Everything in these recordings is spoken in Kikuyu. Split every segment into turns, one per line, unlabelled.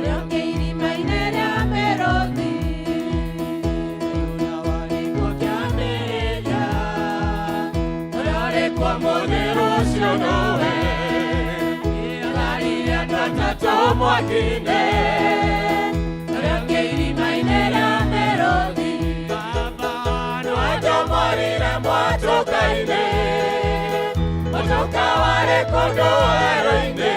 Ũrĩa ũngĩ irima-inĩ rĩa mĩrũthi.
Ũrĩa warĩ kuo kĩambĩrĩria, ũrĩa ũrĩ kuo ũmũthĩ rũciũ nowe. Atharirie andũ atatũ mwaki-inĩ, ũrĩa ũngĩ irima-inĩ rĩa mĩrũthi. Baba, nĩwanjomorire mwatũka-inĩ, mwatũka warĩ kũndũ werũ-inĩ.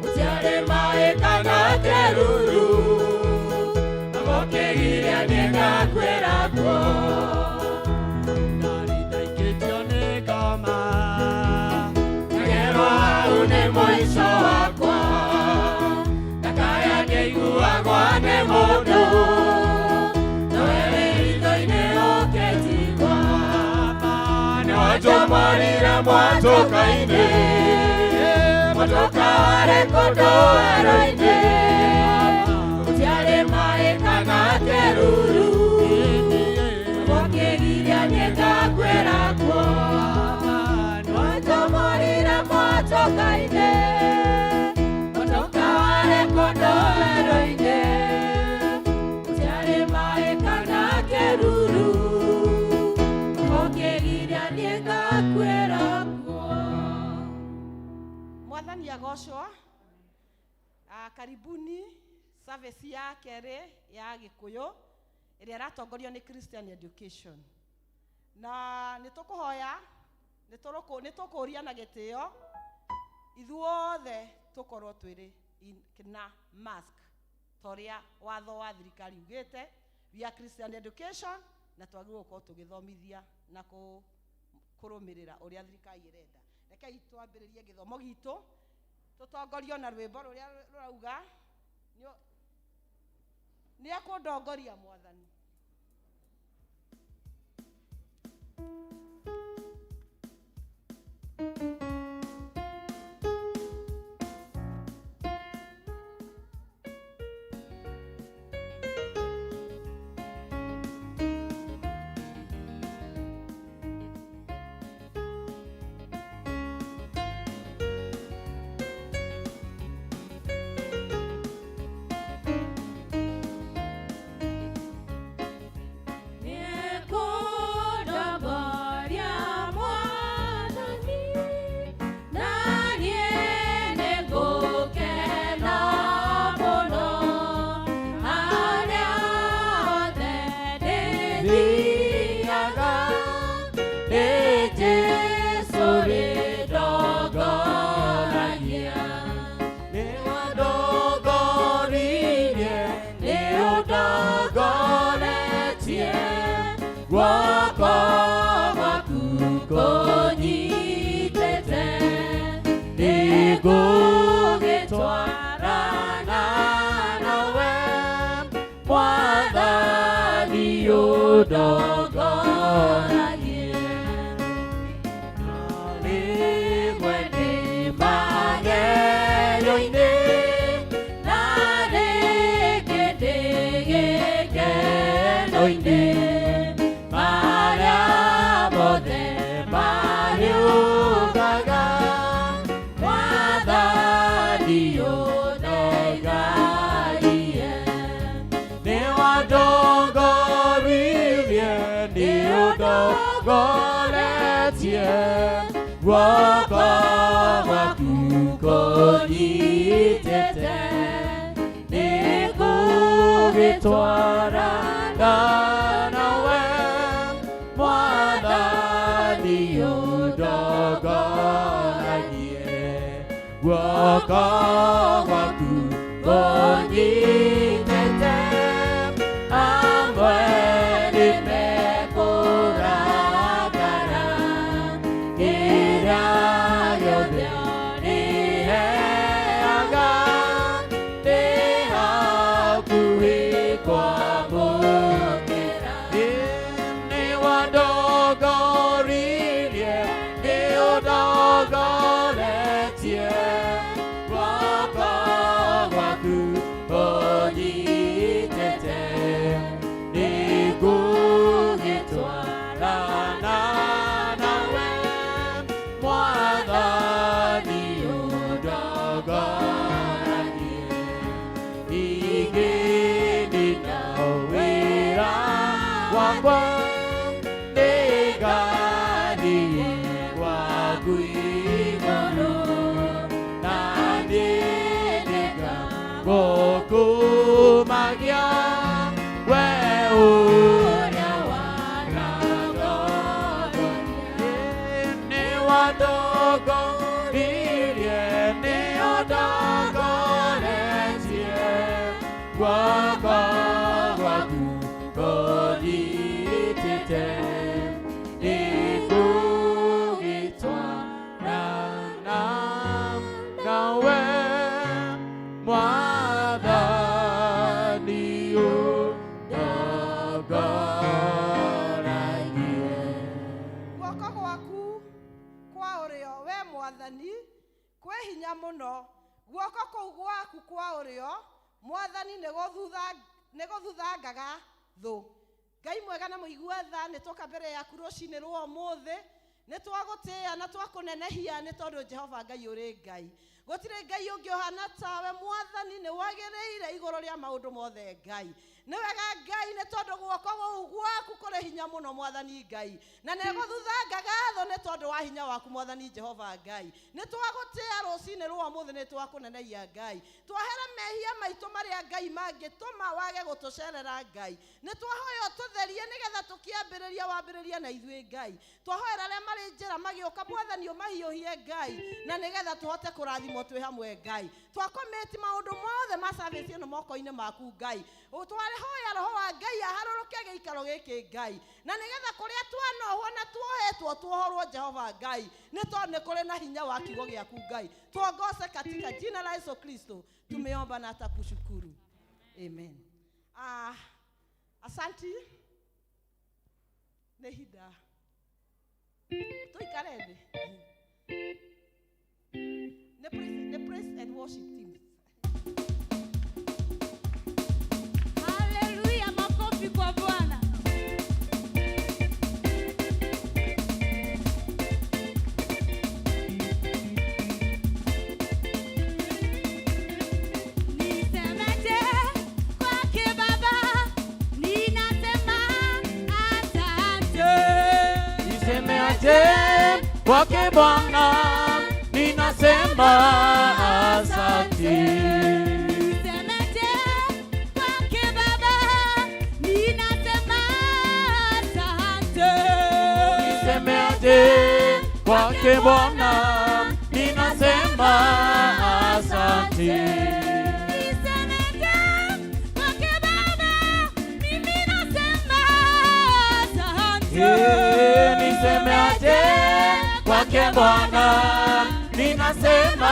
Gũtiarĩ maĩ kana kĩruru, na mũkĩgiria niĩ ngakuĩra kuo. Ndarĩ ndaikĩtio nĩ ngoma, ngagerwo hau nĩ mũico wakwa. Ndakaya ngĩiguagwo nĩ mũndũ, nowe wĩ hitho-inĩ ũkĩnjigua. Nĩwanjomorire mwatũka-inĩ, mwatũka warĩ kũndũ werũ-inĩ. Gũtiarĩ maĩ kana kĩruru, mũkĩgiria niĩ ngakuĩra kuo. Nĩwanjomorire mwatũka-inĩ, mwatũka warĩ kũndũ werũ-inĩ. Gũtiarĩ maĩ kana kĩruru, mũkĩgiria niĩ ngakuĩra kuo.
Mwathani agocwo. Karibuni service ya kerĩ ya Gĩkũyũ ĩrĩa ĩratongorio nĩ Christian Education. Na nĩ tũkũhoya, nĩ tũkũria na gĩtĩo ithuothe tũkorwo twĩrĩ na mask ta ũrĩa watho wa thirikari ugĩte. We are Christian Education na twagĩrĩirwo gũkorwo tũgĩthomithia na kũrũmĩrĩra ũrĩa thirikari ĩrenda. Rekei twambĩrĩrie gĩthomo gitũ tũtongorio na rwĩmbo rũrĩa rũrauga nĩ ekũndongoria Mwathani.
Nĩekũndongoria Mwathani, na niĩ nĩngũkena mũno. Harĩa hothe ndĩthiaga, nĩ Jesũ rĩndongoragia.
Nĩwandongoririe, nĩũndongoretie, guoko gwaku kũnyitĩte. Nĩngũgĩtwarana nawe, Mwathani ũndongoragie. Rĩmwe ndĩ magerio-inĩ, na rĩngĩ ndĩ gĩkeno-inĩ. Marĩa mothe marĩũkaga, Mwathani ũndeithagie. Nĩwandongoririe, nĩũndongoretie, guoko gwaku kũnyitĩte. Nĩngũgĩtwarana nawe, Mwathani ũndongoragie. Guoko gwaku kũnyitĩte, amwe nĩmekũrakara, kĩrĩa gĩothe ũrĩheaga, ndĩ hakuhĩ kwamũkĩra. Nĩwandongoririe, nĩũndongoretie, guoko Ngũkumagia we ũrĩa nĩ wandongoririe nĩ ũndongoretie guoko gwaku kũnyitĩte nĩngũgĩtwarana nawe mwathani ũndongoragie.
Guoko gwaku kwa ũrĩo we mwathani kwĩ hinya mũno guoko kũu gwaku kwa ũrĩo mwathani nĩ gũthuthangaga thũ. Ngai mwega na mũigua tha, nĩ twoka mbere yaku rũcinĩ rwa ũmũthĩ, nĩ twagũtĩĩa na twakũnenehia nĩ tondũ Jehova Ngai ũrĩ Ngai, gũtirĩ Ngai ũngĩ ũhana tawe. Mwathani, nĩ wagĩrĩire igũrũ rĩa maũndũ mothe. Ngai, nĩ wega Ngai, nĩ tondũ guoko kũu gwaku kũrĩ hinya mũno, mwathani Ngai, na nĩ gũthuthangaga thũ nĩ tondũ wa hinya waku, mwathani Jehova Ngai. Nĩ twagũtĩĩa rũcinĩ rwa ũmũthĩ, nĩ twakũnenehia Ngai, twahera mehia maitũ marĩa Ngai mangĩtũma wage gũtũcerera. Ngai, nĩ twahoya ũtũtherie nĩgetha tũkĩambĩrĩria wambĩrĩria na ithuĩ. Ngai, twahoera arĩa marĩ njĩra magĩũka, mwathani, ũmahiũhie Ngai, na nĩgetha tũhote kũrathimwo twĩ hamwe. Ngai, twakomĩti maũndũ mothe ma service ĩno moko-inĩ maku. Ngai, twahoya roho wa Ngai aharũrũke gĩikaro gĩkĩ, Ngai, na nĩgetha kũrĩa twanohwo na tuohetwo tuohorwo, Jehova Ngai, nĩ tondũ nĩ kũrĩ na hinya wa kiugo gĩaku. Ngai, tuongoze katika jina la Yesu Kristo tumeomba na hata kushukuru, amen. Ah, asanti, nĩ ihinda tuikare thĩ. Nĩ praise and worship team.
Haleluya, makofi kwa Bwana. Nisemeje kwake Baba, ninasema asante.
Nisemeaje kwake Bwana, ninasema asante.
Nisemeje kwake Baba, ninasema asante.
Nisemeaje kwake Bwana, ninasema asante.
Nisemeje kwake Baba, mimi nasema asante.
Eh, nisemeaje kwake Bwana, ninasema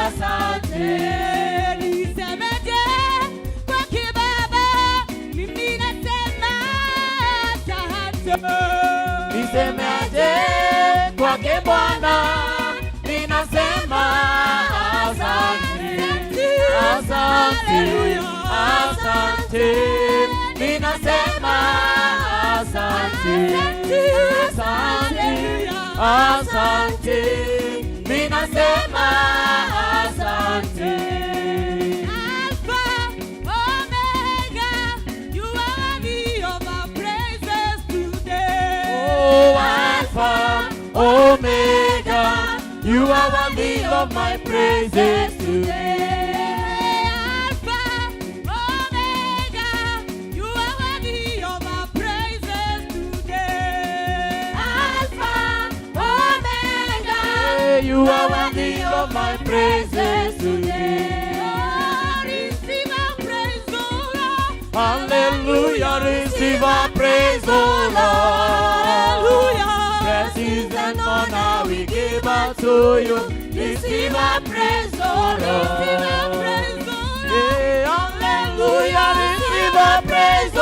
asante.
Nisemeje kwake Baba, mimi nasema asante.
Nisemeaje kwake Bwana, ninasema asante. Asante, asante, ninasema asante. Asante, asante, ninasema asante.
Alpha, Omega, you are worthy of our praises today.
Oh, Alpha, Omega, you are worthy of my praises today.
Alpha, Omega, you are worthy of our praises today. Alpha, Omega,
You are worthy of my praises today.
Oh, receive our praise, O Lord.
Hallelujah, receive our praise, O Lord.
Hallelujah.
Blessings and honor we give unto you. Receive our praise, O
Receive our
Lord.
praise, O Lord.
Hey, hallelujah, receive our praise, O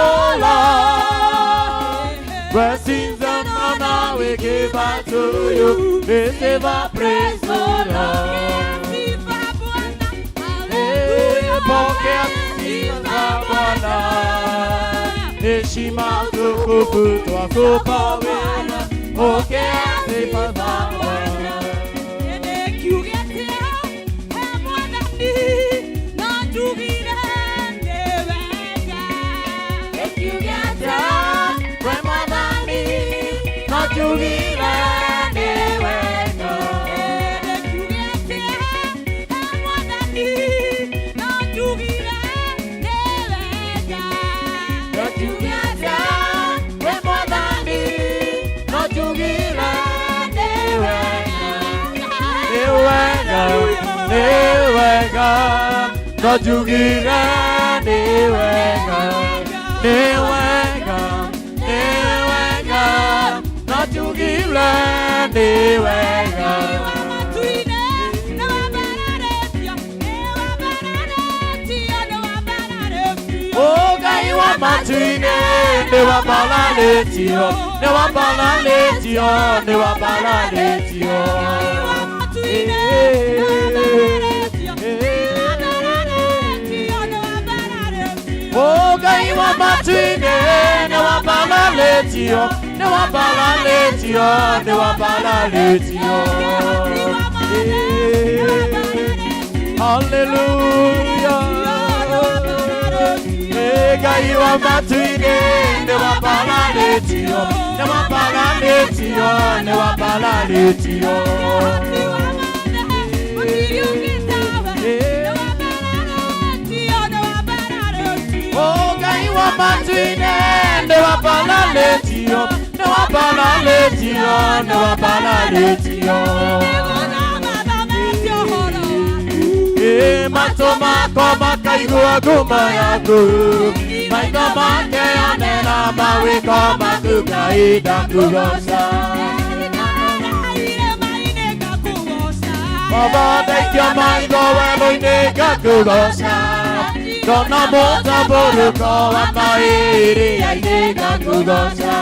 Lord. Blessings and honor we give unto you. Receive our praise, O Lord.
Sifa Bwana.
Hey, pokea
Haleluya.
sifa za Bwana, heshima utukufu twakupa wewe. Pokea sifa za Bwana.
Kiuge he Mwathani, no njugire nĩ wega.
Ekiuge we Mwathani, no njugire nĩ wega.
Kiuge he Mwathani, no
wega, no njugire nĩ wega, nĩ wega, nĩ wega, no njugire nĩ wega. O Ngai wa matu-inĩ nĩ wambararĩtio, nĩ wambararĩtio, nĩ wambararĩtio. O Ngai wa matu-inĩ nĩ wambararĩtio, nĩ wambararĩtio, nĩ wambararĩtio. Hallelujah. Ngai wa matu-inĩ nĩ wambararĩtio, nĩ wambararĩtio, nĩ wambararĩtio. O Ngai wa matu-inĩ nĩ wambararĩtio, nĩ wambararĩtio, nĩ wambararĩtio. Matũ makwa makaigua ngumo yaku, maitho makeyonera mawĩko maku, Ngai ndakũgooca. Baba ndaikia maitho werũ-inĩ ngakũgooca, ndona mũtambũrũko wa maĩ iria-inĩ ngakũgooca.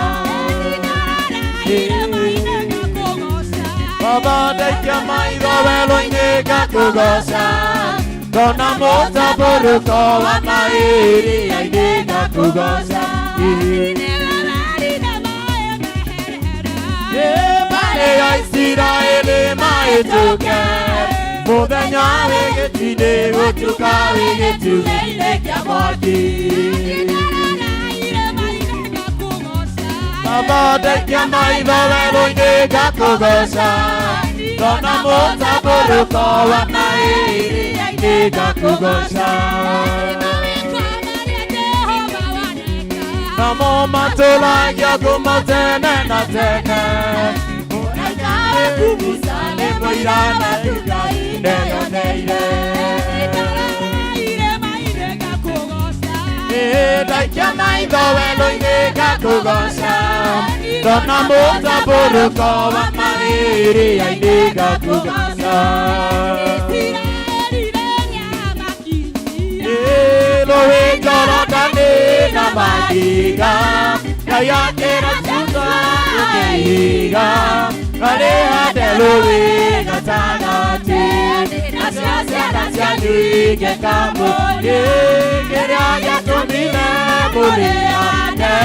Baba ndaikia maitho werũ-inĩ ngakũgooca, ndona mũtambũrũko wa maĩ iria-inĩ ngakũgooca. Mbarĩ ya Isiraeli mahĩtũke, mũthenya wĩ gĩtu-inĩ gũtuka wĩ gĩtugĩ-inĩ kĩa mwaki. Baba ndaikia maitho werũ-inĩ ngakũgooca, ndona mũtambũrũko wa maĩ iria-inĩ ngakũgooca. Namo matũragia ngumo tene na tene, mũraika waku Musa nĩ mũira na Ngai ndeyoneire. Ndaikia maitho werũ-inĩ ngakũgooca, ndona mũtambũrũko wa maĩ iria-inĩ ngakũgooca. Rũĩ Jorodani na mahiga, Ngai akĩra Musa rũkĩiga, rũrĩhande rũĩ gatagatĩ, nacio ciana cianyu igĩka mũrĩ, kĩrĩa gĩatũmire mũrĩhande,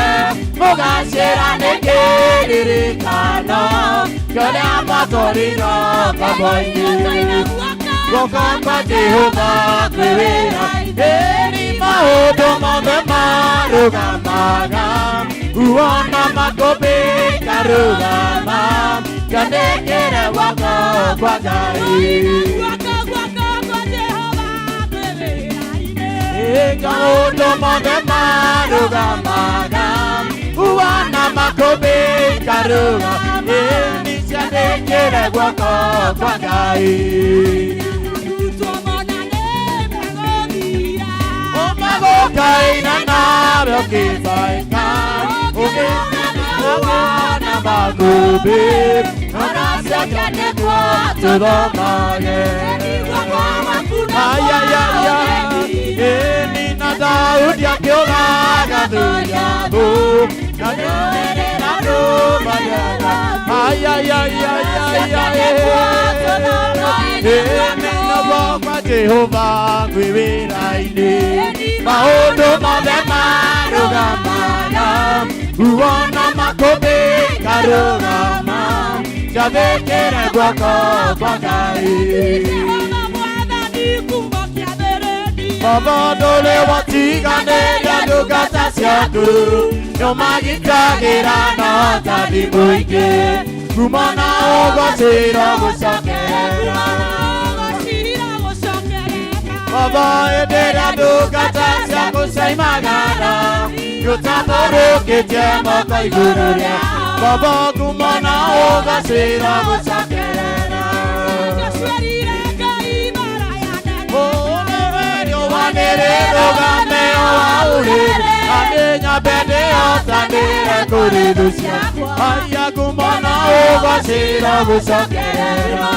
mũgacĩra nĩ kĩririkano kĩrĩa mwatwarirwo ngombo-inĩ. Guoko kwa Jehova kwĩ wĩra, ĩni maũndũ mothe marũgamaga, uona makũmbĩ ikarũgama, nganĩkĩre guoko kwa Ngai. Maũndũ mothe marũgamaga, uona makũmbĩ ikarũgama, ĩni cianĩkĩre guoko kwa Ngai. Ũkaina nawe ũkĩbaĩka, ũgĩtana makũmbĩ, ona ciakĩandĩkwo tũthomage. Ayayaya, ĩni na Daudi akĩũraga Thuriabu, na nĩũrĩrĩra ndũmagĩra. Ayayayayaya, ĩni na guoko kwa Jehova kwĩ wĩra-inĩ, maũndũ mothe marũgamaga, uona makũmbĩ ikarũgama, njathĩkĩre guoko kwa Ngai. Baba ndũrĩ watiganĩria ndungata ciaku, nĩũmagitagĩra na ũtani mũingĩ, kuma na ũgocĩro gũcokerera. Baba hĩndĩ ĩrĩa ndungata ciaku ciaimagara, nĩũtambũrũkĩtie moko igũrũ rĩa Baba, kuma na ũgocĩro gũcokerera. nĩrĩrũgame o hau rĩrĩ na nĩnyambe ndĩhotanĩre kũrĩ thũ ciakwa aya ngumo na ũgacĩra gũcokerera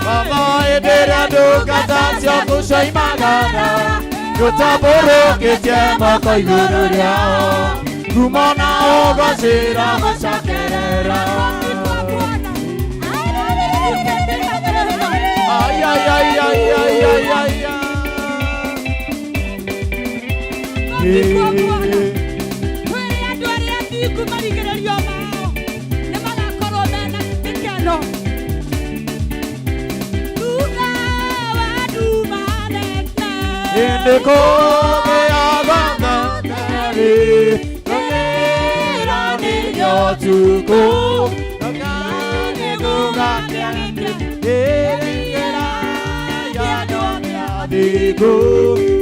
Baba hĩndĩ ĩrĩa ndungata ciaku cioimagara gũtambũrũkĩtie moko igũrũ rĩao ngumo na ũgacĩra gũcokerera. Ay, ay, ay, ay, ay, ay, ay, ay.
Kwĩrĩ andũ arĩa athingu marigĩrĩrio mao nĩ magakorwo mena gĩkeno thutha wa nduma nene.
Hĩndĩ kũgĩaga theri kũgĩranĩrio ũtukũ athingu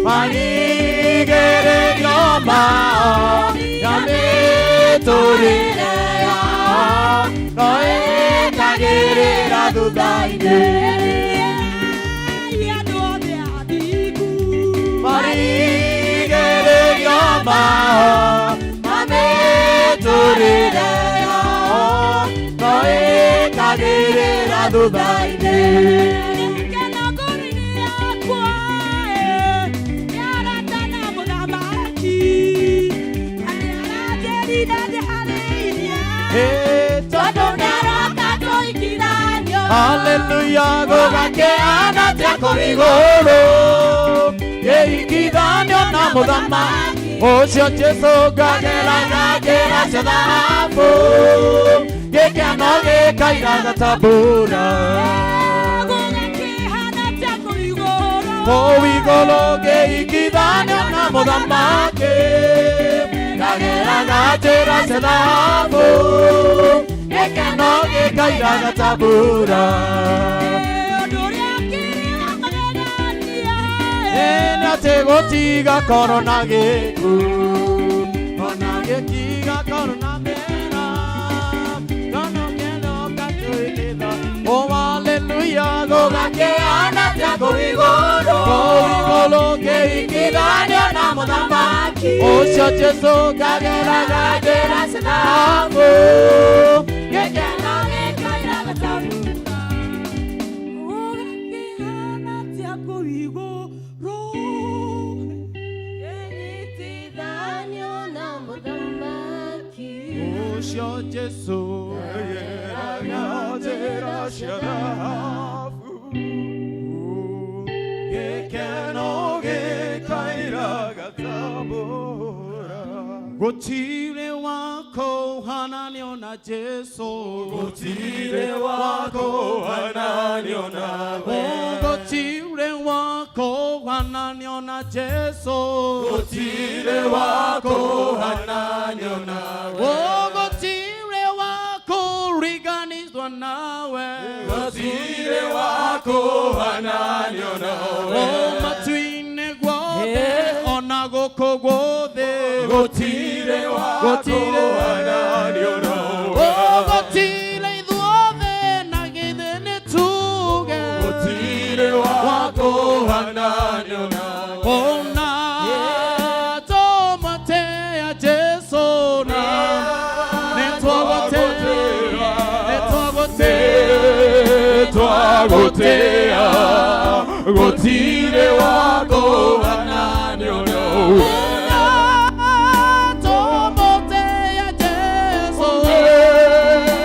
marigĩrĩrio mao na mĩtũrĩre yao no ĩkagĩrĩra thutha-inĩ.
Andũ othe athingu
Marigĩrĩrio mao na mĩtũrĩre yao no ĩkagĩrĩra thutha-inĩ.
Gĩkeno ngoro-inĩ yakwa nĩarata na mũthamaki na nĩaranjĩrire ndĩharĩirie tondũ nĩaroka tũikithanio.
Haleluya gũgakĩhana atĩa kũu igũrũ gĩikithanio na mũthamaki ũcio Jesũ ngageraga njĩra cia thahabu gĩkeno gĩkairaga ta mbura.
Gũgakĩhana atĩa kũu igũrũ
Kũu igũrũ ngĩikithanio na mũthamaki ngageraga njĩra cia thahabu gĩkeno gĩkairaga ta mbura.
Ũndũ ũrĩa ũkĩrĩ wa magegania
Nĩ atĩ gũtigakorwo na gĩkuũ ona gĩtigakorwo na thĩna kono kendo gatuĩkĩtha. Oh haleluya gũgakĩhana atĩa kũu igũrũ kũu igũrũ ngĩikithanio na mũthamaki ũcio Jesũ ngageraga njĩra cia thahabu gĩkeno gĩkairaga ta mbura.
Gũgakĩhana atĩa kũu igũrũ
Kĩnyitithanio na mũthamaki
Ũcio Jesũ
Ngageraga njĩra cia thahabu gĩkeno gĩkairaga ta mbura.
Gũtirĩ wakũhananio na Jesũ.
Gũtirĩ wakũhananio nawe.
Gũtirĩ wakũhananio na Jesũ.
Gũtirĩ wakũhananio nawe.
Gũtirĩ wakũriganithwo nawe.
Gũtirĩ wakũhananio nawe.
Matu-inĩ guothe ona gũkũ guothe.
Gũtirĩ wakũhananio nawe.
Gũtirĩ ithuothe na githĩ nĩ tuge.
Gũtirĩ wakũhananio nawe.
Ona tũmũtĩĩa Jesũ na nĩtwagũtĩĩa nĩtwagũtĩĩa
Twagũtĩĩa gũtirĩ wakũhananio nawe.
Ona tũmũtĩĩa Jesũ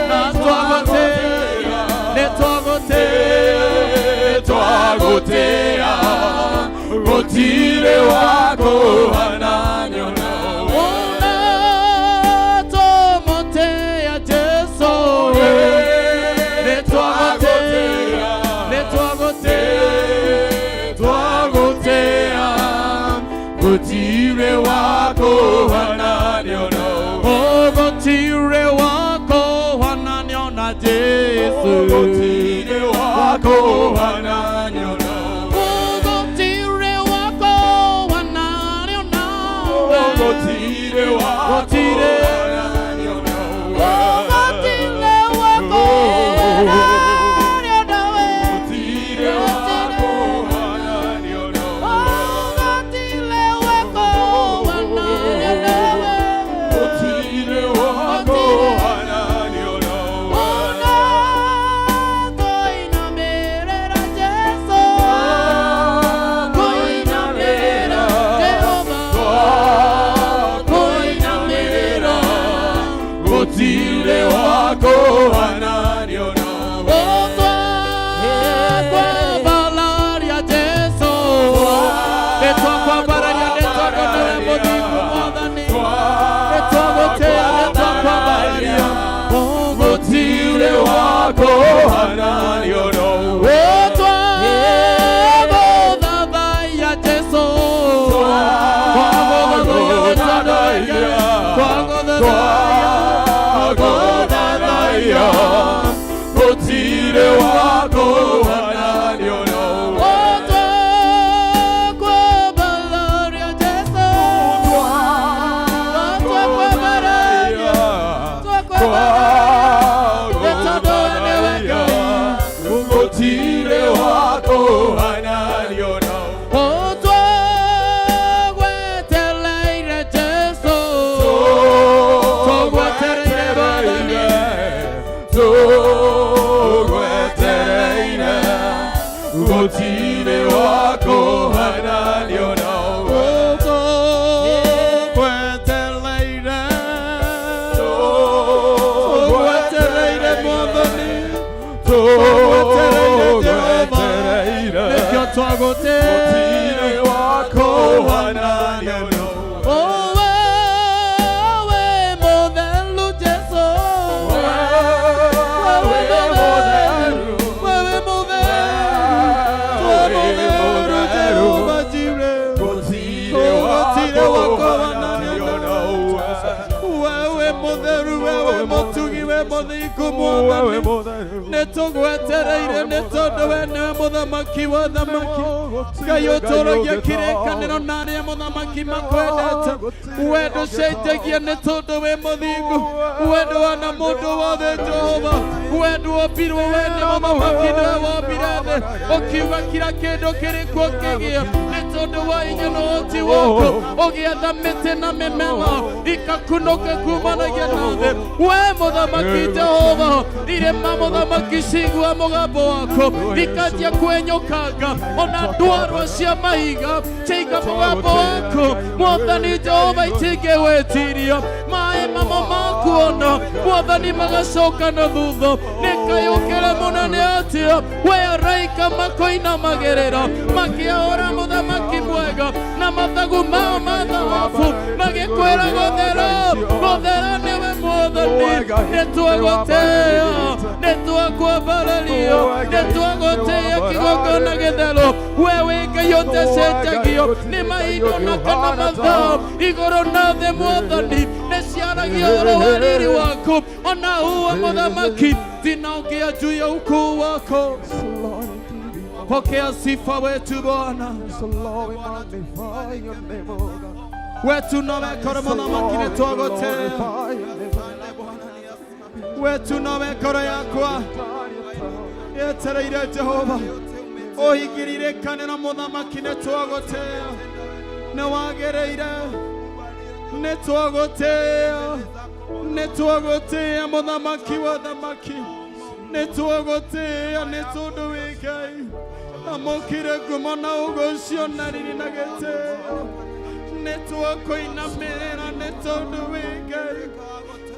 na twagũtĩĩa nĩtwagũtĩĩa
Twagũtĩĩa gũtirĩ wakũhananio nawe.
Ona tũmũtĩĩa Jesũ nĩtwagũtĩĩa nĩtwagũtĩĩa
Twagũtĩĩa gũtirĩ wakũhananio nawe.
Gũtirĩ wakũhananio na Jesũ.
Gũtirĩ wakũhananio nawe.
Gũtirĩ wakũhananio nawe.
Gũtirĩ wakũhananio nawe.
Gũtirĩ wakũhananio nawe.
Gũtirĩ wakũhananio kũhananio nowe.
Twagũthathaiya Jesũ,
Twagũthathaiya, twagũthathaiya, gũtirĩ wa kũhananio nowe.
Twakwambararia Jesũ, twakwambararia,
Twagũthathaiya, gũtirĩ wa kũhananio nowe.
Twagwetereire Jesũ, twagwetereire Mwathani,
Tũgwetereire, gũtirĩ wa kũhananio nowe.
Twagwetereire, twagwetereire Mwathani,
Tũgwetereire,
nĩkĩo twagũtĩĩa.
gũtirĩ wa kũhananio nowe.
Wewe mũtheru Jesũ,
Wewe mũtheru,
wewe mũtheru,
wewe
mũtheru Jehova Jireh,
gũtirĩ wa
gũtirĩ wa
kũhananio
kũhananio
nowe.
Wewe mũtheru, wewe mũtugi, we mũthingu Mwathani, nĩ tũgwetereire nĩ tondũ we nĩwe mũthamaki wa thamaki. Ngai ũtũũragia kĩrĩkanĩro na arĩa mũthamaki makwendete. We ndũcenjagia nĩ tondũ wĩ mũthingu. We ndũhana mũndũ wothe Jehova. We ndwombirwo, we nĩ mũthamaki, nĩwe wombire thĩ. Ũkiuga kira kĩndũ kĩrĩ kuo kĩgĩe nĩ tondũ wa hinya na ũhoti waku. Ũgĩatha mĩtĩ na mĩmera ikakunũka kumanagia na thĩ. We mũthamaki Jehova, irĩma mũthamaki cigua mũgambo waku ikanjia kwenyũkanga, ona ndwarwa cia mahiga ciaiga mũgambo waku. Mwathani Jehova itingĩwĩtiria maĩ mamo makuona Mwathani magacoka na thutha. Nĩ kayũkĩre mũnene atĩa we araika makoinamagĩrĩra makĩahũra mũthamaki mwega na mathagu mao ma thahabu magĩkwĩra gũthera gũthera nĩwe Mwathani. Nĩ twagũtĩĩa, nĩ twakwambarario, nĩ twagũtĩĩa kĩgongona gĩtheru. We wĩ Ngai ũtacenjagio nĩ mahinda na kana mathaa. Igũrũ na thĩ Mwathani nĩ ciaragia ũhoro wa riri waku, ona huwa mũthamaki zinaongea juu ya ukuu wako. Pokea sifa wetu Bwana wetu nowe koro mũthamaki nĩ twagũtĩĩa wetu nowe ngoro yakwa yetereire Jehova ũhingĩrire kanĩra mũthamaki nĩ twagũtĩĩa nĩ wagĩrĩire nĩ twagũtĩĩa nĩ twagũtĩĩa mũthamaki wa thamaki nĩ twagũtĩĩa nĩ tondũ wĩ Ngai amũkire ngumo na ũgocio na riri na gĩtĩo nĩ twakũinamĩrĩra nĩ tondũ wĩ Ngai.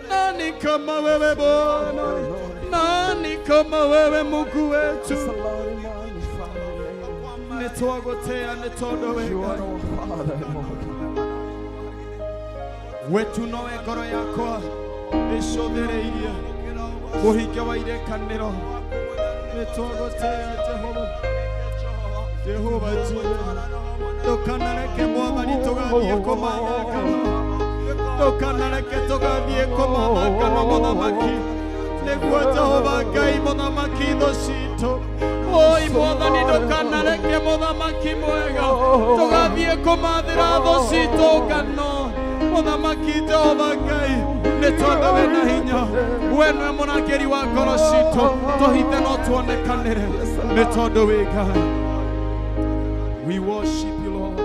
Nani kama wewe Bwana? Nani kama wewe Mungu wetu? Nĩ twagũtĩĩa nĩ tondũ wĩ Ngai wetu nowe ngoro yakwa ĩcũthĩrĩirie mũhingia wa irĩkanĩro nĩ twagũtĩĩa Jehova. Jehova Jireh, ndũkanareke Mwathani tũgathiĩ kũmatha ngano, ndũkanareke tũgathiĩ kũmatha ngano mũthamaki, nĩguo Jehova Ngai mũthamaki thũ citũ. Oi Mwathani, ndũkanareke mũthamaki mwega tũgathiĩ kũmathĩra thũ citũ ngano mũthamaki Jehova Ngai, nĩ tondũ wĩna hinya, we nĩwe mũrangĩri wa ngoro citũ, tũhithe no tuonekanĩre nĩ tondũ wĩ Ngai. We worship you, Lord.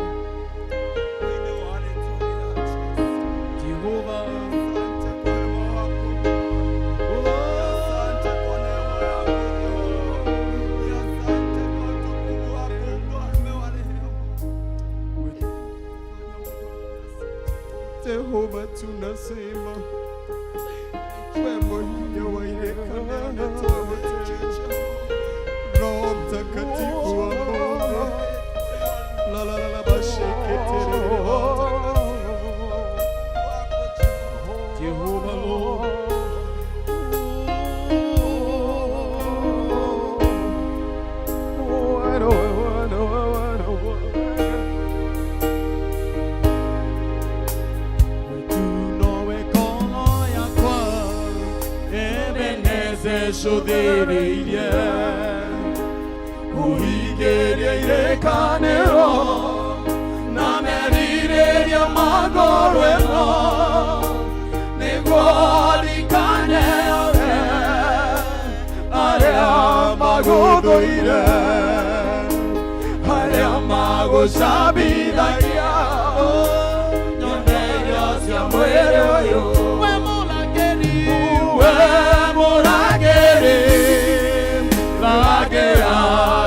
Jehovah.
Asante kwa neema yako Jehova. Asante kwa utukufu wako mfalme wa rehema.
Jehova, tunasema we mwenye wa ile kanisa tuote. Roho Mtakatifu wa Mungu. La la la la basheketere. Jehova Lord. Wĩcũthĩrĩirie ũhingĩrie irĩkanĩro na merirĩria ma ngoro ĩno nĩguo ndikane arĩa magũthũire arĩa magũcambithagia nyone irio cia mwĩrĩ ũyũ. We mũrangĩri, we mũrangĩri, rangĩra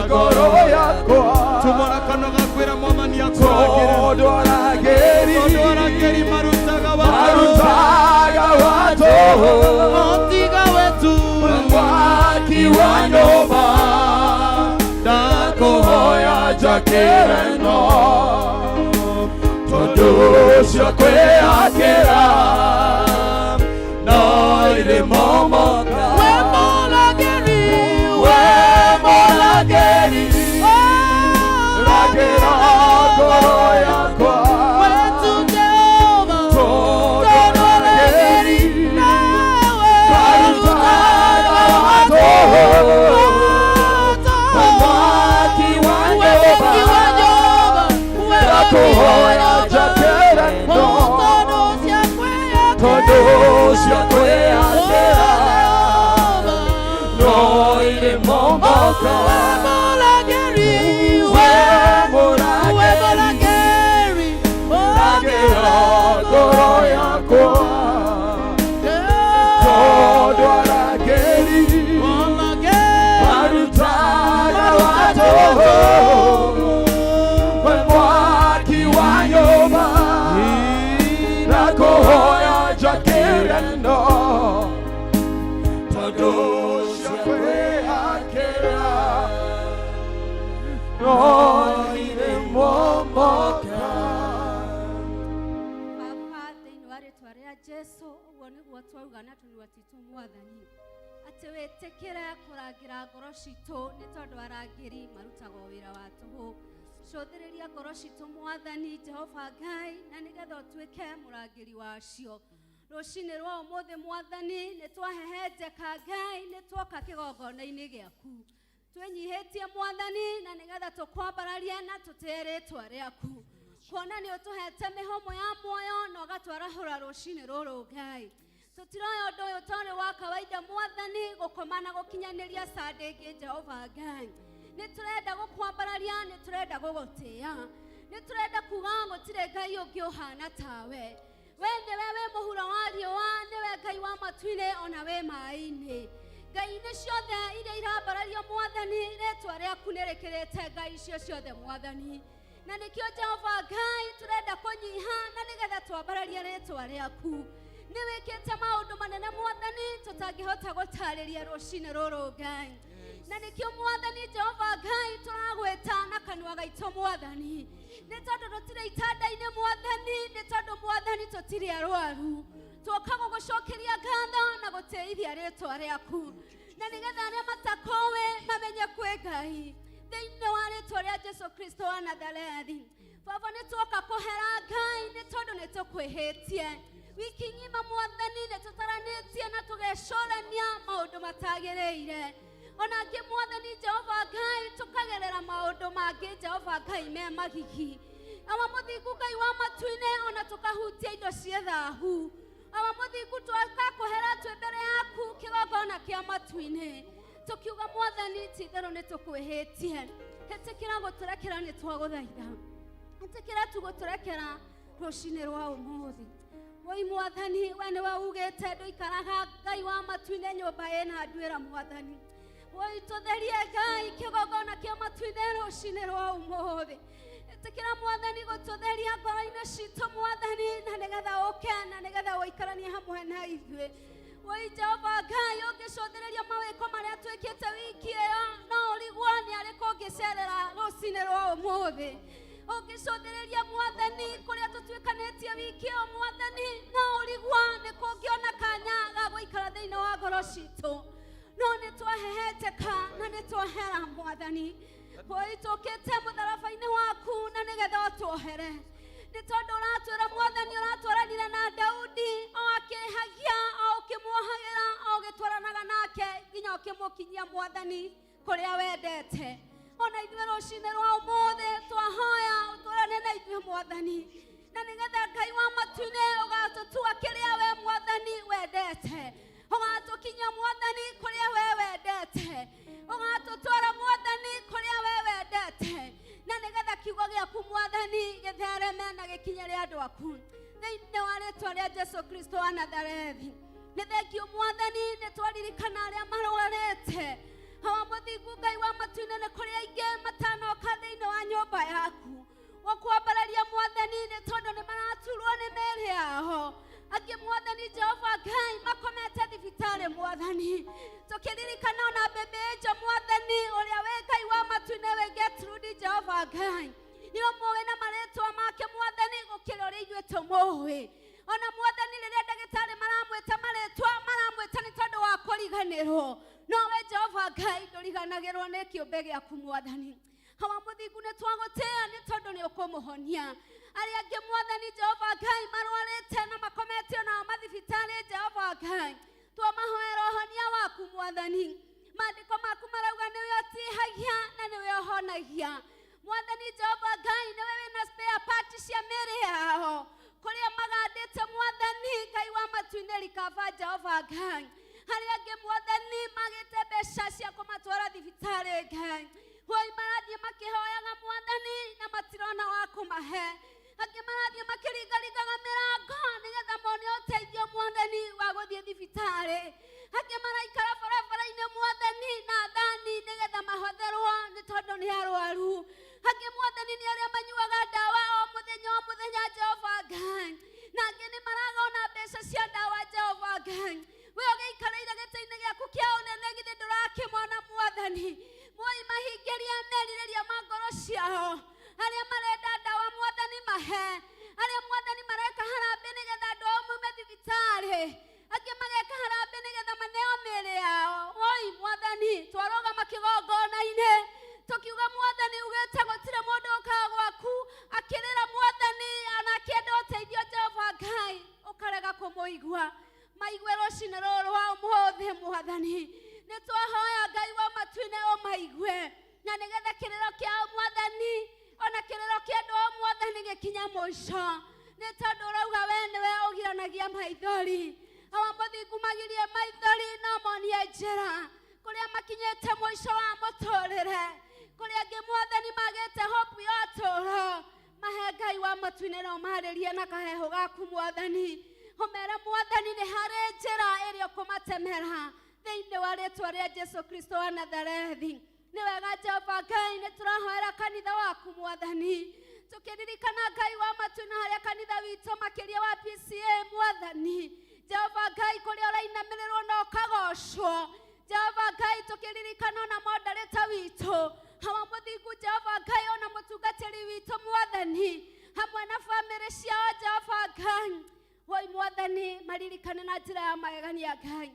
ngoro yakwa. Tumũra kanua gakwĩra Mwathani akũrangĩre. Tondũ arangĩri, tondũ arangĩri marutaga wa marutaga wa tũhũ, tiga we tu mwaki wa nyũmba. Ndakũhoya njakĩre no tondũ cia kwĩyakĩra no irĩ momoka. We mũrangĩri, we mũrangĩri, rangĩra ngoro yakwa. We tu Jehova, tondũ arangĩri marutaga wa tũhũ, mwaki wa nyũmba. Ndakũhoya njakĩre no tondũ cia kwĩyakĩra no irĩ momoka. We mũrangĩri, rangĩra ngoro yakwa, tondũ arangĩri marutaga wa tũhũ, we mwaki wa nyũmba. Ndakũhoya njakĩre no tondũ cia kwĩyakĩra no irĩ momoka.
Baba, thĩinĩ wa rĩtwa rĩa Jesu, ũguo nĩguo twauga na tũnua twitũ, Mwathani, atĩ wĩtĩkĩre kũrangĩra ngoro citũ, nĩ tondũ arangĩri marutaga o wĩra wa tũhũ. Cũthĩrĩria ngoro citũ, Mwathani Jehova Ngai, na nĩgetha ũtuĩke mũrangĩri wacio rũcinĩ rwa ũmũthĩ. Mwathani, nĩ twahehenjeka, Ngai, nĩ tuoka kĩgongona-inĩ gĩaku twĩnyihĩtie, Mwathani, na nĩgetha tũkwambararie na tũtĩe rĩtwa rĩaku, kuona nĩ ũtũhete mĩhũmũ ya muoyo na ũgatwarahũra rũcinĩ rũrũ. Ngai, tũtiroya ũndũ ũyũ torĩ wa kawaida, Mwathani, gũkoma na gũkinyanĩria Sunday ĩngĩ. Jehova Ngai, nĩ tũrenda gũkwambararia, nĩ tũrenda gũgũtĩĩa, nĩ tũrenda kuga gũtirĩ Ngai ũngĩ ũhana tawe. We nĩwe wĩ mũhuro wa riũa, nĩwe Ngai wa matu-inĩ ona wĩ maĩ-inĩ. Ngai-inĩ ciothe iria irambarario, Mwathani, rĩtwa rĩaku nĩ rĩkĩrĩte ngai icio ciothe, Mwathani, na nĩkĩo, Jehova Ngai, tũrenda kũnyiha na nĩgetha twambararie rĩtwa rĩaku. Nĩ wĩkĩte maũndũ manene, Mwathani, tũtangĩhota gũtarĩria rũcinĩ rũrũ, Ngai, na nĩkĩo, Mwathani Jehova Ngai, tũragwĩta na kanua gaitũ, Mwathani, nĩ tondũ tũtirĩ itanda-inĩ, Mwathani, nĩ tondũ, Mwathani, tũtirĩ arwaru. Tuoka gũgũcokeria ngatho na gũtĩithia rĩtwa rĩaku, na nĩgetha arĩa matakũĩ mamenye kwĩ Ngai, thĩinĩ wa rĩtwa rĩa Jesu Kristo wa Nazarethi. Baba, nĩ tuoka kũhera, Ngai, nĩ tondũ nĩ tũkwĩhĩtie wiki ng'ima. Mwathani, nĩ tũtaranĩtie na tũgecũrania maũndũ matagĩrĩire, ona angĩ, Mwathani Jehova Ngai, tũkagerera maũndũ mangĩ, Jehova Ngai, me magigi. Awa mũthingu, Ngai wa matu-inĩ, ona tũkahutia indo ciĩ thahu. Awa mũthingu, twakakũhera twĩ mbere yaku kĩgongona kĩa matu-inĩ, tũkiuga, Mwathani, ti-itherũ nĩ tũkwĩhĩtie. Ĩtĩkĩra gũtũrekera, nĩ twagũthaitha, ĩtĩkĩra tu gũtũrekera rũcinĩ rwa ũmũthĩ. Woi Mwathani, we nĩwe ugĩte ndũikaraga, Ngai wa matu-inĩ, nyũmba ĩna nduĩra. Mwathani, woi, tũtherie, Ngai, kĩgongona kĩa matu-inĩ rũcinĩ rwa ũmũthĩ. Ĩtĩkĩra, Mwathani, gũtũtheria ngoro-inĩ citũ, Mwathani, na nĩgetha ũke na nĩgetha ũikaranie hamwe na ithuĩ. Woi Jehova Ngai, ũngĩcũthĩrĩria mawĩko marĩa twĩkĩte wiki ĩyo, no ũrigwo nĩ arĩkũ ũngĩcerera rũcinĩ rwa ũmũthĩ. Ũngĩcũthĩrĩria, Mwathani, kũrĩa tũtuĩkanĩtie wiki ĩyo, Mwathani, no ũrigwo nĩ kũngĩona kanya ga gũikara thĩinĩ wa ngoro citũ. No nĩ twahehenjeka na nĩ twahera, Mwathani. Woi, tũkĩte mũtharaba-inĩ waku na nĩgetha ũtuohere. Nĩ tondũ ũratwĩra mwathani ũratwaranire na Daudi o akĩhagia o ũkĩmuohagĩra o ũgĩtwaranaga nake nginya ũkĩmũkinyia mwathani kũrĩa wendete. Ona ithuĩ rũcinĩ rwa ũmũthĩ twahoya ũtwarane na ithuĩ mwathani, na nĩgetha Ngai wa matu-inĩ ũgatũtua kĩrĩa we mwathani wendete, ũgatũkinyia mwathani kũrĩa we wendete, ũgatũtwara mwathani kũrĩa we wendete, na nĩgetha kiugo gĩaku mwathani gĩthereme na gĩkinyĩre andũ aku thĩinĩ wa rĩtwa rĩa Jesu Kristo wa Nazarethi. Nĩ thengio mwathani, nĩ twaririkana arĩa marwarĩte. Hawa mũthingu Ngai wa matu-inĩ, nĩ kũrĩ aingĩ matanoka thĩinĩ wa nyũmba yaku gũkwambararia mwathani, nĩ tondũ nĩ maraturwo nĩ mĩĩrĩ yao. Angĩ mwathani Jehova Ngai makomete thibitarĩ mwathani, tũkĩririkana ona bebe njo mwathani ũrĩa wĩ Ngai wa matu-inĩ wĩ Gertrude Jehova Ngai, nĩ ũmũĩ na marĩtwa make mwathani gũkĩra ũrĩa ithuĩ tũmũĩ. Ona mwathani rĩrĩa ndagĩtarĩ maramwĩta marĩtwa maramwĩta nĩ tondũ wa kũriganĩrwo, no we Jehova Ngai ndũriganagĩrwo nĩ kĩũmbe gĩaku mwathani. Hawa mũthingu nĩ twagũtĩĩa nĩ tondũ nĩ ũkũmũhonia. Arĩa angĩ mwathani Jehova Ngai marwarĩte na makomete onao mathibitarĩ Jehova Ngai, twamahoera ũhonia waku mwathani. Maandĩko maku marauga nĩwe ũtihagia na nĩwe ũhonagia. Mwathani Jehova Ngai nĩwe wĩna spare part cia mĩĩrĩ yao kũrĩa magandĩte mwathani Ngai wa matu-inĩ rikaba Jehova Ngai. Harĩa angĩ mwathani magĩte mbeca cia kũmatwara thibitarĩ Ngai, hoi marathiĩ makĩhoyaga mwathani na matirona wa kũmahe. Angĩ marathiĩ makĩringaringaga mĩrango nĩgetha mone ũteithio mwathani wa gũthiĩ thibitarĩ. Angĩ maraikara barabara-inĩ mwathani na thani nĩgetha mahotherwo nĩ tondũ nĩ arwaru. Angĩ mwathani nĩ arĩa manyuaga ndawa o mũthenya o mũthenya Jehova Ngai, na angĩ nĩ maraga ona mbeca cia ndawa Jehova Ngai. We ũgĩikarĩire gĩtĩ-inĩ gĩaku kĩa ũnene githĩ ndũrakĩmona mwathani? Moi mahingĩrie merirĩria ma ngoro ciao. Arĩa marenda ndawa mwathani mahe, arĩa mwathani mareka harambĩ nĩgetha andũ ao maume thibitarĩ, angĩ mageka harambĩ nĩgetha maneo mĩĩrĩ yao. Oi mwathani, twarũgama kĩgongona-inĩ tũkiuga mwathani ugĩte gũtirĩ mũndũ ũkaga gwaku akĩrĩra mwathani ona akĩenda ũteithio Jehova Ngai, ũkarega kũmũigua. Maigue rũcinĩ rũrũ rwa ũmũthĩ mwathani, nĩ twahoya Ngai wa matu-inĩ ũmaigue, na nĩgetha kĩrĩro kĩao mwathani ona kĩrĩro kĩa andũ ao mwathani gĩkinye mũico, nĩ tondũ ũrauga we nĩwe ũgiranagia maithori. Awa mũthingu magirie maithori no monie njĩra kũrĩa makinyĩte mũico wa mũtũrĩre, kũrĩa angĩ mwathani magĩte hope ya ũtũũro. Mahe Ngai wa matu-inĩ na ũmarĩrie na kaheho gaku mwathani, ũmere mwathani nĩ harĩ njĩra ĩrĩa ũkũmatemera thĩinĩ wa rĩtwa rĩa Jesu Kristo wa Nazarethi. Nĩ wega Jehova Ngai, nĩ tũrahoera kanitha waku mwathani, tũkĩririkana Ngai wa matu-inĩ harĩa kanitha witũ makĩria wa PCA mwathani Jehova Ngai, kũrĩa ũrainamĩrĩrwo na ũkagocwo Jehova Ngai, tũkĩririkana ona moderator witũ hawa mũthingu Jehova Ngai, ona mũtungatĩri witũ mwathani hamwe na bamĩrĩ ciao Jehova Ngai. Woi mwathani, maririkane na njĩra ya magegania Ngai,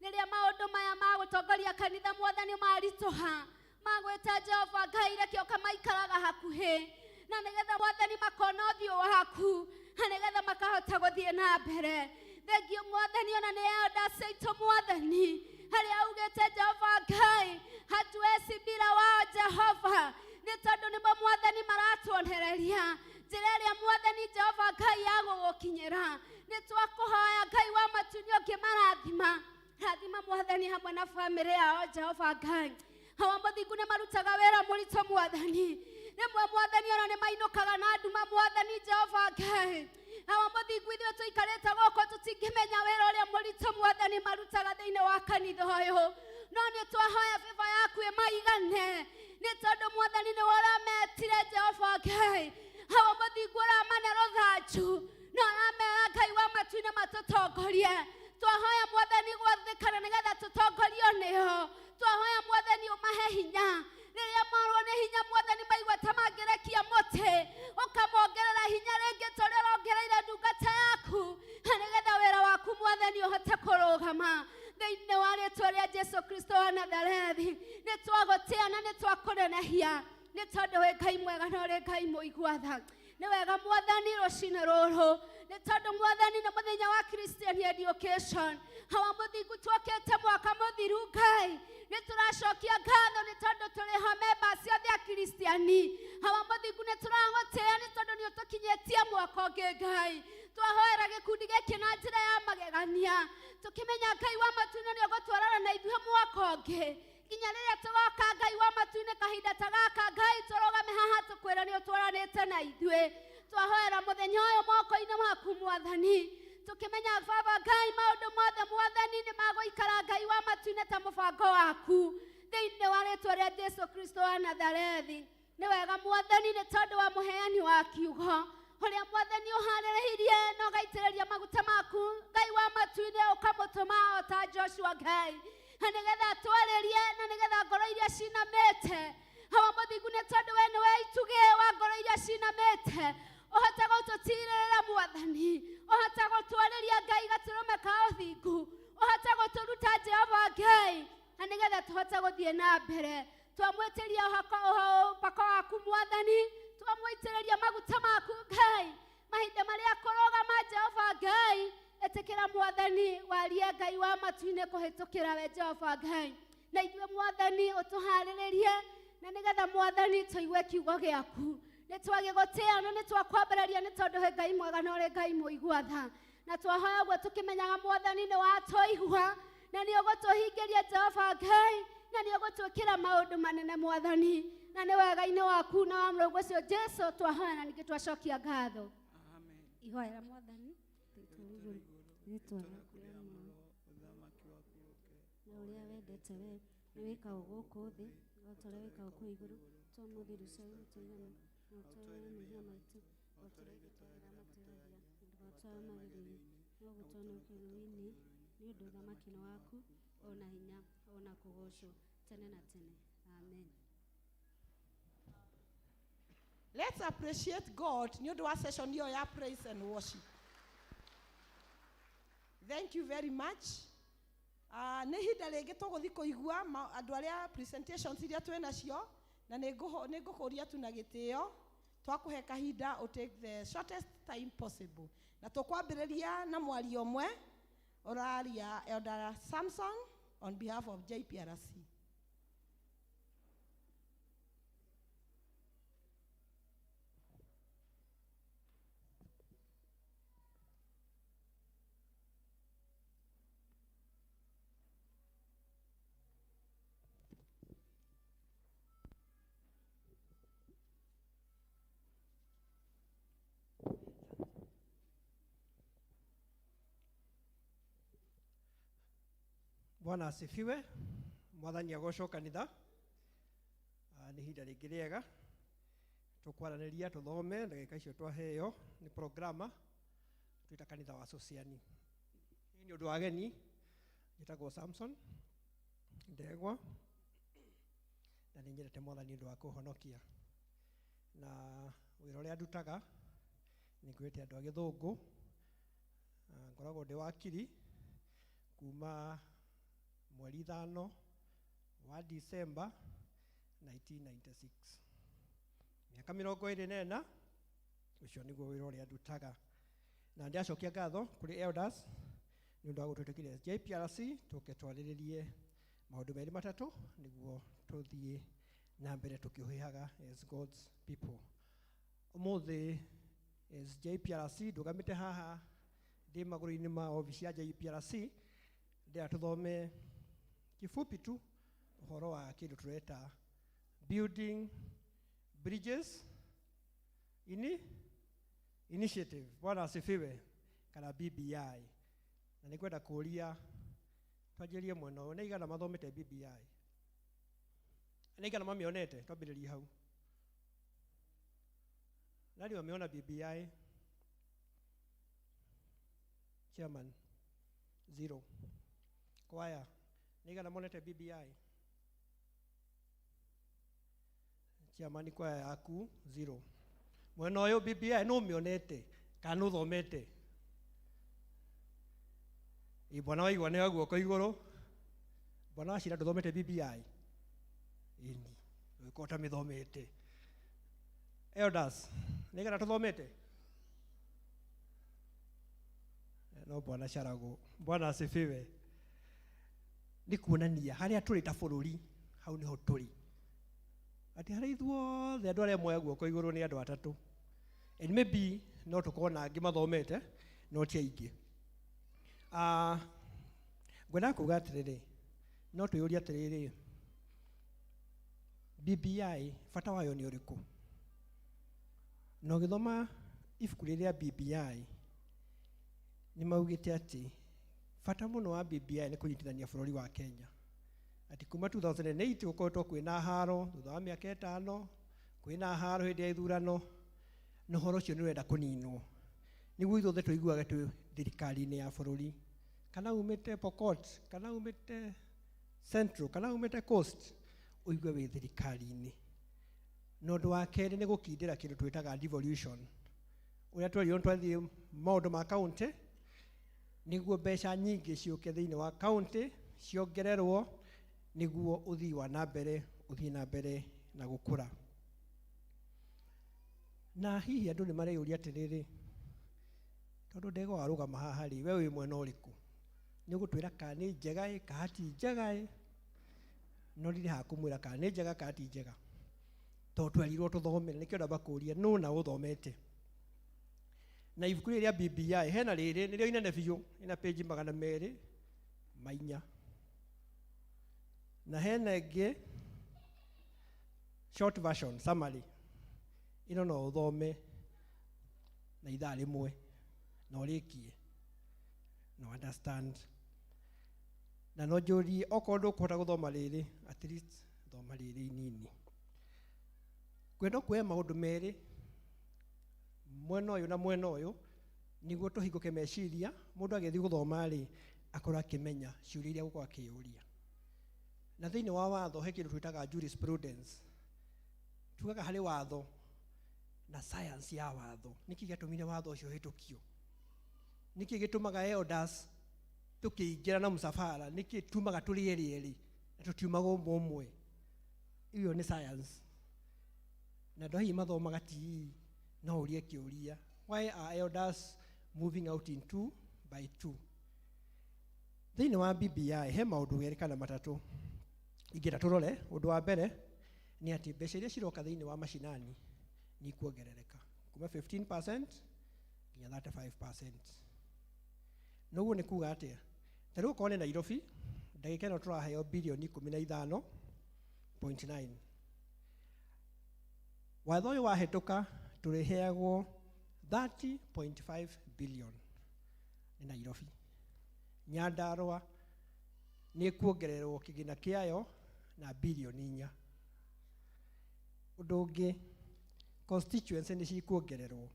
rĩrĩa maũndũ maya ma gũtongoria kanitha mwathani maritũha, magwĩta Jehova Ngai, reke ũkamaikaraga hakuhĩ, na nĩgetha mwathani makona ũthiũ waku, na nĩgetha makahota gũthiĩ na mbere. Thengio mwathani ona nĩ elders aitũ mwathani, harĩa augĩte Jehova Ngai hatuwezi bila wao Jehova, nĩ tondũ nĩmo mwathani maratuonereria njĩra ĩrĩa mwathani Jehova Ngai ya gũgũkinyĩra. Nĩ twakũhoya Ngai wa matu-inĩ ũngĩmarathima, rathima mwathani hamwe na bamĩrĩ yao Jehova Ngai. Hawa mũthingu nĩ marutaga wĩra mũritũ mwathani, rĩmwe mwathani ona nĩ mainũkaga na nduma mwathani Jehova Ngai. Hawa mũthingu ithuĩ tũikarĩte gũkũ tũtingĩmenya wĩra ũrĩa mũritũ mwathani marutaga thĩinĩ wa kanitha ũyũ, no nĩ twahoya bĩba yaku ĩmaigane, nĩ tondũ mwathani nĩwe ũrametire Jehova Ngai. Hawa mũthingu ũramane rũthanju no aramera Ngai wa matu-inĩ matũtongorie. Twahoya mwathani gwathĩkana nĩgetha tũtongorio nĩo. Twahoya mwathani ũmahe hinya rĩrĩa morwo nĩ hinya mwathani maigua ta mangĩrekia mũtĩ, ũkamongerera hinya rĩngĩ ta ũrĩa ũrongereire ndungata yaku, nĩgetha wĩra waku mwathani ũhote kũrũgama thĩinĩ wa rĩtwa rĩa Jesu Kristo wa Nazarethi. Nĩ twagũtĩa na nĩ twakũnenehia, nĩ tondũ wĩ Ngai mwega na ũrĩ Ngai mũigua tha. Nĩ wega mwathani rũcinĩ rũrũ nĩ tondũ mwathani nĩ mũthenya wa Christian education. Hawa mũthingu tuokĩte mwaka mũthiru Ngai, nĩ tũracokia ngatho nĩ tondũ tũrĩ ho members ciothe a Kristiani. Hawa mũthingu nĩ tũragũtĩĩa nĩ tondũ nĩ ũtũkinyĩtie mwaka ũngĩ Ngai. Twahoera gĩkundi gĩkĩ na njĩra ya magegania, tũkĩmenya Ngai wa matu-inĩ nĩ ũgũtwarana na ithuĩ mwaka ũngĩ nginya rĩrĩa tũgoka Ngai wa matu-inĩ kahinda ta gaka. Ngai, tũrũgame haha tũkwĩra nĩ ũtwaranĩte na ithuĩ. Twahoera mũthenya ũyũ moko-inĩ maku mwathani, tũkĩmenya baba Ngai maũndũ mothe mwathani nĩ magũikara Ngai wa matu-inĩ ta mũbango waku thĩinĩ wa rĩtwa rĩa Jesu Kristo wa Nazarethi. Nĩ wega mwathani nĩ tondũ wa mũheani wa kiugo ũrĩa mwathani ũharĩrĩirie na ũgaitĩrĩria maguta maku Ngai wa matu-inĩ, ũkamũtũma o ta Joshua Ngai, na nĩgetha twarĩrie na nĩgetha ngoro iria cinamĩte. Hawa mũthingu nĩ tondũ we nĩwe itugĩ wa ngoro iria cinamĩte, ũhote gũtũtirĩrĩra mwathani, ũhote gũtwarĩria Ngai gatũrũme ka ũthingu, ũhote gũtũruta Jehova Ngai, na nĩgetha tũhote gũthiĩ na mbere. Twamwĩtĩria ũhako waku mwathani, twamwĩtĩrĩria maguta maku Ngai mahinda marĩa kũrũgama. Jehova Ngai, ĩtĩkĩra mwathani warie Ngai wa matu-inĩ kũhĩtũkĩra we Jehova Ngai, na ithuĩ mwathani ũtũharĩrĩrie na nĩgetha mwathani tũigue kiugo gĩaku. Nĩ twagĩgũtĩa na nĩ twakwambĩrĩria nĩ tondũ he Ngai mwega na ũrĩ Ngai mũigua tha, na twahoya ũguo tũkĩmenyaga mwathani nĩ watũigua na nĩ ũgũtũhingĩria Jehova Ngai, na nĩ ũgũtwĩkĩra maũndũ manene mwathani, na nĩ wega-inĩ waku na wa mũrũguo ũcio Jesu twahoya na ningĩ twacokia ngatho.
Amen.
Ihoera mwathani igũrũ, rĩtwa rĩaku rĩamũrwo,
Ũthamaki waku ũke,
na ũrĩa wendete we nĩ wĩkagwo gũkũ thĩ o ta ũrĩa wĩkagwo kũu igũrũ. Tũmũthĩ irio cia gũtũigana, na ũtũohere mehia maitũ o ta ũrĩa ithuĩ tuohagĩra matũhĩria, na ndũgatũtware magerio-inĩ, no ũtũhonokie ũũru-inĩ, nĩ ũndũ ũthamaki nĩ waku, o na hinya, o na kũgoocwo tene na tene. Amen.
Let's appreciate God nĩ ũndũ wa session ĩyo ya praise and worship. Thank you very much. Nĩ ihinda rĩngĩ tũgũthiĩ kũigua andũ arĩa presentations iria twĩ nacio, na nĩ ngũkũria tu na gĩtĩo twakũhe kahinda ũ take the shortest time possible, na tũkwambĩrĩria na mwario ũmwe ũraria, Elder Samson on behalf of JPRC.
Bwana asifiwe. Mwathani agocwo kanitha. Nĩ ihinda rĩngĩ rĩega tũkwaranĩria, tũthome ndagĩka icio twaheo nĩ programa twĩta kanitha wa Sociani. Hii nĩ ũndũ wa ageni, njĩtagwo Samson Ndegwa na nĩ nyendete mwathani ũndũ wa kũhonokia, na wĩra ũrĩa ndutaga nĩ ngwĩte andũ a gĩthũngũ. Ngoragwo ndĩ wakiri kuma mweri 5 wa December 1996, mĩaka 24. Ũcio nĩguo wĩra ũrĩa ndutaga, na ndĩracokia ngatho kũrĩ elders nĩ ũndũ wa gũtwĩtĩkĩria JPRC tũke twarĩrĩrie maũndũ merĩ matatũ nĩguo tũthiĩ na mbere tũkĩũhĩhaga as God's people. Ũmũthĩ as JPRC ndũgamĩte haha ndĩ magũrũ-inĩ ma obici ya JPRC, ndĩra tũthome kifupi tu ũhoro wa kĩndũ tũreta Building Bridges ini Initiative, Bwana asifiwe, kana BBI. Na nĩngwenda kũũria, twanjĩrie mwena ũyũ, nĩ aigana mathomete BBI? Nĩ aigana mamĩonete? Twambĩrĩrie hau. Nani wameona BBI? Chairman, zero. Kwaya, nĩ aigana monete BBI? Chairman, kwaya yaku, zero. Mwena ũyũ, BBI nũ ũmĩonete kana nũ ũthomete? Ĩ bwana waigua nĩ guoko igũrũ. Bwana wacira, ndũthomete BBI? Ĩni, ũgĩkorwo ũtamĩthomete. Elders, Nĩ igana tũthomete? No bwana Charagu, bwana asifiwe. Nĩ kuonania harĩa tũrĩ ta bũrũri, hau nĩho tũrĩ. Atĩ harĩa ithuothe andũ arĩa moya guoko igũrũ nĩ andũ atatũ. And maybe no tũkorwo na angĩ mathomete, no ti aingĩ. Ngwendaga kuga atĩrĩrĩ, no twĩyũrie atĩrĩrĩ, BBI bata wayo nĩ ũrĩkũ? Na ũgĩthoma ibuku rĩrĩ rĩa BBI, nĩ maugĩte atĩ bata mũno wa BBI nĩ kũnyitithania bũrũri wa Kenya. Atĩ kuma 2008 gũkoretwo kwĩna haro, thutha wa mĩaka ĩtano, kwĩna haro hĩndĩ ya ithurano, na ũhoro ũcio nĩ ũrenda kũninwo. Nĩguo ithuothe tũiguage twĩ thirikari-inĩ ya bũrũri. Kana umĩte Pokot, kana umĩte Central, kana umĩte Coast, ũigue wĩ thirikari-inĩ. Na ũndũ wa kerĩ nĩ gũkindĩra kĩndũ twĩtaga devolution. Ũrĩa twerirwo nĩ twathiĩ maũndũ ma county, nĩguo mbeca nyingĩ ciũke thĩinĩ wa county, ciongererwo, nĩguo ũthii wa na mbere ũthiĩ na mbere na gũkũra. Na hihi andũ nĩ mareyũria atĩrĩrĩ, tondũ ndegwa warũgama haha rĩ, we wĩ mwena ũrĩkũ? Nĩ ũgũtwĩra kana nĩ njega ĩ, kana ti njega ĩ? No ndirĩ haha kũmwĩra kana nĩ njega kana ti njega. Tondũ twerirwo tũthome, na nĩkĩo ndamba kũũria nũ na ũthomete. Na ibuku rĩrĩ rĩa BBI, hena rĩrĩ, nĩrĩo inene biũ, rĩna page 204. Na hena ĩngĩ, short version, summary. Ĩno no ũthome na ithaa rĩmwe, na ũrĩkie, na understand. Na no njũrie, okorwo ndũkũhota gũthoma rĩrĩ, at least thoma rĩrĩ inini. Ngwenda kuoya maũndũ merĩ, mwena ũyũ na mwena ũyũ, nĩguo tũhingũke meciria, mũndũ agĩthiĩ gũthoma rĩ, akorwo akĩmenya ciũria iria egũkorwo akĩyũria. Na thĩinĩ wa watho he kĩndũ twĩtaga jurisprudence. Tugaga harĩ watho na science ya watho. Nĩkĩ gĩatũmire watho ũcio ũhĩtũkio? Nĩkĩ gĩtũmaga elders tũkĩingĩra na mũcabara, nĩkĩ tumaga tũrĩ erĩ erĩ na tũtiumaga ũmwe ũmwe? Iyo nĩ science. Na andũ hihi mathomaga TE, no ũrie kĩũria, why are elders moving out in 2 by 2? Thĩinĩ wa BBI he maũndũ merĩ kana matatũ ingĩenda tũrore. Ũndũ wa mbere nĩ atĩ mbeca iria ciroka thĩinĩ wa macinani nĩ ikuongerereka kuma 15% nginya 35%. Na ũguo nĩ kuga atĩa? Ta rĩu okorwo nĩ Nairobi, ndagĩka ĩno tũraheo bilioni 15.9. Watho ũyũ wahĩtũka tũrĩheagwo 30.5 billion nĩ Nairobi. Nyandarua nĩ kuongererwo kĩgĩna kĩayo na bilioni 4. Ũndũ ũngĩ, constituency nĩ cikuongererwo.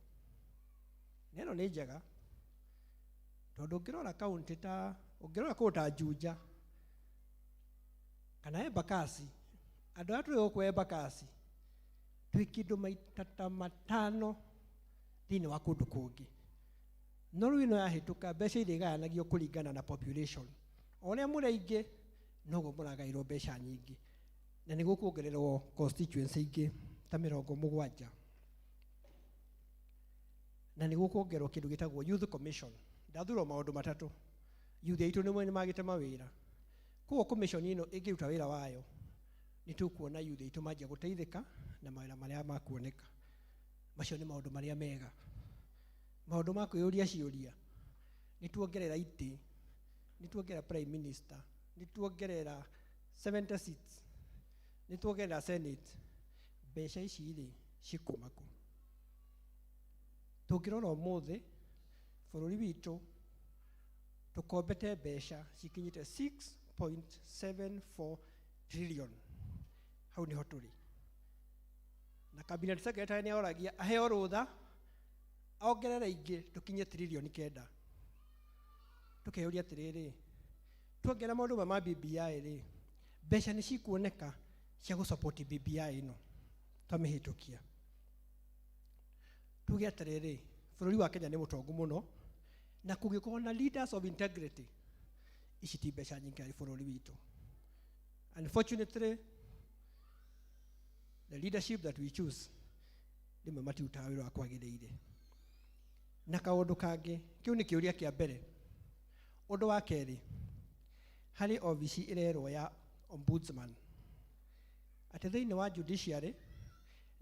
Na ĩno nĩ njega tondũ ũngĩrora county ta, ũngĩrora kũndũ ta Juja kana Embakasi, andũ arĩa tũrĩ gũkũ Embakasi twĩ kĩndũ maita ta matano thĩinĩ wa kũndũ kũngĩ. No rĩu ĩno yahĩtũka, mbeca iria igayanagio kũringana na population. O ũrĩa mũrĩ aingĩ, noguo mũragaĩrwo mbeca nyingĩ. Na nĩ gũkuongererwo constituency ingĩ ta 70. Na nĩ gũkuongererwo kĩndũ gĩtagwo Youth Commission. Ndathurwo maũndũ matatũ. Youth aitũ nĩ magĩte mawĩra. Koguo commission ĩno ĩngĩruta wĩra wayo, nĩ tũkuona youth aitũ manjia gũteithĩka na mawĩra marĩa makuoneka. Macio nĩ maũndũ marĩa mega. Maũndũ ma kwĩyũria ciũria, nĩ tuongerera itĩ, nĩ tuongerera prime minister, nĩ tuongerera 70 seats, nĩ tuongerera senate. Mbeca ici rĩ, cikuma kũ? Tũngĩrora ũmũthĩ, bũrũri witũ tũkombete mbeca cikinyĩte 6.74 trillion. Hau nĩho tũrĩ. Na cabinet secretary nĩ oragia aheo rũtha ongerere ingĩ tũkinye trilioni 9. Tũkeyũria atĩrĩrĩ, tuongerera maũndũ maya ma BBI rĩ, mbeca nĩ cikuoneka cia gũsupport BBI ĩno twamĩhĩtũkia. Tuge atĩrĩrĩ, bũrũri wa Kenya nĩ mũtongu mũno, na kũngĩkorwo na leaders of integrity, ici ti mbeca nyingĩ harĩ bũrũri witũ. Unfortunately, the leadership that we choose Rĩmwe matirutaga wĩra wa kwagĩrĩire. Na kaũndũ kangĩ, kĩu nĩ kĩũria kĩa mbere. Ũndũ wa kerĩ, harĩ obici ĩrerwo ya ombudsman atĩ thĩinĩ wa judiciary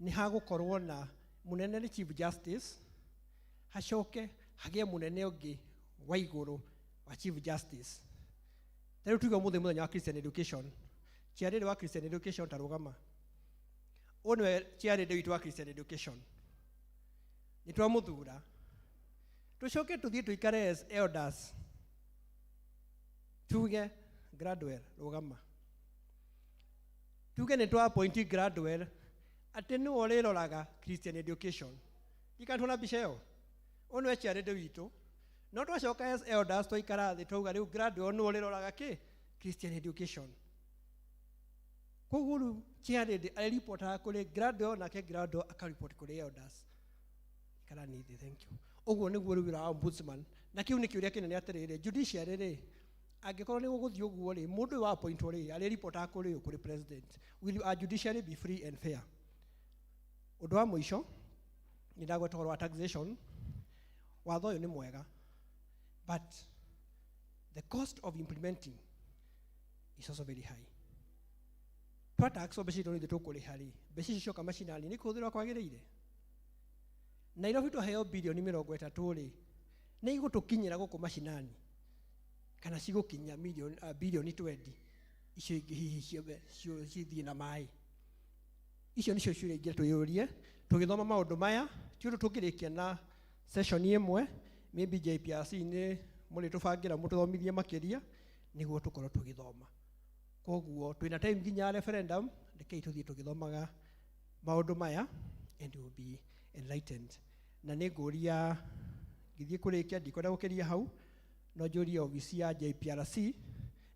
nĩ hagũkorwo na mũnene nĩ chief justice, hacoke hagĩe mũnene ũngĩ wa igũrũ wa chief justice. Ta rĩu tuge ũmũthĩ mũthenya wa Christian education, chairlady wa Christian education ta rũgama. Ũyũ nĩwe chairlady witũ wa Christian education, nĩ twamũthura. Tũcoke tũthiĩ tũikare as elders tuge Gradwell rũgama, tuge nĩ twa appoint Gradwell atĩ nĩwe ũrĩroraga Christian education. Ndikatuona mbica ĩyo. Ũyũ nĩwe chairlady witũ, no twacoka as elders twaikara thĩ twauga rĩu Gradwell nĩwe ũrĩroraga kĩ Christian education. Koguo rĩu chairlady arĩripotaga kũrĩ Gradwell, nake Gradwell akaripoti kũrĩ elders. Ikara nĩ thĩ, thank you. Ũguo nĩguo rĩu wĩra wa ombudsman. Na kĩu nĩ kĩũria kĩnene atĩrĩrĩ, judiciary rĩ, angĩkorwo nĩ gũgũthiĩ ũguo rĩ, mũndũ ũyũ wa appointwo rĩ, arĩripotaga kũrĩ ũ? Kũrĩ president. Will our judiciary be free and fair? Ũndũ wa mũico, nĩ ndagweta ũhoro wa taxation. Watho ũyũ nĩ mwega, but the cost of implementing is also very high. Twataxwo mbeca itũ nĩ ithuĩ tũkũrĩha rĩ, mbeca icio cioka macinani nĩ kũhũthĩrwo kwagĩrĩire? Nairobi twaheo bilioni 30 rĩ, nĩ igũtũkinyĩra gũkũ macinani kana cigũkinya milioni, bilioni 20 icio ingĩ hihi cithiĩ na maĩ? Icio nĩcio ciũria ingĩ twĩyũrie tũgĩthoma maũndũ maya. Ti ũndũ tũngĩrĩkia na session ĩmwe. Maybe JPRC nĩ mũrĩtũbangĩra mũtũthomithie makĩria nĩguo tũkorwo tũgĩthoma. Koguo twĩna time nginya referendum, rekei tũthiĩ tũgĩthomaga maũndũ maya and we will be enlightened. Na nĩ ngũria ngĩthiĩ kũrĩkia, ndikwenda gũkĩria hau, no njũrie obici ya JPRC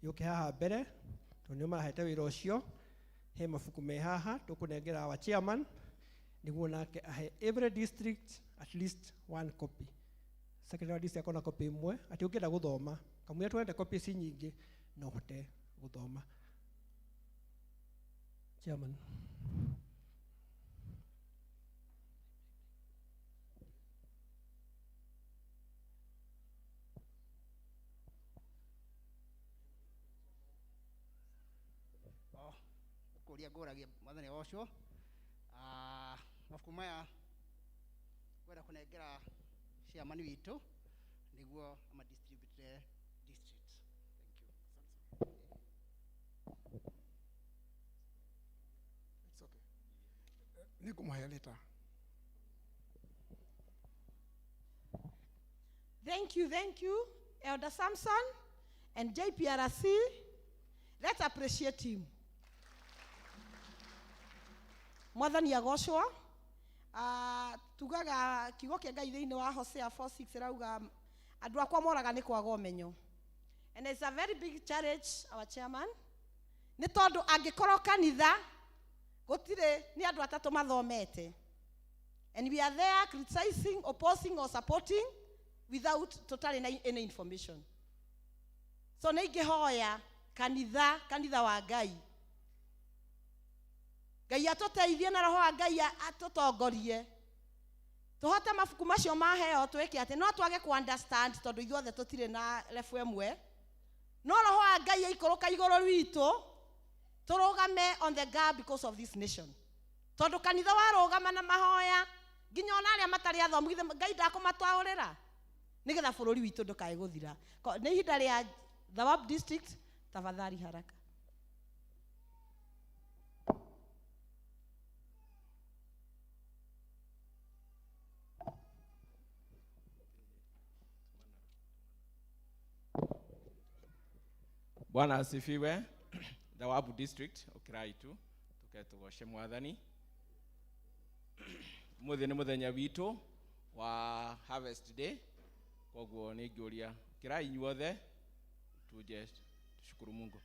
yũke haha mbere tondũ nĩo marahete wĩra ũcio. He mabuku me haha tũkũnengera our chairman nĩguo nake ahe every district at least one copy. Secretary wa district akona copy ĩmwe, atĩ ũngĩenda gũthoma kamũira twende copy ici nyingĩ no ũhote gũthoma. Chairman.
Kũria ngũragia mwathani ũcio, mabuku maya ngwenda kũnengera chairman witũ nĩguo amadistribute districts. Thank you.
It's okay. Nĩ ngũmũhe later.
Thank you, Elder Samson and JPRC. Let's appreciate him. Mwathani agocwo. Tugaga kiugo kĩa Ngai thĩinĩ wa Hosea 4:6 ĩrauga andũ akwa moraga nĩ kwaga ũmenyo. And it's a very big challenge, our chairman, nĩ tondũ angĩkorwo kanitha gũtirĩ nĩ andũ atatũ mathomete, and we are there criticizing, opposing or supporting without totally na any information. So nĩ ingĩhoya kanitha, kanitha wa Ngai, Ngai atũteithie na roho wa Ngai atũtongorie tũhote mabuku macio maheo twĩke atĩ no twage ku understand tondũ ithuothe tũtirĩ na level ĩmwe, no roho wa Ngai aikũrũka igũrũ rwitũ tũrũgame on the gap because of this nation. Tondũ kanitha warũgama na mahoya nginya ona arĩa matarĩ athomu, githĩ Ngai ndakũmatwaũrĩra nĩgetha bũrũri witũ ndũkae gũthira. Nĩ ihinda rĩa Thawab district, tafadhali haraka.
Bwana asifiwe. Thawabu district ukirai tu tuke tugoce mwathani. Muthi nĩ mũthenya witũ wa harvest day, koguo nĩ ngĩũria kirai inyuothe tuje tushukuru Mungu.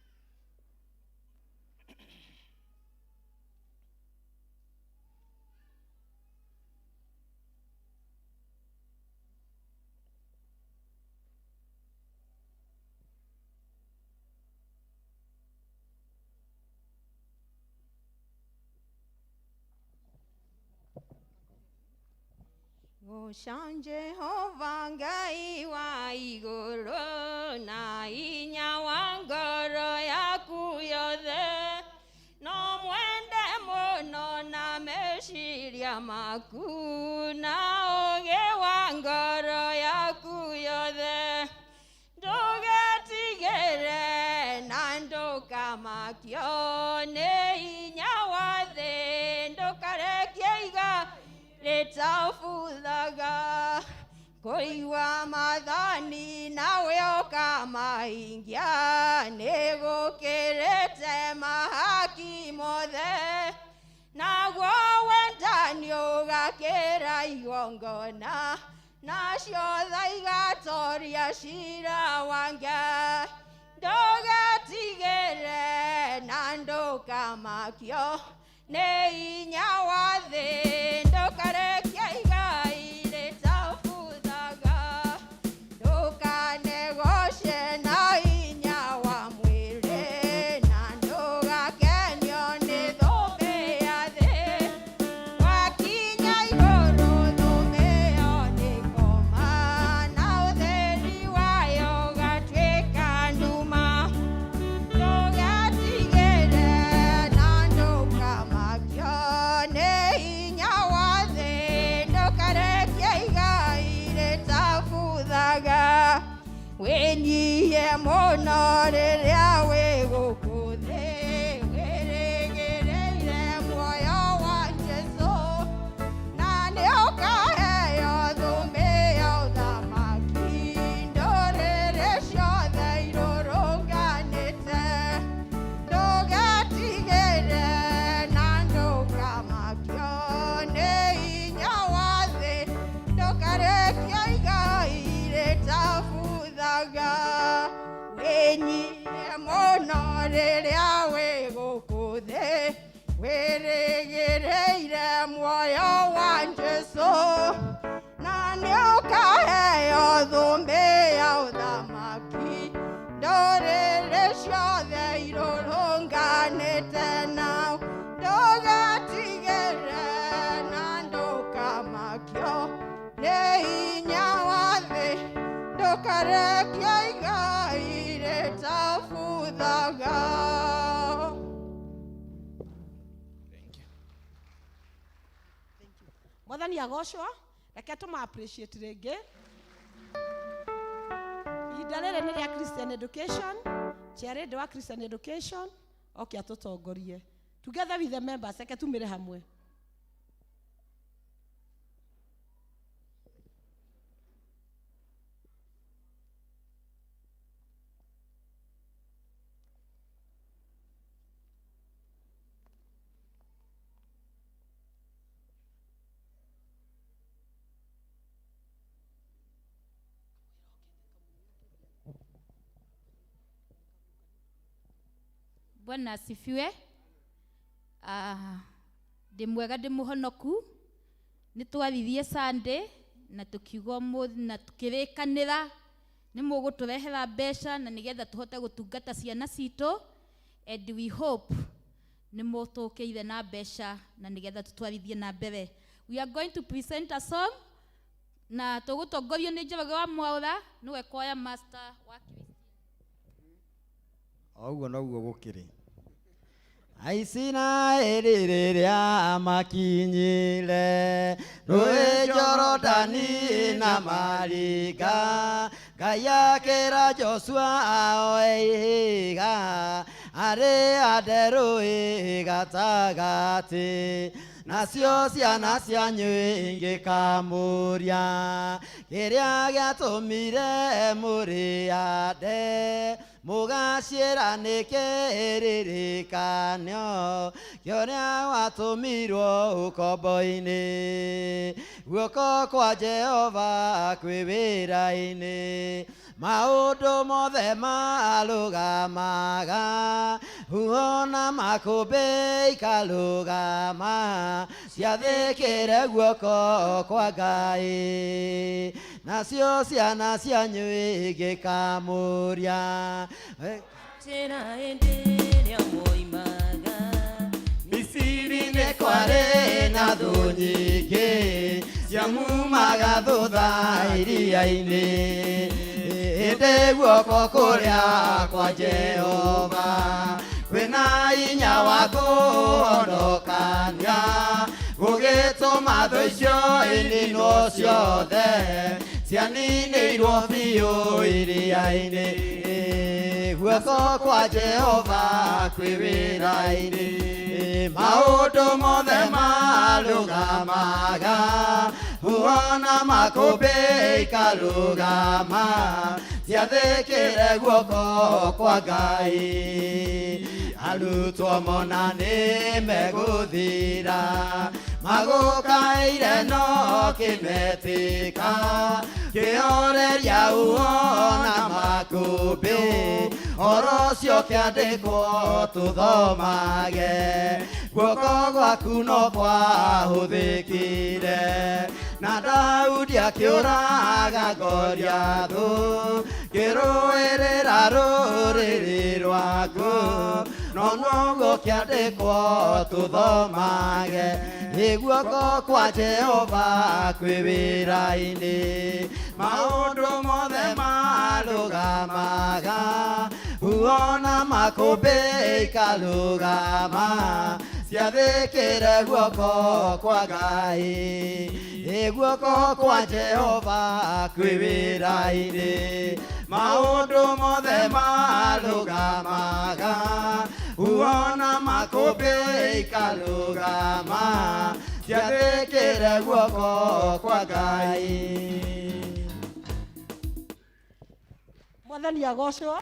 Goca Jehova Ngai wa igũrũ na hinya wa ngoro yaku yothe no mwende mũno na meciria maku na ũũgĩ wa ngoro yaku yothe ndũgetigĩre na ndũkamakio nĩ hinya wa thĩ ndũkarekie iga rĩtabuthaga kũigua maathani nawe ũkamahingia nĩ gũkĩrĩte mahaki mothe naguo wendani ũgakĩra igongona nacio tha igatoria cira wa Ngai ndũgetigĩre na ndũkamakio nĩ hinya wa thĩ ndũkarekie igai rĩtabuthaga ndũkanegoce na hinya wa mwĩrĩ na ndũgakenio nĩ thũmbĩ ya thĩ wakinya igũrũ thũmbĩ ĩyo nĩĩkoma na ũtheri wayo ũgatuĩka nduma ndũgetigĩre na ndũkamakio nĩ hinya wa thĩ ndũkarekie igai rĩtabuthaga wĩnyihie mũno rĩrĩa wĩ gũkũ thĩ wĩrĩgĩrĩire muoyo wa Jesũ na nĩũkaheo thũmbĩ ya ũthamaki ndũrĩrĩ ciothe irũrũnganĩte ndũgetigĩre na ndũkamakio nĩ hinya wa thĩ ndũkarekie igai rĩtabuthaga wĩnyihie mũno rĩrĩa wĩ gũkũ thĩ wĩrĩgĩrĩire muoyo wa Jesũ na nĩũkaheo thũmbĩ ya ũthamaki ndũrĩrĩ ciothe irũrũnganĩte nao ndũgetigĩre na ndũkamakio nĩ hinya wa thĩ ndũkarekie igai rĩtabuthaga.
Mwathani agocwo reke tũma appreciate rĩngĩ ihinda rĩrĩ nĩ rĩa Christian education chairlady wa Christian education oke atũtongorie together with the members reke tumĩre hamwe.
Bwana asifiwe. Ndĩ mwega ndĩ mũhonoku nĩ twathirie Sunday na tũkiuga ũmũthĩ na tũkĩrĩkanĩra nĩ mũgũtũrehera mbeca na nĩgetha tũhote gũtungata ciana citũ and we hope nĩ mũtũkĩire na mbeca na nĩgetha tũtwarithie na mbere. We are going to present a song na tũgũtongorio nĩ Njoroge wa Mwaũra nĩwe choir master wa
O ũguo noguo gũkĩrĩ. Aisiraeli rĩrĩa makinyire rũĩ Jorodani na maringa Ngai akĩra Joshua oe ihiga arĩande rũĩ gatagatĩ nacio ciana cianyu ingĩkamũria kĩrĩa gĩatũmire mũrĩande mũgaciĩra nĩ kĩririkanio kĩũrĩa watũmirwo ũkombo-inĩ guoko kwa Jehova kwĩ wĩra-inĩ maũndũ mothe marũgamaga huho na makũmbĩ ikarũgama ciathĩkĩre guoko kwa Ngai nacio ciana cianyu ingĩkamũria
Njĩra ĩndĩ ĩrĩa mwoimaga
Misiri nĩ kwarĩ na thũ nyingĩ Ciamumaga thutha iria-inĩ ĩndĩ guoko kũrĩa kwa Jehova kwĩna hinya wa kũhonokania gũgĩtũma thũ icio ininwo ciothe cianinĩirwo biũ iria-inĩ guoko kwa Jehova kwĩ wĩra-inĩ maũndũ mothe marũgamaga huona makũmbĩ ikarũgama ciathĩkĩre guoko kwa Ngai arutwo mona nĩ megũthira magũkaire no kĩmetĩka kĩoreria uona makũmbĩ oro ũcio kĩandĩkwo tũthomage guoko gwaku no kwahũthĩkire na Daudi akĩũraga Goliathũ kĩrũĩrĩra rũrĩrĩ rwaku no noguo kĩandĩkwo tũthomage ĩ guoko kwa Jehova kwĩ wĩra-inĩ maũndũ mothe marũgamaga huona makũmbĩ ikarũgama ciathĩkĩre guoko kwa Ngai ĩ guoko kwa Jehova kwĩ wĩra-inĩ maũndũ mothe marũgamaga huona makũmbĩ ikarũgama ciathĩkĩre guoko kwa Ngai.
Mwathani agocwo.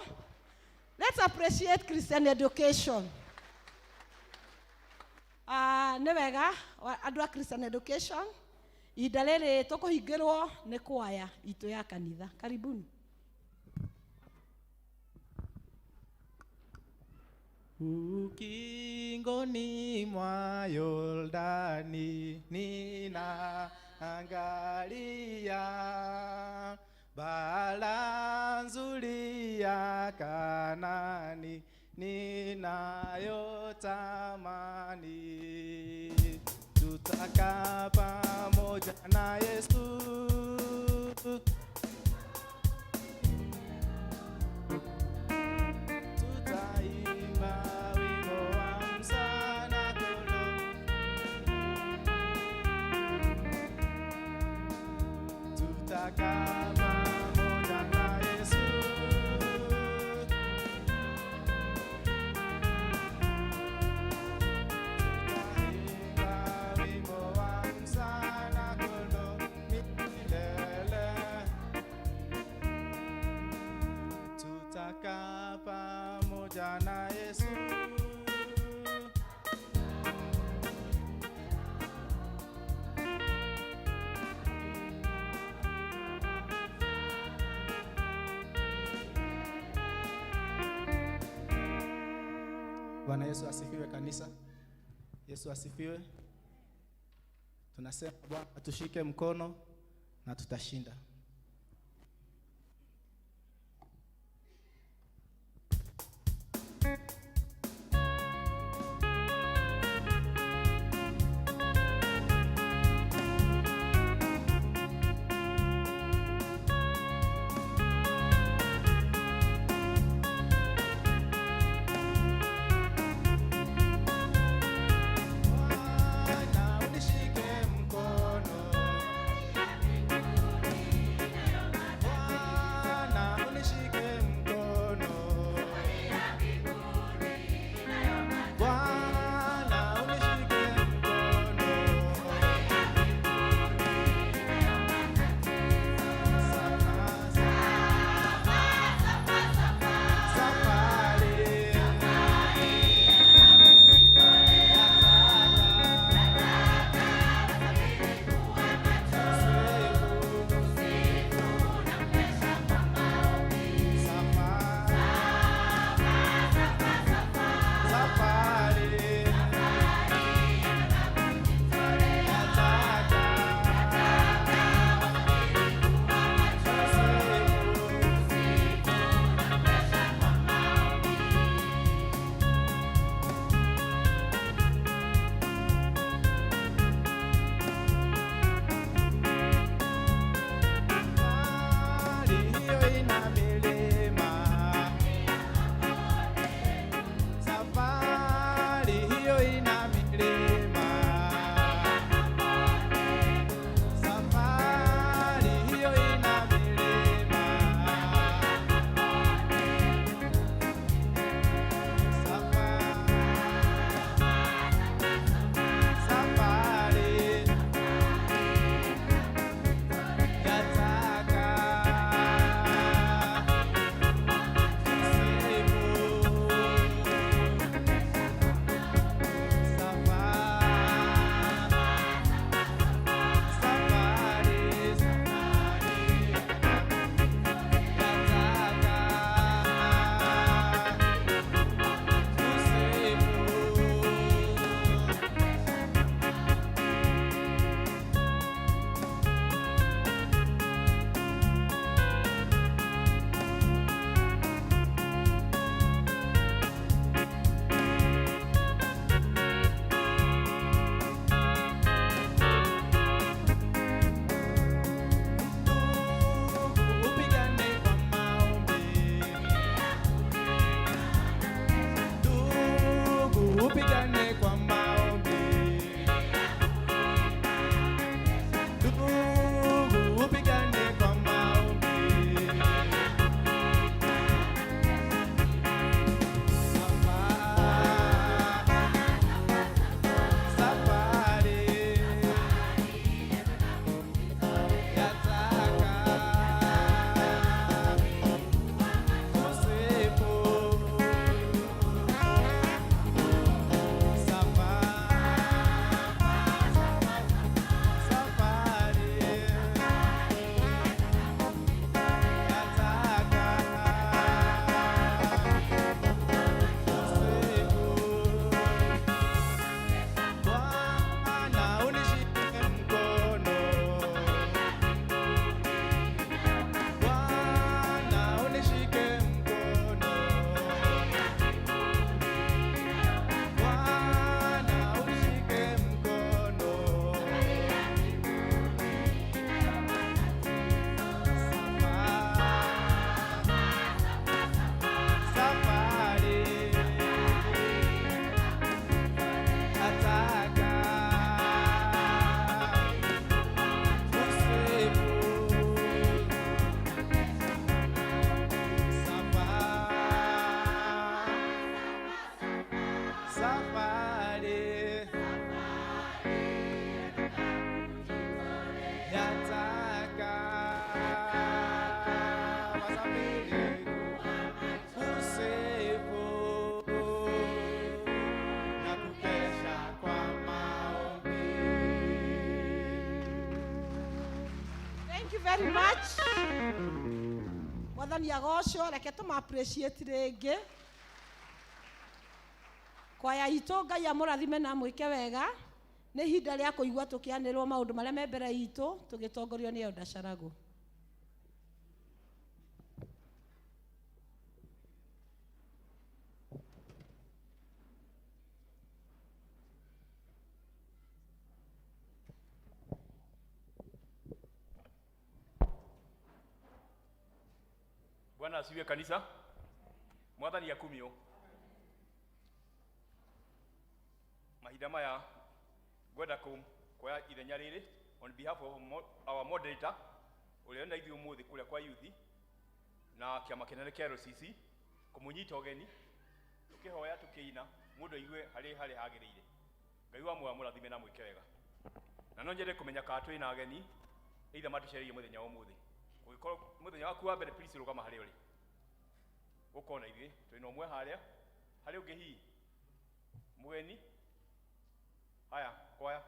Let's appreciate Christian education. Nĩ wega andũ a Christian education ihinda rĩrĩ tũkũhingĩrwo nĩ kwaya itũ ya kanitha. Karibuni.
Ukingoni mwa Yordani ninaangalia bara nzuri ya Kanani ninayotamani, tutakaa pamoja na Yesu. Tutaimba wimbo wa msana kondoo. Tutakaa pamoja na Yesu. Tutaimba wimbo wa msana kondoo milele. Tutakaa pamoja na Yesu. Bwana Yesu asifiwe kanisa. Yesu asifiwe. Tunasema Bwana tushike mkono na tutashinda. Bwana unishike mkono.
Thank you very much. Mwathani agocwo, reke tũma appreciate rĩngĩ. Kwaya itũ Ngai amũrathime na amwĩke wega. Nĩ ihinda rĩa kũigua tũkĩanĩrwo maũndũ marĩa me mbere itũ tũgĩtongorio nĩ Elder Caragu.
Bwana asifiwe kanisa. Mwathani akumio. Mahinda maya ngwenda kuoya ithenya rĩrĩ on behalf of our moderator ũrĩa na ithuĩ ũmũthĩ kũrĩa kwa youth na kĩama kĩnene kĩa LCC kũmũnyita ũgeni tũkĩhoya tũkĩina mũndũ aigue harĩ harĩa hagĩrĩire. Ngai wa muoyo amũrathime na mwĩke wega. Na no nyende kũmenya kana twĩna ageni either matũcereire mũthenya wa ũmũthĩ. Ũngĩkorwo mũthenya waku wa mbere please rũgama harĩa ũrĩ. Gũkorwo na ithuĩ twĩna ũmwe harĩa harĩ ũngĩ hihi mũgeni. Haya, kwaya.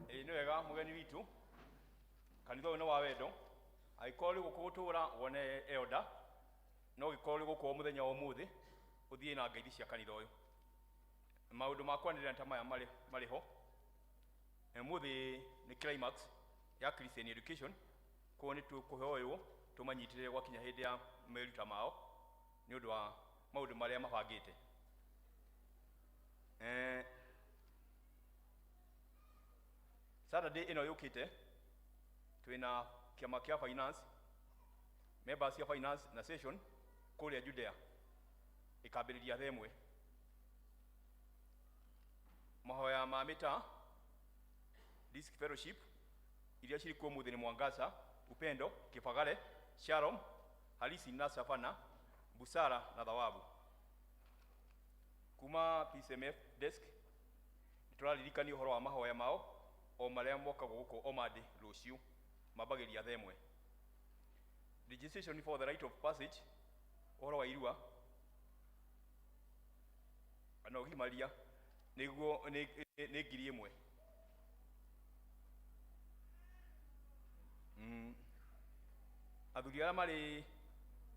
Ĩĩ nĩ wega mũgeni witũ kanitha ũyũ nĩ wa wendo angĩkorwo rĩ gũkũ gũtũra wone elder no gĩkorwo rĩ gũkũ o mũthenya wa ũmũthĩ ũthiĩ na ngeithi cia kanitha ũyũ. Maũndũ ma kwanĩrĩra ta maya marĩ ho. Ũmũthĩ nĩ climax ya Christian education koguo nĩ tũkũhoywo tũmanyitĩrĩre gwakinya hĩndĩ ya meruta mao nĩ ũndũ wa maũndũ marĩa mabangĩte. Saturday ĩno yũkĩte twĩna kĩama kĩa finance members cia finance na session kũrĩa Judea ĩkambĩrĩria thaa ĩmwe. Mahoya ma mĩtaa District Fellowship iria cirĩ kuo ũmũthĩ nĩ Mwangaza, Upendo, Kĩbagare, Shalom, Halisi na Savana, Busara na Thawabu. Kuma PCMF desk nĩtũraririkanio ũhoro wa mahoya mao o marĩa mokagwo gũkũ o Monday rũciũ mambagĩrĩria thaa ĩmwe. Registration for the right of passage ũhoro wa irua kana ũgimaria nĩguo nĩ 1000. Athuri arĩa marĩ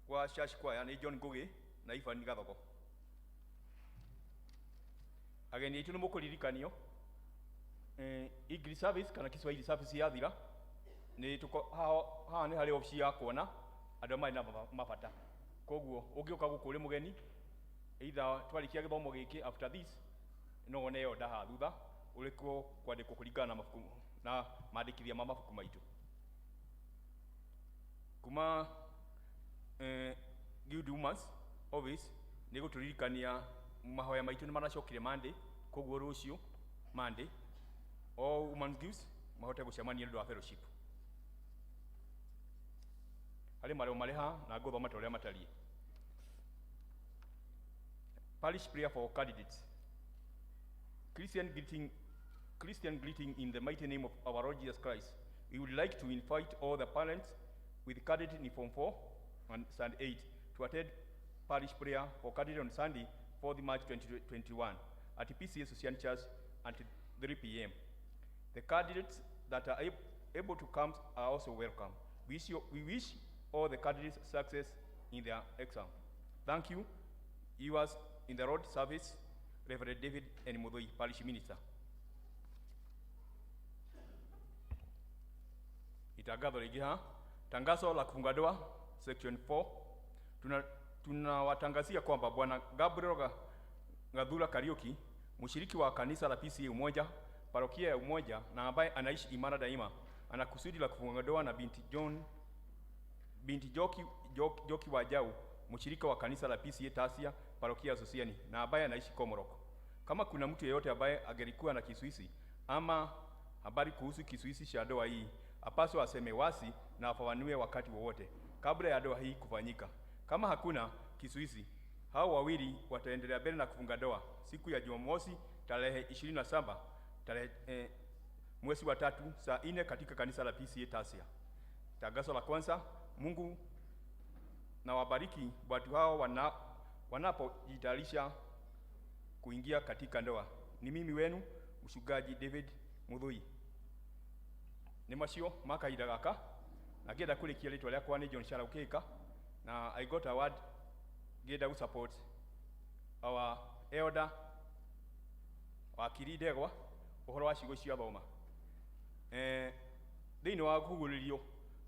kwa church choir nĩ John Ngugi na Ivan Gathogo. Ageni aitũ nĩ mũkũririkanio English service kana Kiswahili service yathira nĩ haha nĩ harĩ obici ya kuona andũ marĩ na mabata. Koguo ũngĩũka gũkũ ũrĩ mũgeni either twarĩkia gĩthomo gĩkĩ after this no wone elder haha thutha ũrĩkuo kwandĩkwo kũringana na mabuku na mandĩkithia ma mabuku maitũ. Kuma Guild Women's Office nĩ gũtũririkania mahoya maitũ nĩ maracokire Monday, koguo rũciũ Monday all women's guilds mahote gũcemania nĩ ũndũ wa fellowship. Harĩ marũa marĩ haha na ngũthoma ta ũrĩa matariĩ. Parish prayer for candidates. Christian greeting in the mighty name of our Lord Jesus Christ. We would like to invite all the parents with candidates in Form 4 and Stand 8 to attend parish prayer for candidates on Sunday, 4th March 2021 at PCA Sosian Church at 3 p.m. The candidates that are able to come are also welcome. We wish all the candidates success in their exam. Thank you. Yours in the road service, Reverend David N. Mudoi, Parish Minister. Itangazo rĩngĩ haha. Tangazo la kufunga ndoa section 4. Tunawatangazia kwamba Bwana Gabriel Gathura Kariuki, mshiriki wa kanisa la PCA Umoja, parokia ya Umoja na ambaye anaishi imara daima, ana kusudi la kufunga ndoa na binti Joki Wajau, mshirika wa kanisa la PCA Tasia, parokia ya Sosiani na ambaye anaishi Komorok.
Kama kuna mtu yeyote ambaye angelikuwa na kizuizi ama habari kuhusu kizuizi cha ndoa hii, apaswa aseme wasi na afafanue wakati wowote kabla ya ndoa hii kufanyika. Kama hakuna kizuizi, hao wawili wataendelea mbele na kufunga ndoa siku ya Jumamosi tarehe 27 tarehe mwezi wa 3 saa 4 katika kanisa la PCA Tasia. Tangazo la kwanza, Mungu na wabariki watu hao wanapojitayarisha kuingia katika ndoa. Ni mimi wenu mchungaji David Muthui. Nĩ macio ma kahinda gaka na ngĩenda kũrĩkia rĩtwa rĩakwa nĩ John Sharaukĩka na I got a word ngĩenda gũ support our elder wakiri Ndegwa ũhoro wa ciugo cia thoma. Thĩinĩ wa kũguũrĩrio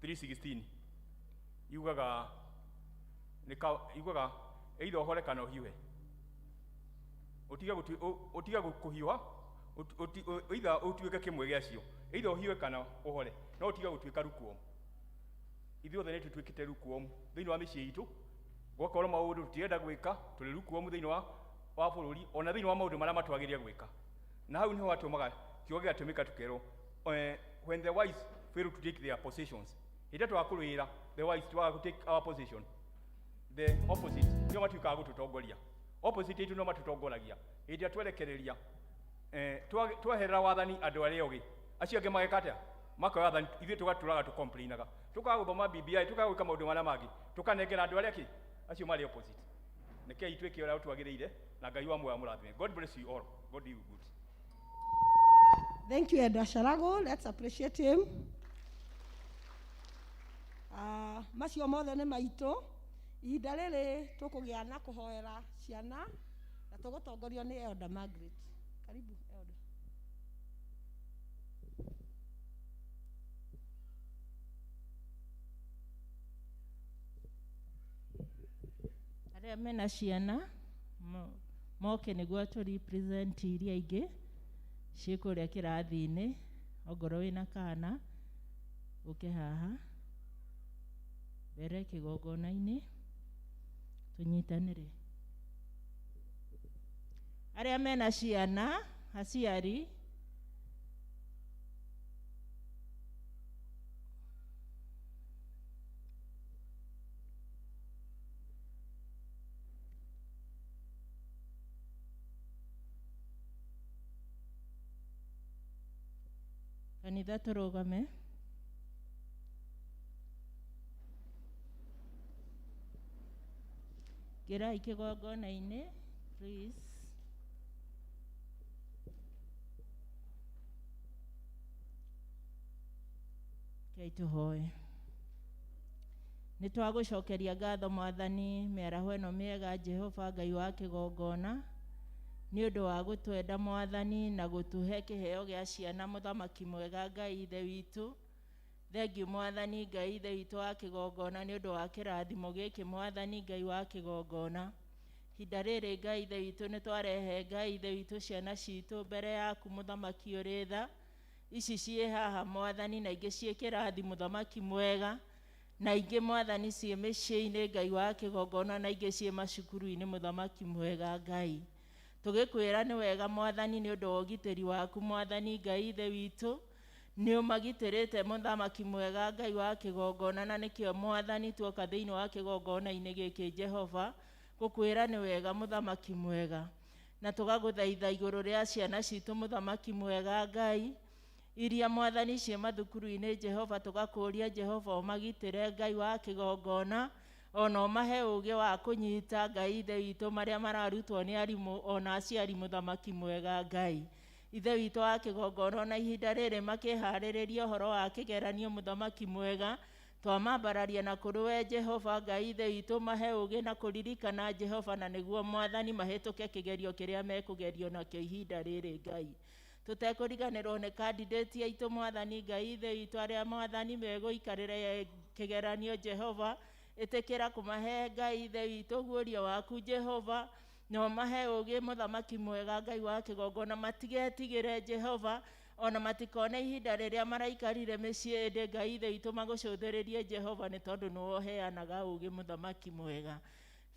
3:16 yugaga yugaga either ũhore kana ũhiũhe, ũtige kũhiũha, either ũtuĩke kĩmwe gĩacio, either ũhiũhe kana ũhore, no ũtige gũtuĩka lukewarm. Ithuothe nĩ tũtuĩkĩte lukewarm thĩinĩ wa mĩciĩ itũ, gwakorwo maũndũ tũtirenda gwĩka, tũrĩ lukewarm thĩinĩ wa bũrũri, ona thĩinĩ wa maũndũ marĩa matwagĩrĩire gwĩka. Na hau nĩho hatũmaga kiugo gĩgatũmĩka tũkerwo, when the wise fail to take their positions, hĩndĩ ĩrĩa twakũrũĩra the wise twaga to take our position, the opposite nĩo matuĩkaga gũtũtongoria. Opposite itũ nĩo matũtongoragia. Hĩndĩ ĩrĩa twerekereria, tweherera wathani andũ arĩa ogĩ, acio angĩ mageka atĩa? Makoya wathani, ithuĩ tũgatũraga tũcomplainaga, tũkaga gũthoma BBI, tũkaga gwĩka maũndũ marĩa mangĩ, tũkanengera andũ arĩa kĩ acio marĩ opposite. Rekei twĩke ũrĩa twagĩrĩire, na Ngai wa muoyo amũrathime. God bless you all. God do you good.
Thank you, Elder Sharago. Let's appreciate him. Macio mothe nĩ maitũ. Ihinda rĩrĩ tũkũgĩa na kũhoera ciana na tũgũtongorio nĩ Elder Margaret. Karibu, Elder.
Arĩa mena ciana moke nĩguo tũ represent iria ingĩ ciĩ kũrĩa kĩrathi-inĩ. Ongorwo wĩna kana ũke haha mbere kĩgongona-inĩ tũnyitanĩre. Arĩa mena ciana aciari kanitha tũrũgame. Ngĩrai kĩgongona-inĩ please. Rekei tũhoe. Nĩ twagũcokeria ngatho Mwathani mĩaraho ĩno mĩega Jehova Ngai wa kĩgongona nĩ ũndũ wa gũtwenda Mwathani na gũtũhe kĩheo gĩa ciana mũthamaki mwega Ngai Ithe witũ. Thengiũ Mwathani Ngai Ithe witũ wa kĩgongona nĩ ũndũ wa kĩrathimo gĩkĩ Mwathani Ngai wa kĩgongona. Ihinda rĩrĩ Ngai Ithe witũ nĩ twarehe Ngai Ithe witũ ciana citũ mbere yaku mũthamaki ũrĩ tha. Ici ciĩ haha Mwathani na ingĩ ciĩ kĩrathi mũthamaki mwega, na ingĩ Mwathani ciĩ mĩciĩ-inĩ Ngai wa kĩgongona, na ingĩ ciĩ macukuru-inĩ mũthamaki mwega Ngai. Tũgĩkwĩra nĩ wega Mwathani nĩ ũndũ wa ũgitĩri waku Mwathani Ngai Ithe witũ. Nĩ ũmagitĩrĩte mũthamaki mwega Ngai wa kĩgongona, na nĩkĩo Mwathani tuoka thĩinĩ wa kĩgongona-inĩ gĩkĩ Jehova gũkwĩra nĩ wega mũthamaki mwega. Na tũgagũthaitha igũrũ rĩa ciana citũ mũthamaki mwega Ngai iria Mwathani ciĩ mathukuru-inĩ Jehova, tũgakũria Jehova ũmagitĩre Ngai wa kĩgongona, ona ũmahe ũũgĩ wa kũnyita Ngai Ithe witũ marĩa mararutwo nĩ arimũ ona aciari mũthamaki mwega Ngai Ithe witũ wa kĩgongona. Ona ihinda rĩrĩ makĩharĩrĩria ũhoro wa kĩgeranio mũthamaki mwega, twamambararia na kũrĩ we Jehova Ngai Ithe witũ, mahe ũũgĩ na kũririkana Jehova, na nĩguo Mwathani mahĩtũke kĩgerio kĩrĩa mekũgerio nakĩo ihinda rĩrĩ Ngai. Tũtekũriganĩrwo nĩ candidate aitũ Mwathani Ngai Ithe witũ arĩa Mwathani megũikarĩra kĩgeranio Jehova, ĩtĩkĩra kũmahe Ngai Ithe witũ guũrio waku Jehova, na ũmahe ũũgĩ mũthamaki mwega Ngai wa kĩgongona, matigetigĩre Jehova ona matikone ihinda rĩrĩa maraikarire mĩciĩ ĩndĩ Ngai Ithe witũ magũcũthĩrĩrie Jehova, nĩ tondũ nĩwe ũheanaga ũũgĩ mũthamaki mwega.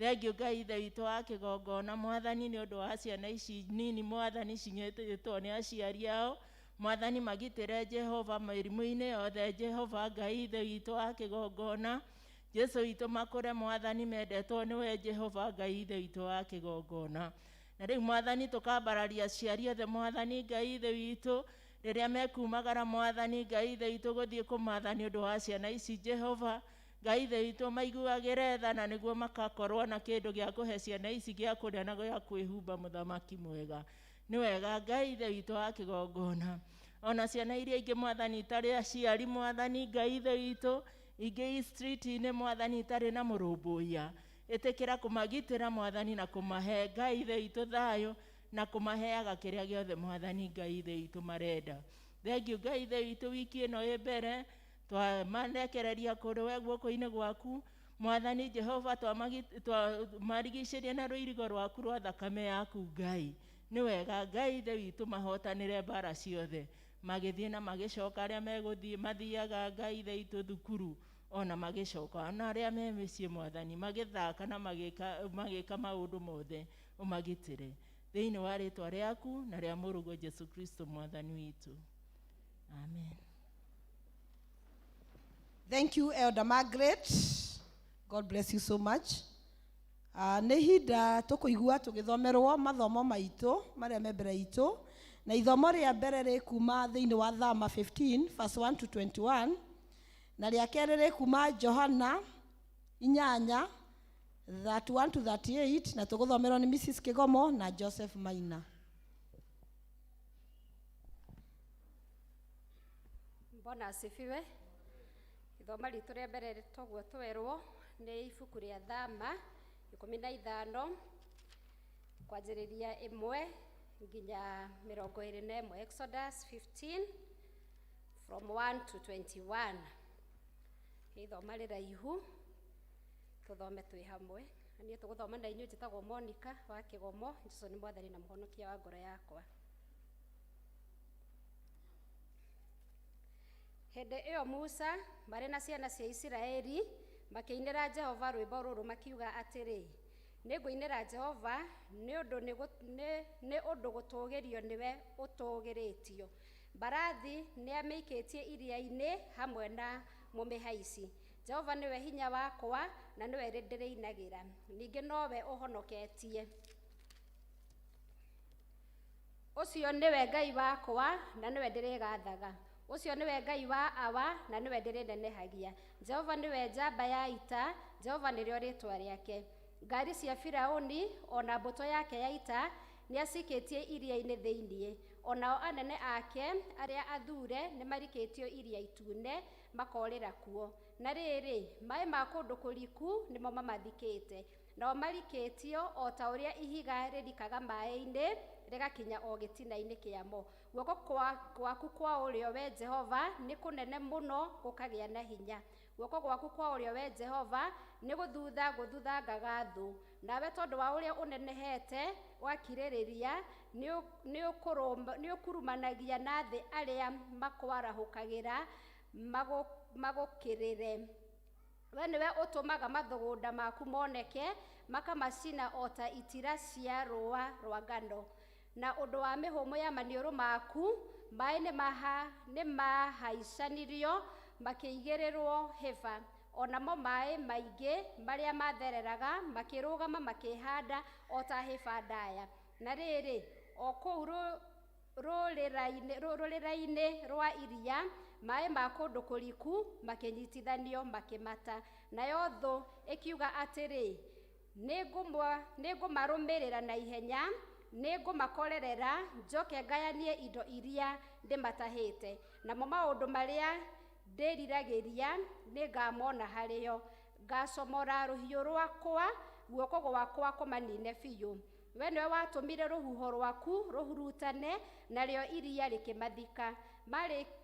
Thengiũ Ngai Ithe witũ wa kĩgongona Mwathani nĩ ũndũ wa ciana ici nini Mwathani cinyitĩtwo nĩ aciari ao Mwathani magitĩre Jehova mĩrimũ-inĩ yothe Jehova Ngai Ithe witũ wa kĩgongona Jesu witũ makũre Mwathani mendetwo nĩwe Jehova Ngai Ithe witũ wa kĩgongona. Na rĩu Mwathani tũkambararia aciari othe Mwathani Ngai Ithe witũ rĩrĩa mekumagara Mwathani Ngai Ithe witũ gũthiĩ kũmatha nĩ ũndũ wa ciana ici Jehova Ngai Ithe witũ maiguagĩre tha na nĩguo makakorwo na kĩndũ gĩa kũhe ciana ici gĩa kũrĩa na gĩa kwĩhumba mũthamaki mwega. Nĩ wega Ngai Ithe witũ wa kĩgongona. Ona ciana iria ingĩ Mwathani itarĩ aciari Mwathani Ngai Ithe witũ ingĩ i street-inĩ Mwathani itarĩ na mũrũmbũiya ĩtĩkĩra kũmagitĩra Mwathani na kũmahe Ngai Ithe witũ thayũ na kũmaheaga kĩrĩa gĩothe Mwathani Ngai Ithe witũ marenda. Thengiũ Ngai Ithe witũ wiki ĩno ĩ mbere twamanekereria kũrĩ we guoko-inĩ gwaku Mwathani Jehova twamarigicĩria na rũirigo rwaku rwa thakame yaku Ngai. Nĩ wega Ngai Ithe witũ mahotanĩre mbara ciothe magĩthiĩ na magĩcoka arĩa megũthiĩ mathiaga Ngai Ithe witũ thukuru ona magĩcoka ona arĩa me mĩciĩ Mwathani magĩthaka na magĩka maũndũ mothe ũmagitĩre thĩinĩ wa rĩtwa rĩaku na rĩa mũrũguo Jesu Kristo Mwathani witũ. Amen.
Thank you, Elder Margaret. God bless you so much. Nĩ ihinda tũkũigua tũgĩthomerwo mathomo maitũ marĩa me mbere itũ, na ithomo rĩa mbere rĩ kuma thĩinĩ wa Thama 15 verse 1 to 21, na rĩa kerĩ rĩ kuma Johana 8 31 to 38, na tũgũthomerwo nĩ Mrs. Kĩgomo na Joseph Maina.
Bwana asifiwe. Ithoma ritũ rĩa mbere toguo twerwo nĩ ibuku rĩa Thama 15 kwanjĩrĩria 1 nginya 21, Exodus 15 from 1 to 21. Ithoma rĩraihu tũthome twĩ hamwe. Na niĩ tũgũthoma na inyuĩ njĩtagwo Monica wa Kĩgomo. Jesũ nĩ Mwathani na Mũhonokia wa ngoro yakwa. Hĩndĩ ĩyo Musa marĩ na ciana cia Isiraeli makĩinĩra Jehova rwĩmbo rũrũ makiuga atĩrĩ, nĩngũinĩra Jehova nĩ ũndũ gũtũũgĩrio nĩwe ũtũũgĩrĩtio. Mbarathi nĩamĩikĩtie iria-inĩ hamwe na mũmĩhaici. Jehova nĩwe hinya wakwa na nĩwe ndĩrĩinagĩra, ningĩ nowe ũhonoketie. Ũcio nĩwe Ngai wakwa na nĩwe ndĩrĩgathaga. Ũcio nĩwe Ngai wa awa na nĩwe ndĩrĩnenehagia. Jehova nĩwe njamba ya ita, Jehova nĩrĩo rĩĩtwa rĩake. Ngari cia Firaũni ona mbũtũ yake ya ita nĩacikĩtie iria-inĩ thĩinĩ. Onao anene ake arĩa athure nĩmarikĩtio iria itune makorĩra kuo. Na rĩrĩ, maĩ ma kũndũ kũriku nĩmo mamathikĩte. Nao marikĩtio o ta ũrĩa ihiga rĩrikaga maĩ-inĩ rĩgakinya o gĩtina-inĩ kĩamo. Guoko gwaku kwa ũrĩo we Jehova nĩ kũnene mũno gũkagĩa na hinya. Guoko gwaku kwa ũrĩo we Jehova nĩ gũthutha gũthuthangaga thũ. Nawe tondũ wa ũrĩa ũnenehete wakirĩrĩria nĩ ũkurumanagia na thĩ arĩa makwarahũkagĩra magũkĩrĩre. We nĩwe ũtũmaga mathũgũnda maku moneke, makamacina o ta itira cia rũa rwa ngano. Na ũndũ wa mĩhũmũ ya maniũrũ maku, maĩ nĩmahaicanirio makĩigĩrĩrwo hĩba. Onamo maĩ maingĩ marĩa mathereraga makĩrũgama makĩhanda o ta hĩba ndaya. Na rĩrĩ, o kũu rũrĩra-inĩ rwa iria, maĩ ma kũndũ kũriku makĩnyitithanio makĩmata. Nayo thũ ĩkiuga atĩrĩ, nĩngũmarũmĩrĩra na ihenya, nĩngũmakorerera, njoke ngayanie indo iria ndĩmatahĩte. Namo maũndũ marĩa ndĩriragĩria nĩngamona harĩo. Ngacomora rũhiũ rwakwa, guoko gwakwa kũmanine biũ. We nĩwe watũmire rũhuho rwaku rũhurutane, narĩo iria rĩkĩmathika.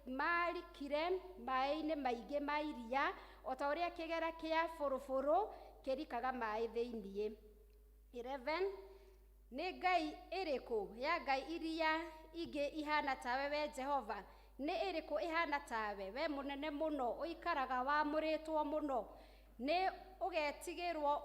Marikire maĩ-inĩ maingĩ ma iria, o ta ũrĩa kĩgera kĩa bũrũbũrũ kĩrikaga maĩ thĩinĩ. 11 Nĩ ngai ĩrĩkũ ya ngai iria ingĩ ihana tawe we Jehova? Nĩ ĩrĩkũ ĩhana tawe we mũnene mũno, ũikaraga wamũrĩtwo mũno? Nĩ ũgetigĩrwo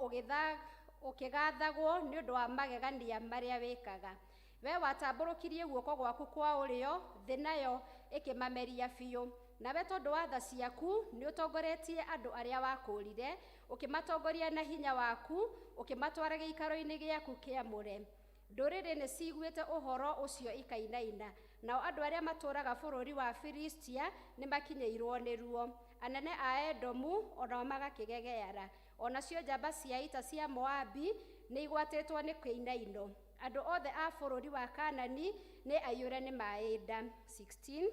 Ũkĩgaathagwo nĩ ũndũ wa magegania marĩa wĩkaga. We watambũrũkirie guoko gwaku kwa ũrĩo, thĩ nayo ĩkĩmameria biũ. Nawe tondũ wa tha ciaku nĩ ũtongoretie andũ arĩa wakũũrire, ũkĩmatongoria na hinya waku, ũkĩmatwara gĩikaro-inĩ gĩaku kĩamũre. Ndũrĩrĩ nĩ ciguĩte ũhoro ũcio ikainaina, nao andũ arĩa matũũraga bũrũri wa Filistia nĩ makinyĩirwo nĩruo. Anene a Edomu o nao magakĩgegeara, o nacio njamba cia ita cia Moabi nĩ igwatĩtwo nĩ kĩinaino. Andũ othe a bũrũri wa Kaanani nĩ aiyũre nĩ maĩ nda. 16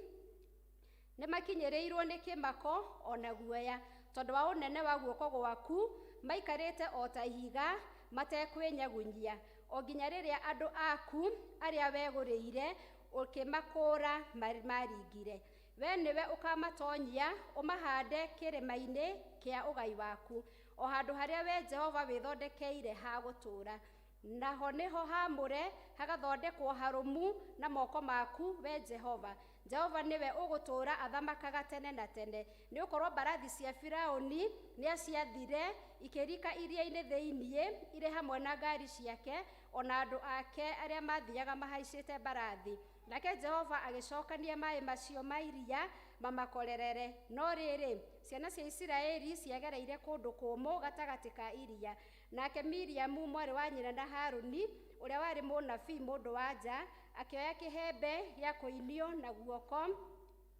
Nĩ makinyĩrĩirwo nĩ kĩmako o na guoya, tondũ wa ũnene wa guoko gwaku, maikarĩte o ta ihiga matekwĩnyagunyia, o nginya rĩrĩa andũ aku arĩa wegũrĩire ũkĩmakũũra maringire. We nĩwe ũkamatonyia ũmahande kĩrĩma-inĩ kĩa ũgai waku, o handũ harĩa we Jehova wĩthondekeire ha gũtũũra. Naho nĩho haamũre hagathondekwo harũmu na moko maku, we Jehova. Jehova nĩwe ũgũtũũra athamakaga tene na tene. Nĩ ũkorwo mbarathi cia Firaũni nĩaciathire ikĩrika iria-inĩ thĩinĩ, irĩ hamwe na ngaari ciake, o na andũ ake arĩa maathiiaga mahaicĩte mbarathi. Nake Jehova agĩcookania maaĩ macio ma iria mamakorerere. No rĩrĩ, ciana cia Isiraeli ciagereire kũndũ kũmũ gatagatĩ ka iria. Nake Miriamu, mwarĩ wa nyina na Harũni, ũrĩa warĩ mũnabii mũndũ-wa-nja, akĩoya kĩhembe gĩa kũinio na guoko,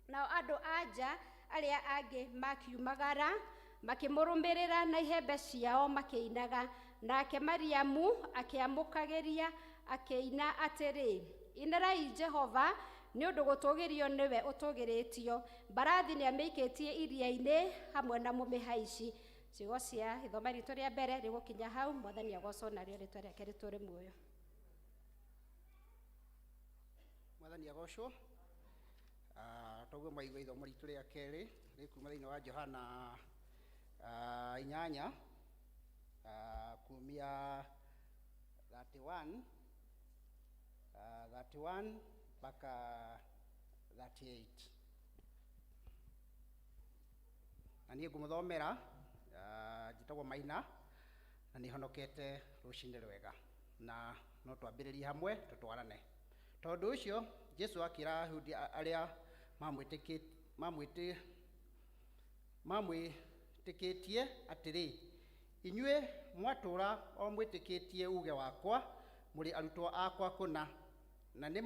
nao andũ-a-nja arĩa angĩ makiumagara makĩmũrũmĩrĩra na ihembe ciao makĩinaga. Nake Mariamu akĩamũkagĩria akĩina atĩrĩ, Inĩrai Jehova, nĩ ũndũ gũtũũgĩrio nĩwe ũtũũgĩrĩtio; mbarathi nĩamĩikĩtie iria-inĩ hamwe na mũmĩhaici. Ciugo cia ithoma ritũ rĩa mbere rĩgũkinya hau. Mwathani agocwo narĩo rĩtwa rĩake rĩtũũre muoyo.
Mwathani agocwo. Toguo mwaigua ithomo ritũ rĩa kerĩ rĩkuma thĩinĩ wa Johana 8 kumia 31 31 mpaka 38, na niĩ ngũmũthomera. Njĩtagwo Maina na nĩ honokete rũcinĩ rwega, na no twambĩrĩrie hamwe tũtwarane. Tondũ ũcio Jesu akĩra Ayahudi arĩa mamwĩtĩkĩtie atĩrĩ, inyuĩ mwatũũra o mwĩtĩkĩtie uge wakwa, mũrĩ arutwo akwa kũna, na nĩ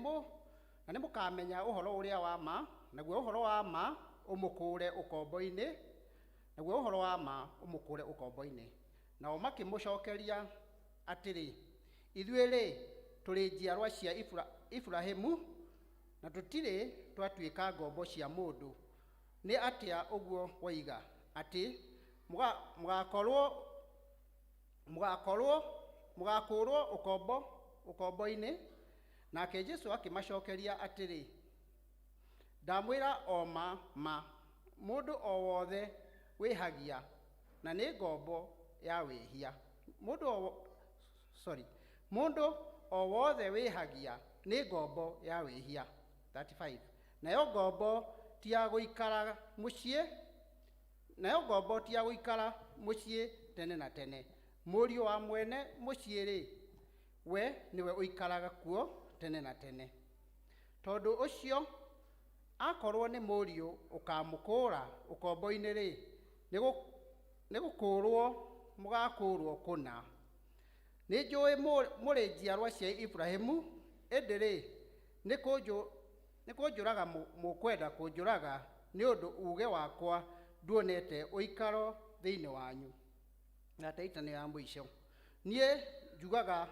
mũkamenya ũhoro ũrĩa wa ma, naguo ũhoro wa ma ũmũkũũre ũkombo-inĩ, naguo ũhoro wa ma ũmũkũũre ũkombo-inĩ. Nao makĩmũcokeria atĩrĩ, ithuĩ-rĩ, tũrĩ njiarwa cia Iburahĩmu, na tũtirĩ twatuĩka ngombo cia mũndũ. Nĩ atĩa ũguo woiga atĩ mũgakũũrwo ũkombo-inĩ? Nake Jesu akĩmacokeria atĩrĩ, ndamwĩra o ma ma, mũndũ o wothe wĩhagia na nĩ ngombo ya wĩhia. Mũndũ o wothe wĩhagia nĩ ngombo ya wĩhia. 35 Nayo ngombo ti ya gũikara mũciĩ, nayo ngombo ti ya gũikara mũciĩ tene na tene. Mũriũ wa mwene mũciĩ-rĩ, we nĩwe ũikaraga kuo tene na tene. Tondũ ũcio, akorwo nĩ mũriũ ũkamũkũũra ũkombo-inĩ-rĩ, nĩ gũkũũrwo mũgakũũrwo kũna. Nĩ njũĩ mũrĩ njiarwa cia Iburahĩmu, ĩndĩ-rĩ, nĩ kũnjũraga mũkwenda kũnjũraga nĩ ũndũ uuge wakwa nduonete ũikaro thĩinĩ wanyu. Na taita nĩ ya mũico. Niĩ njugaga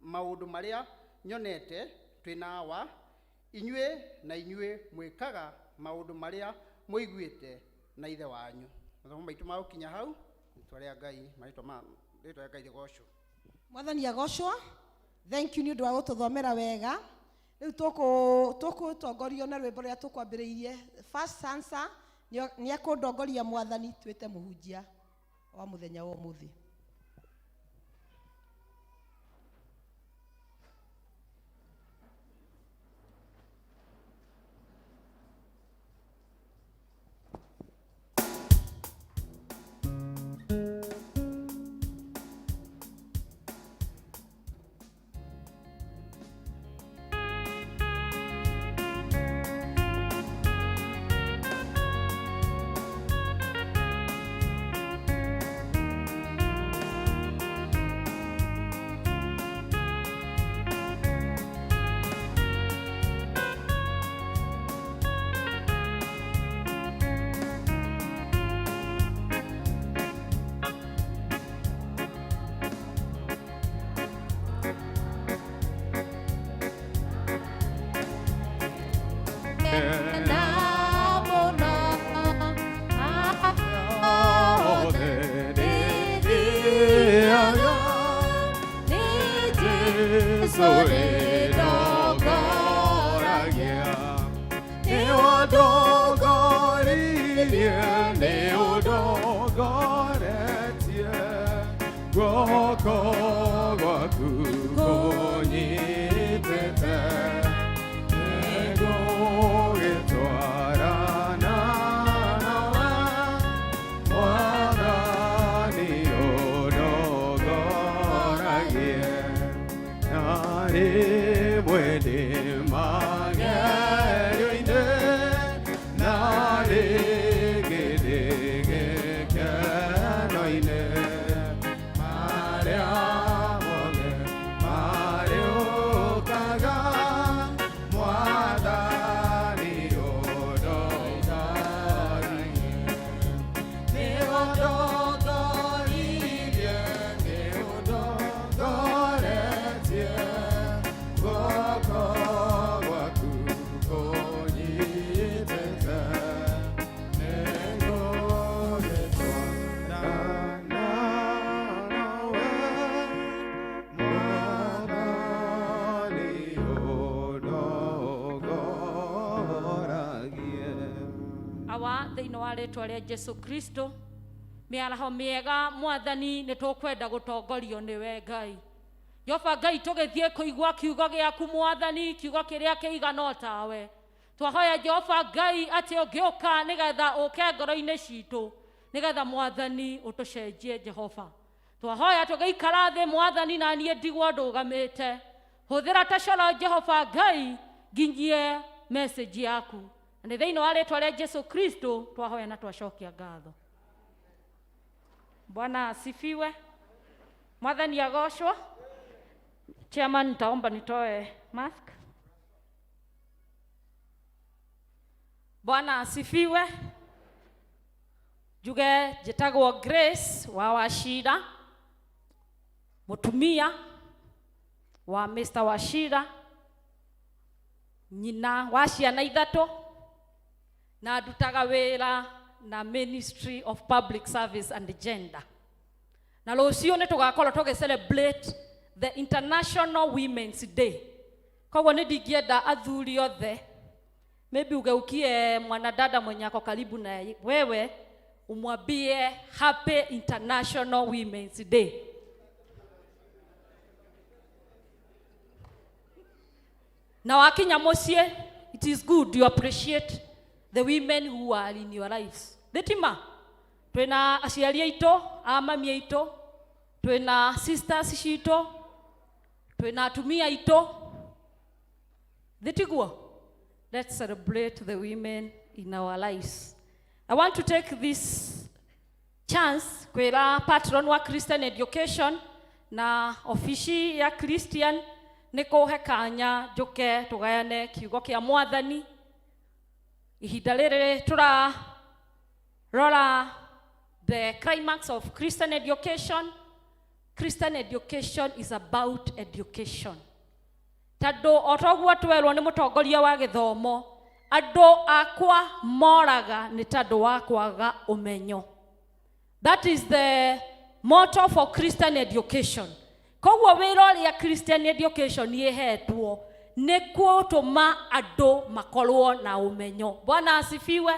maũndũ marĩa nyonete twĩ na Awa, inyuĩ na inyuĩ mwĩkaga maũndũ marĩa mũiguĩte na ithe wanyu. Mathomo maitũ magũkinya hau. Rĩtwa rĩa Ngai, marĩtwa ma rĩtwa rĩa Ngai rĩgocwo.
Mwathani agocwo. Thank you nĩ ũndũ wa gũtũthomera wega. Rĩu tũkũtongorio na rwĩmbo rũrĩa tũkwambĩrĩirie. First stanza nĩ ekũndongoria Mwathani twĩte mũhunjia wa mũthenya wa ũmũthĩ.
Ngakena mũno othe ndĩthiaga nĩ Jesũ rĩndongoragia nĩ wandongoririe nĩ ũndongoretie guoko gwaku kũnyitĩte nĩngũgĩtwarana nawe Mwathani ũndongoragie na rĩmwe ndĩ magerio-inĩ na rĩngĩ ndĩ gĩkeno-inĩ marĩa mothe marĩũkaga Mwathani ũndongoragie nĩ ũndongoririe nĩ ũndongoretie guoko gwaku kũnyitĩte nĩngũgĩtwarana nawe Mwathani ũndongoragie.
Awa thĩinĩ wa rĩtwa rĩa Jesu Kristo, mĩaraho mĩega Mwathani, nĩ tũkwenda gũtongorio nĩwe Ngai. Jehova Ngai, tũgĩthiĩ kũigua kiugo gĩaku Mwathani, kiugo kĩrĩa kĩigana o tawe. Twahoya Jehova Ngai atĩ ũngĩũka nĩgetha ũke ngoro-inĩ citũ, nĩgetha Mwathani ũtũcenjie Jehova. Twahoya tũgĩikara thĩ Mwathani, na niĩ ndigwo ndũgamĩte. Hũthĩra ta coro Jehova Ngai nginyie message yaku. Na nĩ thĩinĩ wa rĩtwa rĩa Jesu Kristo twahoya na twacokia ngatho. Bwana asifiwe. Mwathani agocwo. Chairman, nitaomba nitoe mask. Bwana asifiwe. Njuge njĩtagwo Grace wa Wachira, mũtumia wa Mr. Wachira, nyina wa ciana ithatũ, na ndutaga wĩra na Ministry of Public Service and Gender. Na rũciũ nĩ tũgakorwo tũgĩ celebrate the International Women's Day. Koguo nĩ ndingĩenda athuri othe, maybe ugeukie mwanadada mwenye ako karibu na wewe umwambie Happy International Women's Day. Na wakinya mũciĩ, it is good you appreciate the women who are in your lives. Thitima, twĩna aciari aitũ, a mami aitũ, twĩna sisters citũ, twĩna atumia aitũ. Thitiguo? Let's celebrate the women in our lives. I want to take this chance kwĩra patron wa Christian Education na ofici ya Christian nĩ kũhe kanya njũke tũgayane kiugo kĩa Mwathani. Ihinda rĩrĩ tũrarora the climax of Christian education. Christian education is about education. Tondũ o toguo twerwo nĩ mũtongoria wa gĩthomo, andũ akwa moraga nĩ tondũ wa kwaga ũmenyo. That is the motto for Christian education. Koguo wĩra ũrĩa Christian education ĩhetwo nĩ gũtũma andũ makorwo na ũmenyo. Bwana asifiwe.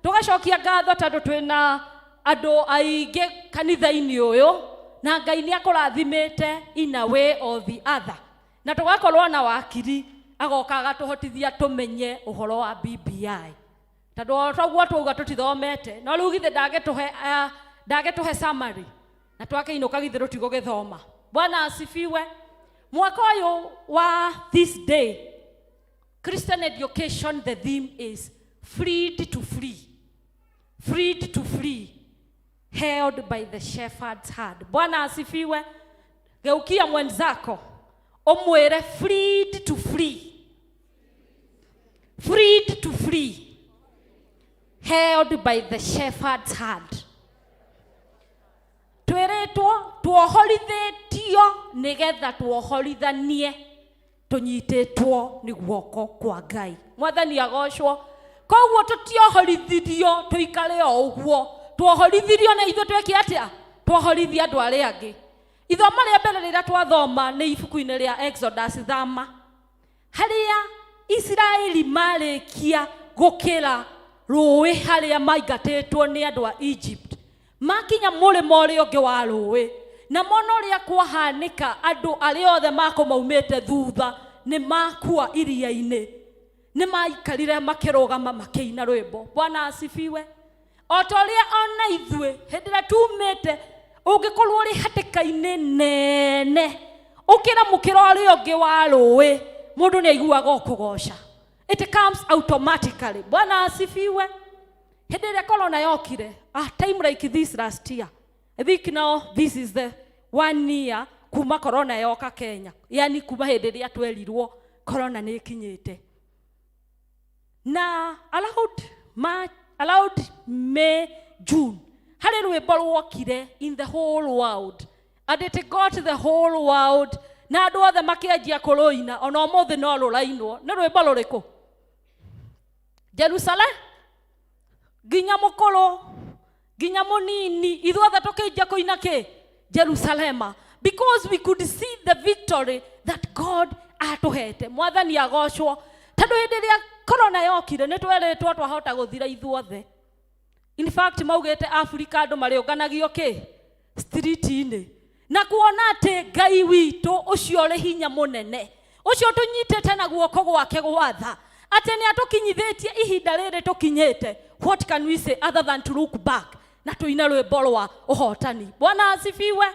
Tũgacokia ngatho tondũ twĩna andũ aingĩ kanitha-inĩ ũyũ na Ngai nĩ akũrathimĩte in a way or the other. Na tũgakorwo na wakiri agoka agatũhotithia tũmenye ũhoro wa BBI. Tondũ o toguo twauga tũtithomete, no rĩu githĩ ndagĩtũhe summary na twakĩinũka githĩ rũtigũgĩthoma. Bwana asifiwe. Mwaka ũyũ wa this day, Christian education, the theme is freed to free. Freed to free, held by the shepherd's hand. Bwana asifiwe. Geukia mwenzako umwire freed to free. Freed to free, held by the shepherd's hand. Twĩrĩtwo tuohorithĩtio nĩgetha tuohorithanie. Tũnyitĩtwo nĩ guoko kwa Ngai. Mwathani agocwo. Koguo tũtiohorithirio tũikare o ũguo, tuohorithirio na ithuĩ twĩke atĩa? Twohorithie andũ arĩa angĩ. Ithomo rĩa mbere rĩrĩa twathoma nĩ ibuku-inĩ rĩa Exodus, thama harĩa Isiraeli marĩkia gũkĩra rũĩ harĩa maingatĩtwo nĩ andũ a Egypt, makinya mũrĩmo ũrĩa ũngĩ wa rũĩ na mona ũrĩa kwahanĩka, andũ arĩa othe makũmaumĩte thutha nĩ makua iria-inĩ, nĩ maikarire makĩrũgama makĩina rwĩmbo. Bwana asifiwe. O ta ũrĩa ona ithuĩ hĩndĩ ĩrĩa tumĩte, ũngĩkorwo ũrĩ hatĩka-inĩ nene, ũkĩra mũkĩra ũrĩa ũngĩ wa rũĩ, mũndũ nĩ aiguaga ũkũgoca. It comes automatically. Bwana asifiwe. Hĩndĩ ĩrĩa corona yokire, a time like this last year, I think now this is the one year kuma corona yoka Kenya, yani kuma hĩndĩ ĩrĩa twerirwo corona nĩ ĩkinyĩte, na around March, around May, June, harĩ rwĩmbo rwokire in the whole world, and it got the whole world, na andũ othe makĩanjia kũrũina. Ona ũmũthĩ no rũrainwo. Nĩ rwĩmbo rũrĩkũ? Jerusalem. Nginya mũkũrũ nginya mũnini, ithuothe tũkĩnjia kũina kĩ Jerusalema, because we could see the victory that God atũhete. Mwathani agocwo. Tondũ hĩndĩ ĩrĩa corona yokire, nĩ twerĩtwo twahota gũthira ithuothe. In fact, maugĩte Afrika andũ marĩũnganagio kĩ street-inĩ, na kuona atĩ Ngai witũ ũcio ũrĩ hinya mũnene, ũcio tũnyitĩte na guoko gwake gwatha, atĩ nĩ atũkinyithĩtie ihinda rĩrĩ tũkinyĩte, what can we say other than to look back na tũine rwĩmbo rwa ũhotani? Bwana asifiwe.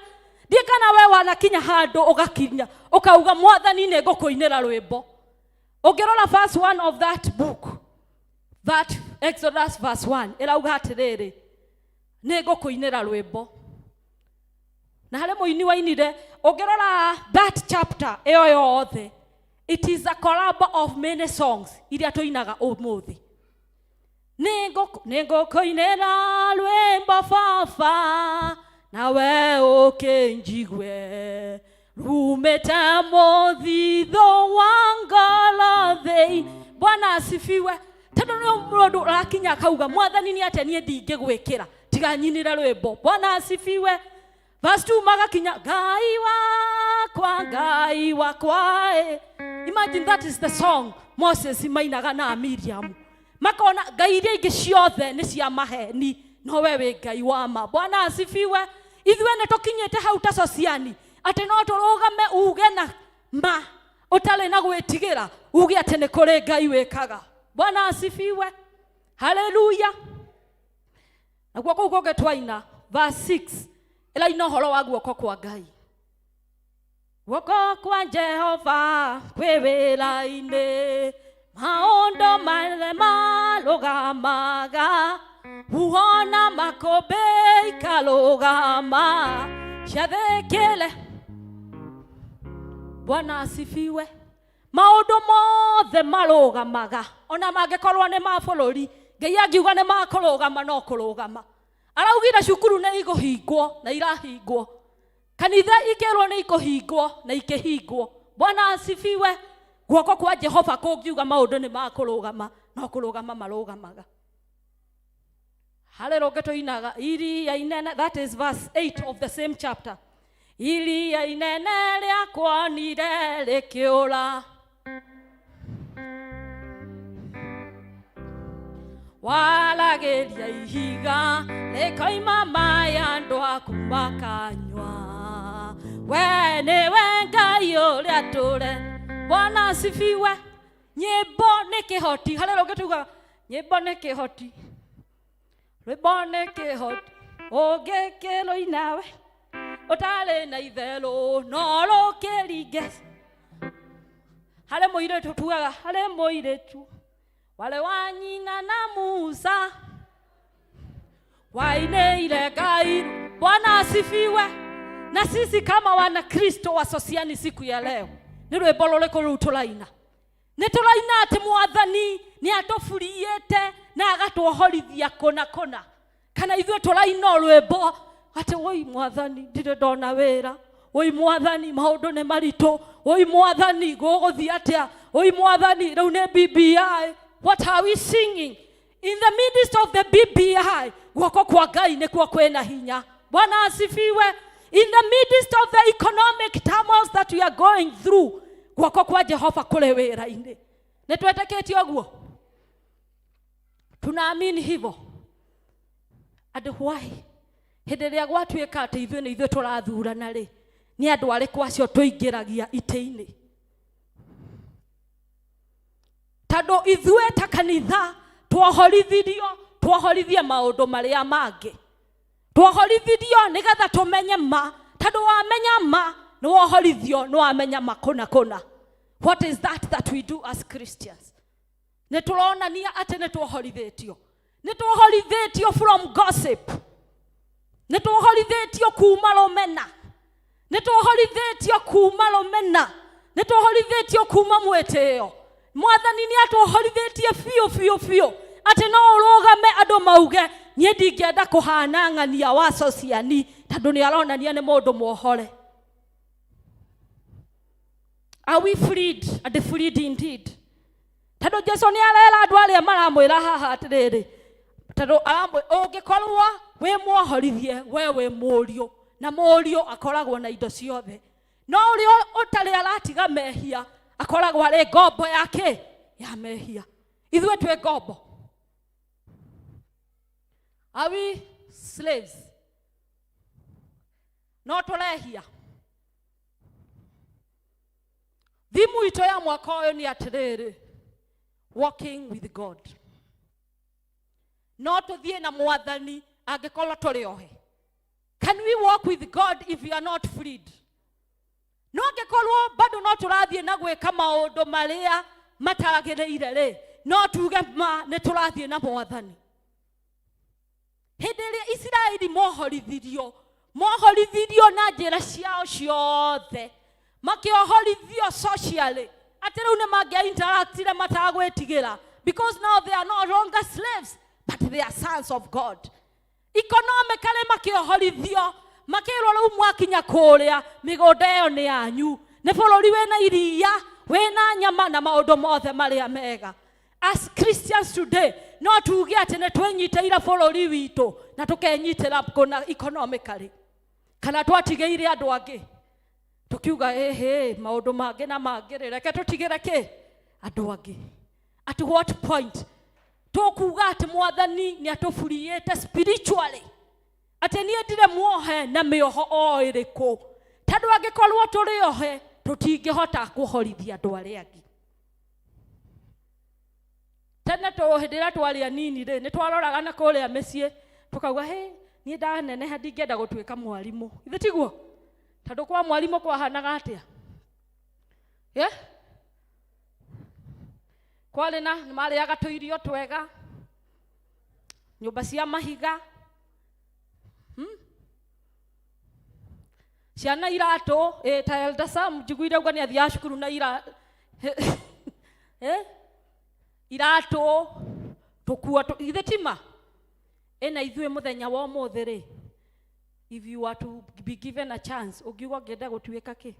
Ndiĩ kana we wanakinya handũ ũgakinya ũkauga, "Mwathani, nĩ ngũkũinĩra rwĩmbo." Ũngĩrora verse 1 of that book, that Exodus verse 1, ĩrauga atĩrĩrĩ, "Nĩ ngũkũinĩra rwĩmbo." Na harĩ mũini wainire. Ũngĩrora that chapter ĩyo yothe, it is a collab of many songs iria tũinaga ũmũthĩ. Nĩ ngũkũinĩra rwĩmbo baba, nawe ũkĩnjigue, rumĩte mũthithũ wa ngoro thĩinĩ. Bwana asifiwe. Tondũ nĩ mũndũ ũrakinya akauga, "Mwathani, nĩ atĩa niĩ ndingĩgwĩkĩra tiga nyinĩre rwĩmbo?" Bwana asifiwe. Verse 2 magakinya, "Ngai wakwa, Ngai wakwa ĩ." Imagine, that is the song Moses mainaga na Miriam, makona ngai iria ingĩ ciothe nĩ cia maheni, no we wĩ Ngai wa ma. Bwana asifiwe. Ithuĩ nĩ tũkinyĩte hau ta Sociani atĩ no tũrũgame uge na ma ũtarĩ na gwĩtigĩra, uge atĩ nĩ kũrĩ Ngai wĩkaga. Bwana asifiwe. Haleluya. Naguo kũu kũngĩ twaina, verse 6 ĩraina ũhoro wa guoko kwa Ngai. Guoko kwa Jehova kwĩ wĩra-inĩ, maũndũ marĩa marũgamaga, huho na makũmbĩ ikarũgama ciathĩkĩre. Bwana asifiwe. Maũndũ mothe marũgamaga, ona mangĩkorwo nĩ ma bũrũri, Ngai angiuga nĩ makũrũgama, no kũrũgama. Araugire cukuru nĩ igũhingwo na irahingwo, kanitha ikĩrwo nĩ ikũhingwo na ikĩhingwo. Bwana asifiwe. Guoko kwa Jehova kũngiuga maũndũ nĩ makũrũgama, no kũrũgama marũgamaga. Harĩ rũngĩ tũinaga, iria inene, that is verse 8 of the same chapter, iria inene rĩakuonire rĩkĩũra, waragĩria ihiga rĩkoima maĩ, andũ aku makanyua, we nĩwe Ngai ũrĩa tũre. Bwana asifiwe. Nyĩmbo nĩ kĩhoti. Harĩ rũngĩ tugaga nyĩmbo nĩ kĩhoti, rwĩmbo nĩ kĩhoti, ũngĩkĩrũinawe ũtarĩ na itherũ no rũkĩringe. Harĩ mũirĩtu tugaga, harĩ mũirĩtu warĩ wa nyina na Musa wainĩire Ngai. Bwana asifiwe. Na sisi kama wana Kristo wa Sosiani siku ya leo, nĩ rwĩmbo rũrĩkũ rũu tũraina? Nĩ tũraina atĩ Mwathani nĩ atũburiĩte na agatuohorithia kũna kũna, kana ithuĩ tũraina o rwĩmbo atĩ, "Woi Mwathani, ndirĩ ndona wĩra"? Oi mwathani, maũndũ nĩ maritũ. Oi mwathani, gũgũthiĩ atĩa? Oi mwathani, rĩu nĩ BBI. What are we singing? In the midst of the BBI, guoko kwa Ngai nĩkuo kwĩna hinya. Bwana asifiwe. In the midst of the economic turmoils that we are going through, guoko kwa Jehova kũrĩ wĩra-inĩ. Nĩ twetĩkĩtie ũguo? Tunaamini hivyo. And why? Hĩndĩ ĩrĩa gwatuĩka atĩ ithuĩ nĩ ithuĩ tũrathurana rĩ, nĩ andũ arĩkũ acio tũingĩragia itĩ-inĩ? Tondũ ithuĩ ta kanitha twohorithirio twohorithie maũndũ marĩa mangĩ. Twohorithirio nĩgetha tũmenye ma, tondũ wamenya ma nĩ wohorithio, nĩ wamenya ma kũna kũna. What is that that we do as Christians? Nĩ tũronania atĩ nĩ twohorithĩtio. Nĩ twohorithĩtio from gossip. Nĩ twohorithĩtio kuma rũmena. Nĩ twohorithĩtio kuma rũmena. Nĩ twohorithĩtio kuma mwĩtĩo. Mwathani nĩ atwohorithĩtie biũ biũ biũ atĩ no ũrũgame andũ mauge niĩ ndingĩenda kũhana ng'ania wa sociani tondũ nĩ aronania nĩ mũndũ muohore. Are we freed and freed indeed? Tondũ Jesu nĩ arera andũ arĩa maramwĩra haha atĩrĩrĩ, tondũ ũngĩkorwo wĩ muohorithie we wĩ mũriũ, na mũriũ akoragwo na indo ciothe, no ũrĩa ũtarĩ aratiga mehia akoragwo arĩ ngombo yake ya mehia. Ithuĩ twĩ ngombo. Are we slaves? No tũrehia. Thimu itũ ya mwaka ũyũ nĩ atĩrĩrĩ, walking with God. No tũthiĩ na mwathani angĩkorwo tũrĩ ohe. Can we walk with God if we are not freed? No angĩkorwo bado no tũrathiĩ na gwĩka maũndũ marĩa matagĩrĩire rĩ, no tuge ma nĩ tũrathiĩ na mwathani. Hĩndĩ ĩrĩa Isiraeli mohorithirio, mohorithirio na njĩra ciao ciothe, makĩohorithio socially, atĩ rĩu nĩ mangĩa interactire matagwĩtigĩra, because now they are no longer slaves but they are sons of God. Economically makĩohorithio, makĩrwo rĩu mwakinya kũrĩa mĩgũnda ĩyo nĩ yanyu, nĩ bũrũri wĩna iria, wĩna nyama na maũndũ mothe marĩa mega. As Christians today, no tuge atĩ nĩ twĩnyitĩire bũrũri witũ na tũkenyitĩra kũna economically, kana twatigĩire andũ angĩ tukiuga ĩhĩ maũndũ mangĩ na mangĩ rĩ, reke tũtigĩre kĩ andũ angĩ. At what point tũkuga atĩ mwathani nĩ atũburiĩte spiritually, atĩ niĩ ndirĩ muohe na mĩoho o ĩrĩkũ, tondũ angĩkorwo tũrĩ ohe tũtingĩhota kũhorithia andũ arĩa angĩ. Tene hĩndĩ ĩrĩa twarĩ anini rĩ, nĩ twaroraga na kũrĩa mĩciĩ tũkauga hĩ, niĩ ndaneneha ndingĩenda gũtuĩka mwarimũ. Ithe tiguo? Tondũ kwa mwarimũ kwahanaga atĩa? Yeah? Kwarĩ na nĩ marĩaga tũirio twega, nyũmba cia mahiga, Ciana iratũ, ta Elder Sam njiguire uga nĩ athiaga cukuru na iratũ, tũkuo, ithe tima? Ĩna ithuĩ mũthenya wa ũmũthĩ rĩ, if you are to be given a chance, ũngiuga ũngĩenda gũtuĩka kĩ?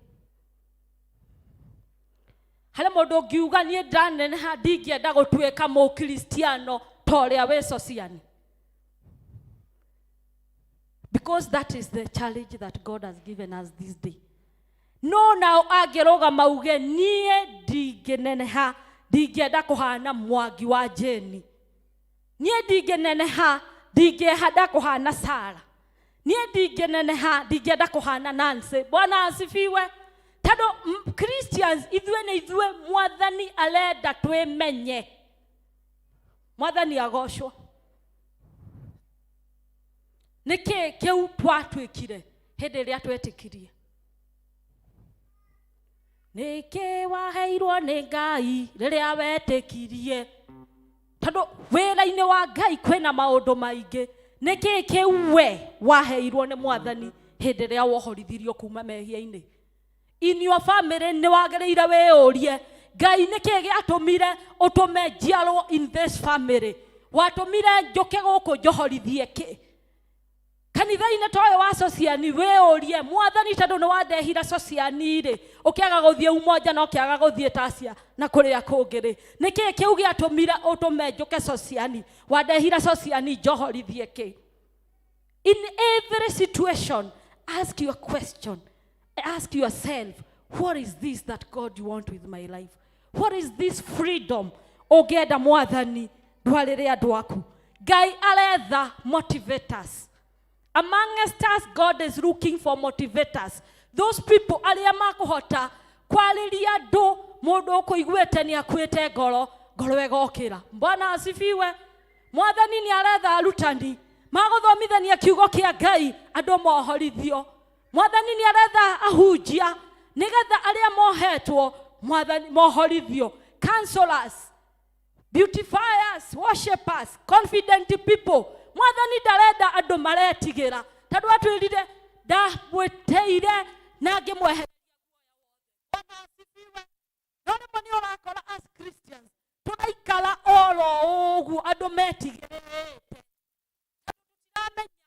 Harĩ mũndũ ũngiuga niĩ ndaneneha ndingĩenda gũtuĩka mũkristiano ta ũrĩa wĩ sociani? Because that is the challenge that God has given us this day. No nao angĩrũgama uge niĩ ndingĩneneha, ndingĩenda kũhana Mwangi wa Jane. Niĩ ndingĩneneha, ndingĩenda kũhana Sarah. Niĩ ndingĩneneha, ndingĩenda kũhana Nancy. Bwana asifiwe. Tondũ Christians ithuĩ nĩ ithuĩ mwathani arenda twĩmenye. Mwathani agocwo. Nĩkĩ kĩu twatuĩkire hĩndĩ ĩrĩa twetĩkirie? Nĩkĩ waheirwo nĩ Ngai rĩrĩa wetĩkirie? Tondũ wĩra-inĩ wa Ngai kwĩna maũndũ maingĩ. Nĩkĩ kĩu we waheirwo nĩ mwathani hĩndĩ ĩrĩa wohorithirio kuma mehia-inĩ? In your family nĩ wagĩrĩire wĩyũrie, Ngai nĩkĩ gĩatũmire ũtũme njiarwo in this family? Watũmire njũke gũkũ njohorithie kĩ? Kanitha-inĩ ta ũyũ wa Sociani wĩyũrie mwathani tondũ nĩ wandehire Sociani rĩ, ũkĩaga gũthiĩ Umoja na ũkĩaga gũthiĩ Tasia na kũrĩa kũngĩ rĩ, nĩkĩĩ kĩu gĩatũmire ũtũme njũke Sociani? Wandehire Sociani njohorithie kĩ? In every situation, ask your question. Ask yourself, what is this that God you want with my life? What is this freedom ũngĩenda mwathani ndwarĩre andũ aku? Ngai aretha motivators. Amongst us, God is looking for motivators. Those people arĩa makũhota kwarĩria andũ mũndũ ũkũiguĩte nĩ akuĩte ngoro, ngoro ĩgokĩra. Bwana asifiwe. Mwathani nĩ aretha arutani magũthomithania kiugo kĩa Ngai andũ mohorithio. Mwathani nĩ aretha ahunjia nĩgetha arĩa mohetwo mwathani mohorithio. Counselors, beautifiers, worshippers, confident people. Mwathani ndarenda andũ maretigĩra tondũ atwĩrire ndamwĩtĩire na ngĩmweheria. Bwana asifiwe. No rĩmwe nĩ ũrakora as Christians tũraikara oro ũguo andũ metigĩrĩte. Tũtiramenya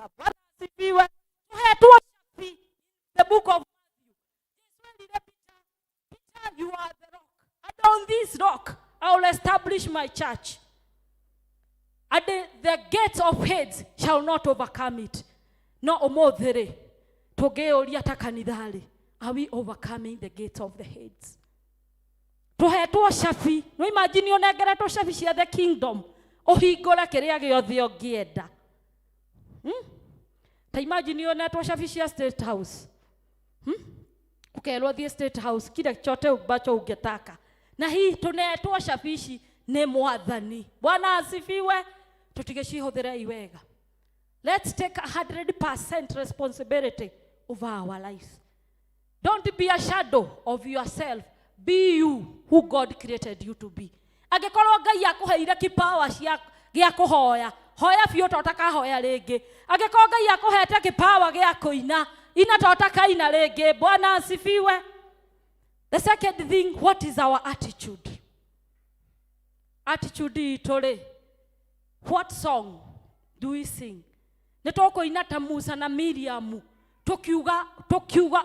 thutha. Bwana asifiwe. Tũhetwo cabi, the book of Matthew. Jesu erire Peter, Peter, you are the rock, and on this rock I will establish my church, and the gates of Hades shall not overcome it. No ũmũthĩ rĩ, tũngĩyũria ta kanitha rĩ, are we overcoming the gates of the Hades? Tũhetwo cabi. No imagine ũnengeretwo cabi cia the kingdom, ũhingũre kĩrĩa gĩothe ũngĩenda. Ta imagine ũnetwo cabi cia State House, Ũkerwo thiĩ State House, kile chote ambacho ungetaka. Na hii tũnetwo cabi ici nĩ Mwathani. Bwana asifiwe. Tũtigĩcihũthĩrei wega. Let's take 100% responsibility over our lives. Don't be a shadow of yourself. Be you who God created you to be. Angĩkorwo Ngai akũheire kipawa cia gĩa kũhoya, hoya biũ ta ũtakahoya rĩngĩ. Angĩkorwo Ngai akũhete kipawa gĩa kũina, ina ta ũtakaina rĩngĩ. Bwana asifiwe. The second thing, what is our attitude? Attitude itũ rĩ, what song do we sing? Nĩ tũkũina ta Musa na Miriamu tukiuga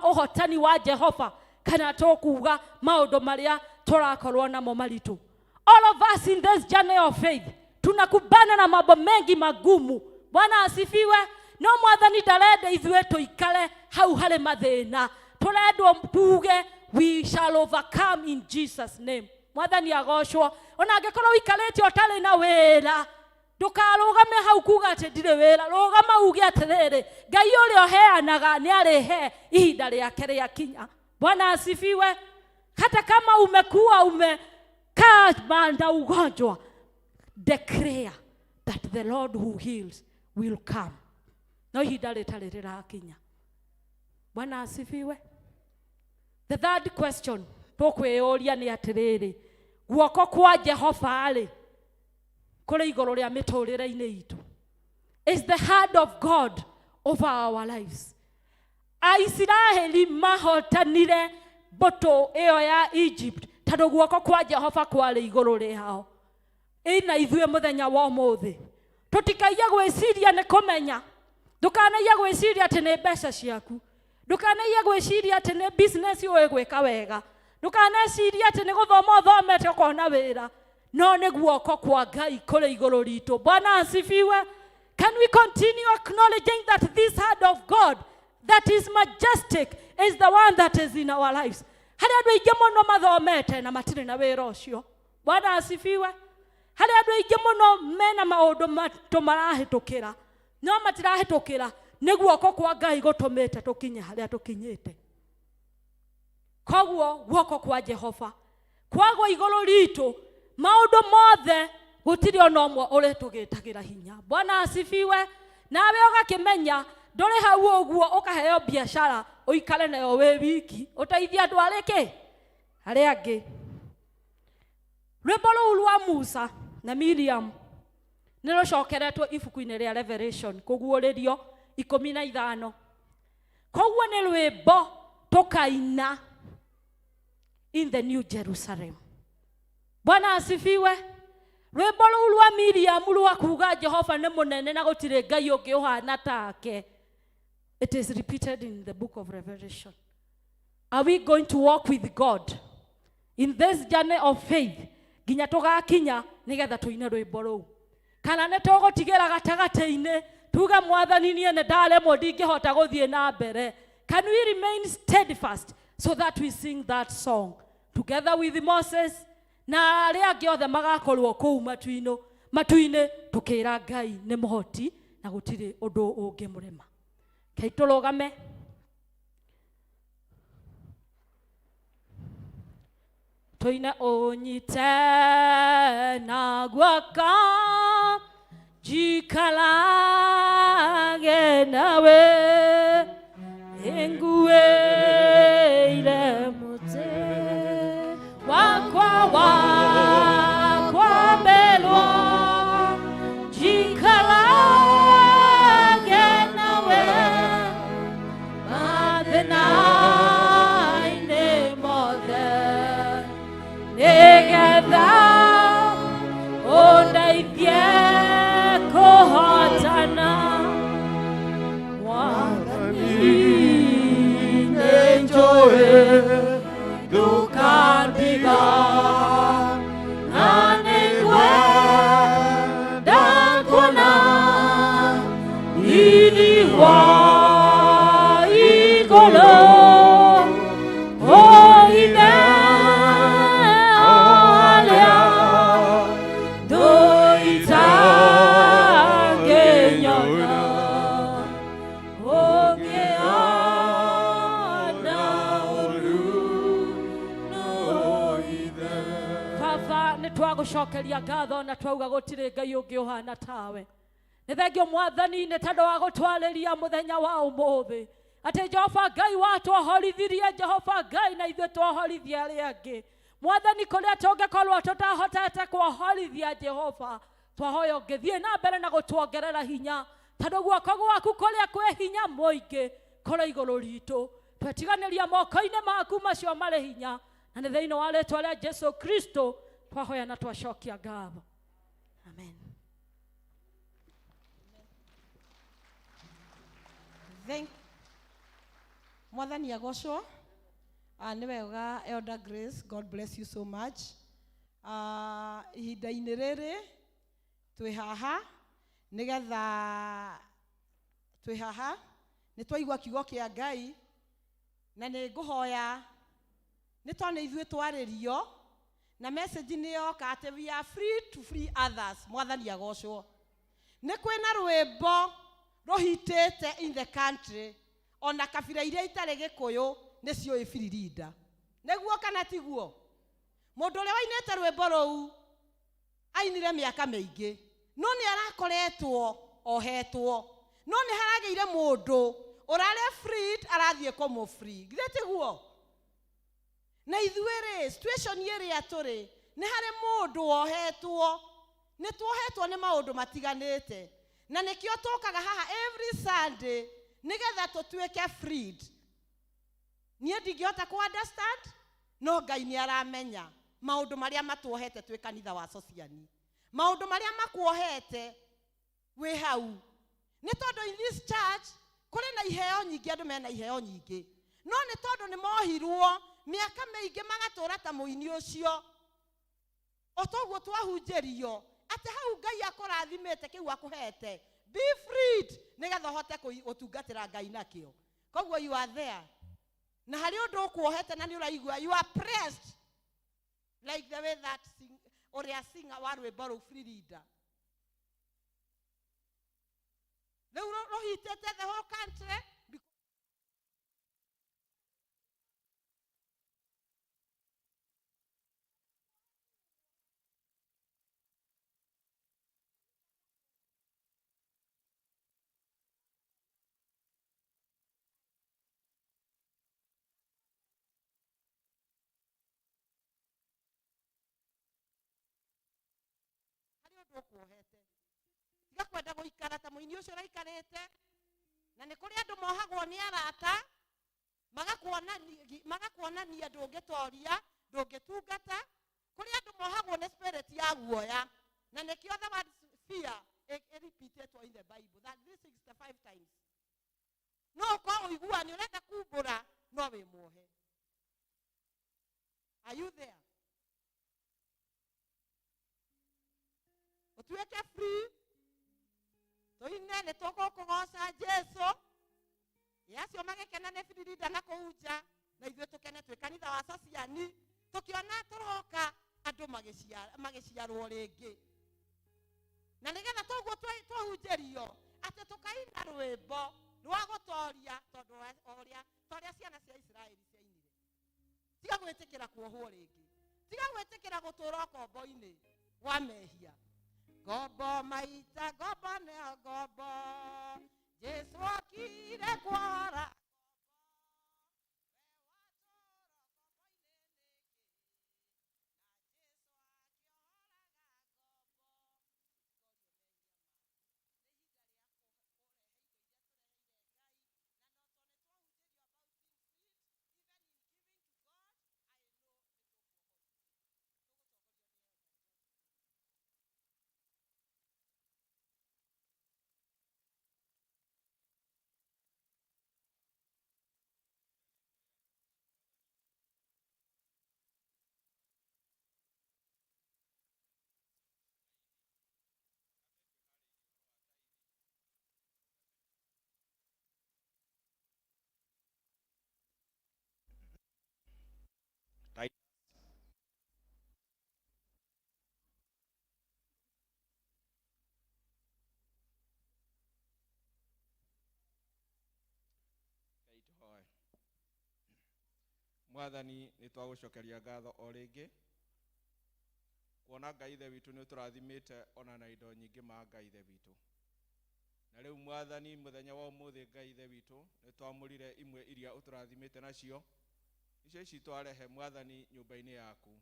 ũhotani wa Jehova, kana tũkuga maũndũ marĩa tũrakorwo namo maritũ? All of us in this journey of faith tunakubana na mambo mengi magumu. Bwana asifiwe. No Mwathani ndarenda ithuĩ tũikare hau harĩ mathĩna. Tũrendwo tuge we shall overcome in Jesus name. Mwathani agocwo. Ona angĩkorwo ũikarĩte ũtarĩ na wĩra, ndũkarũgame hau kuga atĩ ndirĩ wĩra. Rũgama uge atĩrĩrĩ, Ngai ũrĩa ũheanaga nĩ arĩhe ihinda rĩake rĩakinya. Bwana asifiwe. Hata kama umekuwa umekaa na ugonjwa, declare that the Lord who heals will come. No ihinda rĩtarĩ rĩrakinya. Bwana asifiwe. The third question tũkwĩyũria nĩ atĩrĩrĩ, guoko kwa Jehova rĩ kũrĩ igũrũ rĩa mĩtũrĩre-inĩ itũ? Is the hand of God over our lives? Aisiraeli mahotanire mbũtũ ĩyo ya Egypt tondũ guoko kwa Jehova kwarĩ igũrũ rĩao. Ĩna ithuĩ mũthenya wa ũmũthĩ tũtikaiye gwĩciria nĩ kũmenya. Ndũkanaiye gwĩciria atĩ nĩ mbeca ciaku, ndũkanaiye gwĩciria atĩ nĩ business ũĩ gwĩka wega, ndũkanecirie atĩ nĩ gũthoma ũthomete ũkona wĩra, no nĩ guoko kwa Ngai kũrĩ igũrũ ritũ. Bwana asifiwe. Can we continue acknowledging that this hand of God that is majestic is the one that is in our lives? Harĩ andũ aingĩ mũno mathomete na matirĩ na wĩra ũcio. Bwana asifiwe. Harĩ andũ aingĩ mũno mena maũndũ matũ marahĩtũkĩra, no matirahĩtũkĩra nĩ guoko kwa Ngai gũtũmĩte tũkinye harĩa tũkinyĩte. Koguo guoko kwa Jehova kwagwo igũrũ ritũ, maũndũ mothe gũtirĩ ona ũmwe ũrĩtũgĩtagĩra hinya. Bwana asifiwe. Nawe ũgakĩmenya ndũrĩ hau ũguo ũkaheo biacara ũikare nayo wĩ wiki, ũteithie andũ arĩkĩ arĩa angĩ. Rwĩmbo rũu rwa Musa na Miriam nĩ rũcokeretwo ibuku-inĩ rĩa Revelation kũguũrĩrio 15. Koguo nĩ rwĩmbo tũkaina in the New Jerusalem. Bwana asifiwe. Rwĩmbo rũu rwa Miriam rwa kuga Jehova nĩ mũnene na gũtirĩ Ngai ũngĩ ũhana take, it is repeated in the book of Revelation. Are we going to walk with God in this journey of faith nginya tũgakinya nĩgetha tũine rwĩmbo rũu, kana nĩ tũgũtigĩra gatagatĩ-inĩ tuge Mwathani niĩ nĩ ndaremwo, ndingĩhota gũthiĩ na mbere? Can we remain steadfast so that we sing that song together with Moses na arĩa angĩ othe magakorwo kũu matu-inĩ tũkĩra Ngai nĩ mũhoti na gũtirĩ ũndũ ũngĩmũrema? Kei tũrũgame. Tũine ũnyite na guoko njikarage nawe nguĩire mũtĩ wakwa wa kwambĩrwo njikarage nawe mathĩna-inĩ mothe nĩgetha ũndeithie kũhotana. Riri wa igũrũ, o Ithe ũrĩa ndũitangĩnyona, ũngĩona ũru no Ithe. Baba, nĩ twagũcokeria ngatho na twauga gũtirĩ Ngai ũngĩ ũhana tawe. Nĩ thengio Mwathani nĩ tondũ wa gũtwarĩria mũthenya wa ũmũthĩ atĩ Jehova Ngai watwohorithirie, Jehova Ngai, na ithuĩ twohorithie arĩa angĩ. Mwathani, kũrĩa tũngĩkorwo tũtahotete kuohorithia, Jehova, twahoya ũngĩthiĩ na mbere na gũtuongerera hinya, tondũ guoko gwaku kũrĩa kwĩ hinya mũingĩ kũrĩ igũrũ ritũ. Twetiganĩria moko-inĩ maku macio marĩ hinya, na nĩ thĩinĩ wa rĩtwa rĩa Jesu Kristo twahoya na twacokia ngatho. Amen.
Thank Mwathani agocwo. Nĩ wega, Elder Grace, God bless you so much. Ihinda-inĩ rĩrĩ twĩ haha nĩgetha twĩ haha nĩ twaigua kiugo kĩa Ngai, na nĩ ngũhoya nĩ tondũ nĩ ithuĩ twarĩrio na message nĩ yoka atĩ we are free to free others. Mwathani agocwo. Nĩ kwĩna rwĩmbo rũhitĩte in the country, ona kabira iria itarĩ Gĩkũyũ nĩ ciũĩ Biririnda. Nĩguo kana tiguo? Mũndũ ũrĩa wainĩte rwĩmbo rũu ainire mĩaka mĩingĩ, no nĩ arakoretwo ohetwo, no nĩ haragĩire mũndũ ũrarĩ freed arathiĩ kũmũ free. Githĩ tiguo? Na ithuĩ rĩ, situation ĩrĩa tũrĩ, nĩ harĩ mũndũ wohetwo, nĩ tuohetwo nĩ maũndũ matiganĩte, na nĩkĩo tũkaga haha every Sunday nĩgetha tũtuĩke freed. Niĩ ndingĩhota kũ understand, no Ngai nĩ aramenya maũndũ marĩa matuohete twĩ kanitha wa Sociani, maũndũ marĩa makuohete wĩ hau. Nĩ tondũ in this church kũrĩ na iheo nyingĩ, andũ mena iheo nyingĩ, no nĩ tondũ nĩ mohirwo mĩaka mĩingĩ magatũra ta mũini ũcio. O toguo twahunjĩrio atĩ hau Ngai akũrathimĩte kĩu akũhete, be freed nĩgetha ũhote gũtungatĩra Ngai nakĩo. Koguo you are there, na harĩ ũndũ ũkuohete na nĩ ũraigua you are pressed like the way that sing, ũrĩa singer wa rwĩmbo rũu Free Leader rĩu rũhitĩte the whole country. Harĩ ũndũ ũkuohete, tiga kwenda gũikara ta mũini ũcio ũraikarĩte. Na nĩ kũrĩ andũ mohagwo nĩ arata magakuonania ndũngĩtoria, ndũngĩtungata. Kũrĩ andũ mohagwo nĩ spirit ya guoya, na nĩkĩo the word fear ĩrepeatetwo in the Bible that 365 times. No ũkorwo ũigua nĩ ũrenda kumbũra, no wĩ muohe. Are you there? Ũtuĩke free, tũine nĩ tũgũkũgoca Jesu. Ĩ acio magĩkena nĩ Biririnda na kũu nja, na ithuĩ tũkene twĩ kanitha wa Sociani tũkĩona tũroka andũ magĩciarwo rĩngĩ. Na nĩgetha toguo twahunjĩrio atĩ tũkaina rwĩmbo rwa gũtoria, tondũ ta ũrĩa ciana cia Isiraeli ciainire. Tiga gwĩtĩkĩra kuohwo rĩngĩ, tiga gwĩtĩkĩra gũtũra ũkombo-inĩ wa mehia. Ngombo maita ngombo nĩyo ngombo, Jesu okire kuohora.
Mwathani nĩ twagũcokeria ngatho o rĩngĩ kuona Ngai ithe witũ nĩ ũtũrathimĩte ona na indo nyingĩ ma Ngai ithe witũ. Na rĩu Mwathani mũthenya wa ũmũthĩ Ngai ithe witũ nĩ twamũrire imwe iria ũtũrathimĩte nacio, icio ici twarehe Mwathani nyũmba-inĩ yaku,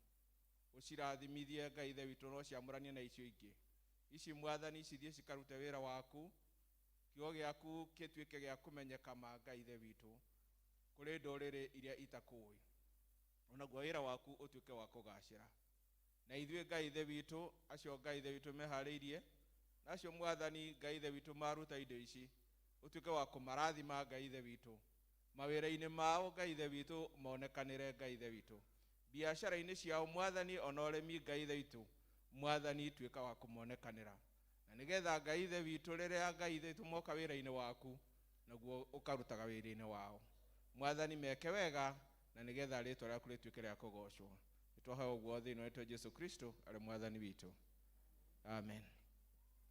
ũcirathimithie Ngai ithe witũ no ciamũranie na icio ingĩ. Ici Mwathani cithiĩ cikarute wĩra waku, kiugo gĩaku gĩtuĩke gĩa kũmenyeka ma Ngai ithe witũ kũrĩ ndũrĩrĩ iria itakũĩ, onaguo wĩra waku ũtuĩke wa kũgacĩra. Na ithuĩ Ngai ithe witũ, acio Ngai ithe witũ meharĩirie, na acio Mwathani Ngai ithe witũ maruta indo ici, ũtuĩke wa kũmarathima Ngai ithe witũ mawĩra-inĩ mao Ngai ithe witũ monekanĩre Ngai ithe witũ biacara-inĩ ciao Mwathani ona ũrĩmi Ngai ithe witũ Mwathani tuĩka wa kũmonekanĩra, na nĩgetha Ngai ithe witũ rĩrĩa Ngai ithe witũ moka wĩra-inĩ waku naguo ũkarutaga wĩra-inĩ wao Mwathani meke wega, na nĩgetha rĩtwa rĩaku rĩtuĩke rĩa kũgocwo. Nĩtwahoya ũguo thĩinĩ wa rĩtwa Jesu Kristo arĩ Mwathani witũ, amen.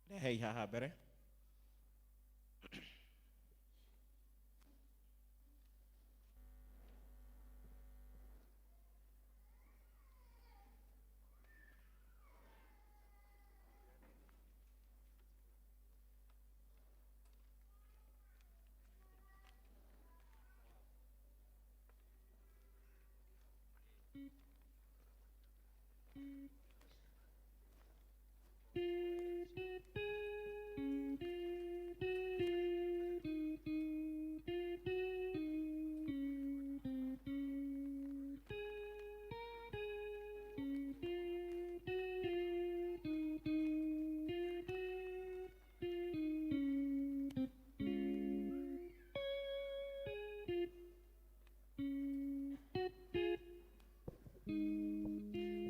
Rehei haha mbere.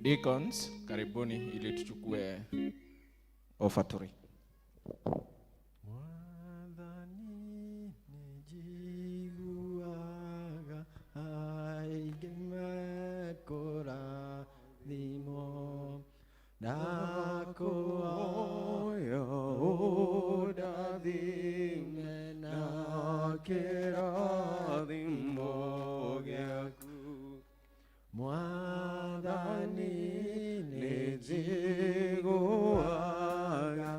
Deacons, karibuni ili tuchukue offertory.
Mwathani nĩnjiguaga aingĩ mekũrathimwo, ndakũhoya ũndathime na kĩrathimo gĩaku. Mwathani nĩnjiguaga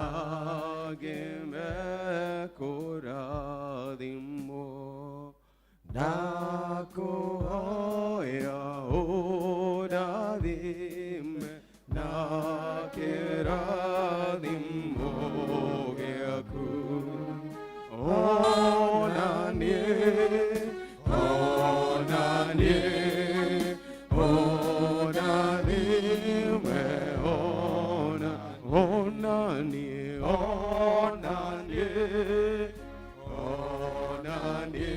angĩ mekũrathimwo, ndakũhoya ũndathime na kĩrathimo gĩaku. Ona niĩ, ona niĩ, ona niĩ, ona, ona niĩ, ona niĩ, ona niĩ,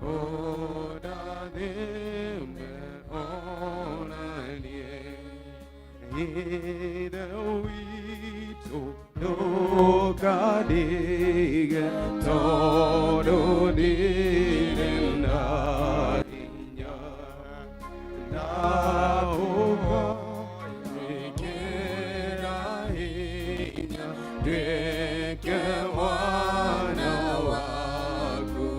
ona niĩ, ona niĩ. Ithe witũ ndũkandige tondũ ndirĩ na hinya, ndakũhoya hinya nduĩke mwana waku.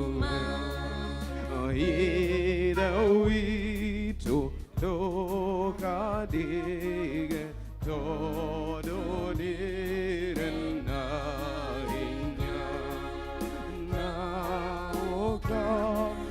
Ithe witũ ndũkandige tondũ ndirĩ na hinya, ndakũhoya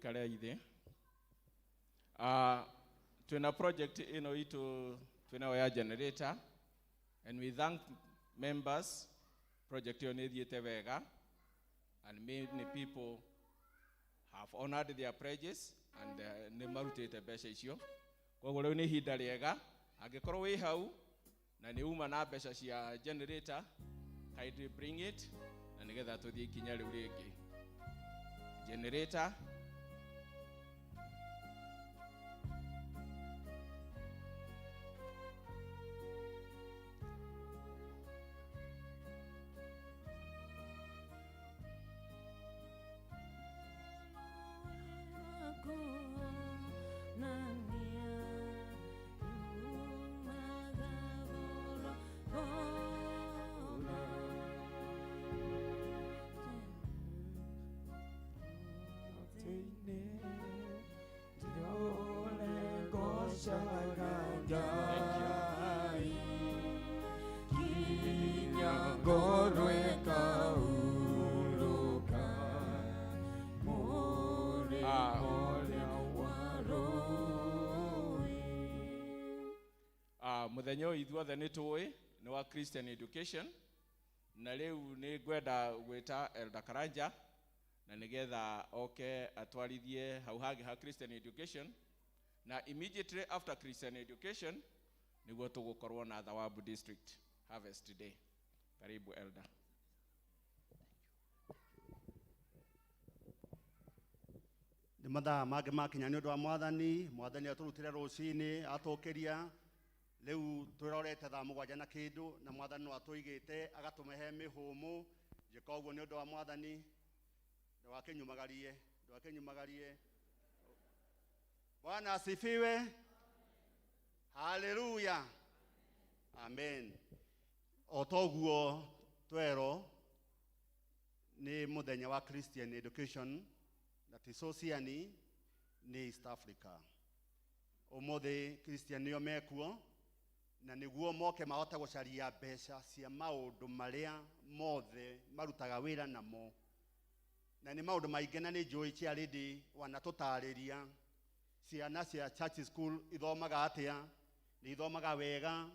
Tũikarei thĩ. Twĩna project ĩno itũ twĩnayo ya generator, and we thank members. Project ĩyo nĩ ĩthiĩte wega, and many people have honored their pledges and nĩ marutĩte mbeca icio. Koguo rĩu nĩ ihinda rĩega, angĩkorwo wĩ hau na nĩ uma na mbeca cia generator, kindly bring it na nĩgetha tũthiĩ ikinya rĩu rĩngĩ. Generator. Muthenya ũyũ ithuothe nĩ tũĩ nĩ wa Christian Education, na rĩu nĩ ngwenda gwĩta Elder Karanja na nĩgetha oke atwarithie hau hangĩ ha Christian Education, na immediately after Christian Education nĩguo tũgũkorwo na Thawabu District Harvest Day. Karibu Elder.
Nĩ mathaa mangĩ makinya nĩ ũndũ wa mwathani. Mwathani atũrutire rũcinĩ atũkĩria, rĩu twĩrorete thaa 7 na kĩndũ, na mwathani no atũigĩte agatũmehe mĩhũmũ. Njĩka ũguo nĩ ũndũ wa mwathani, ndũgakĩnyumagarie, ndũgakĩnyumagarie. Bwana asifiwe. Haleluya. Amen. O toguo twero nĩ mũthenya wa Christian Education, na ti Sociani, nĩ East Africa. Ũmũthĩ Christian nĩo mekuo, na nĩguo moke mahote gũcaria mbeca cia maũndũ marĩa mothe marutaga wĩra namo. Na nĩ maũndũ maingĩ, na nĩ njũĩ cia lady wanatũtarĩria ciana cia church school ithomaga atĩa, nĩ ithomaga wega,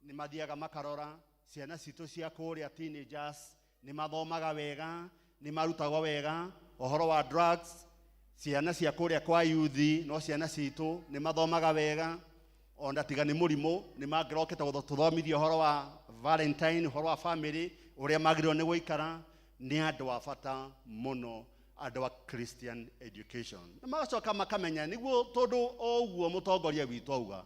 nĩ mathiaga makarora ciana citũ cia kũrĩa teenagers nĩ mathomaga wega, nĩ marutagwo wega ũhoro wa drugs. Ciana cia kũrĩa kwa youth no ciana citũ nĩ mathomaga wega, ona tiga nĩ mũrimũ nĩ mangĩrokĩte gũtũthomithia ũhoro wa Valentine, ũhoro wa family, ũrĩa magĩrĩirwo nĩ gũikara. Nĩ andũ a bata mũno andũ a Christian Education, na magacoka makamenya nĩguo, tondũ o ũguo mũtongoria witũ auga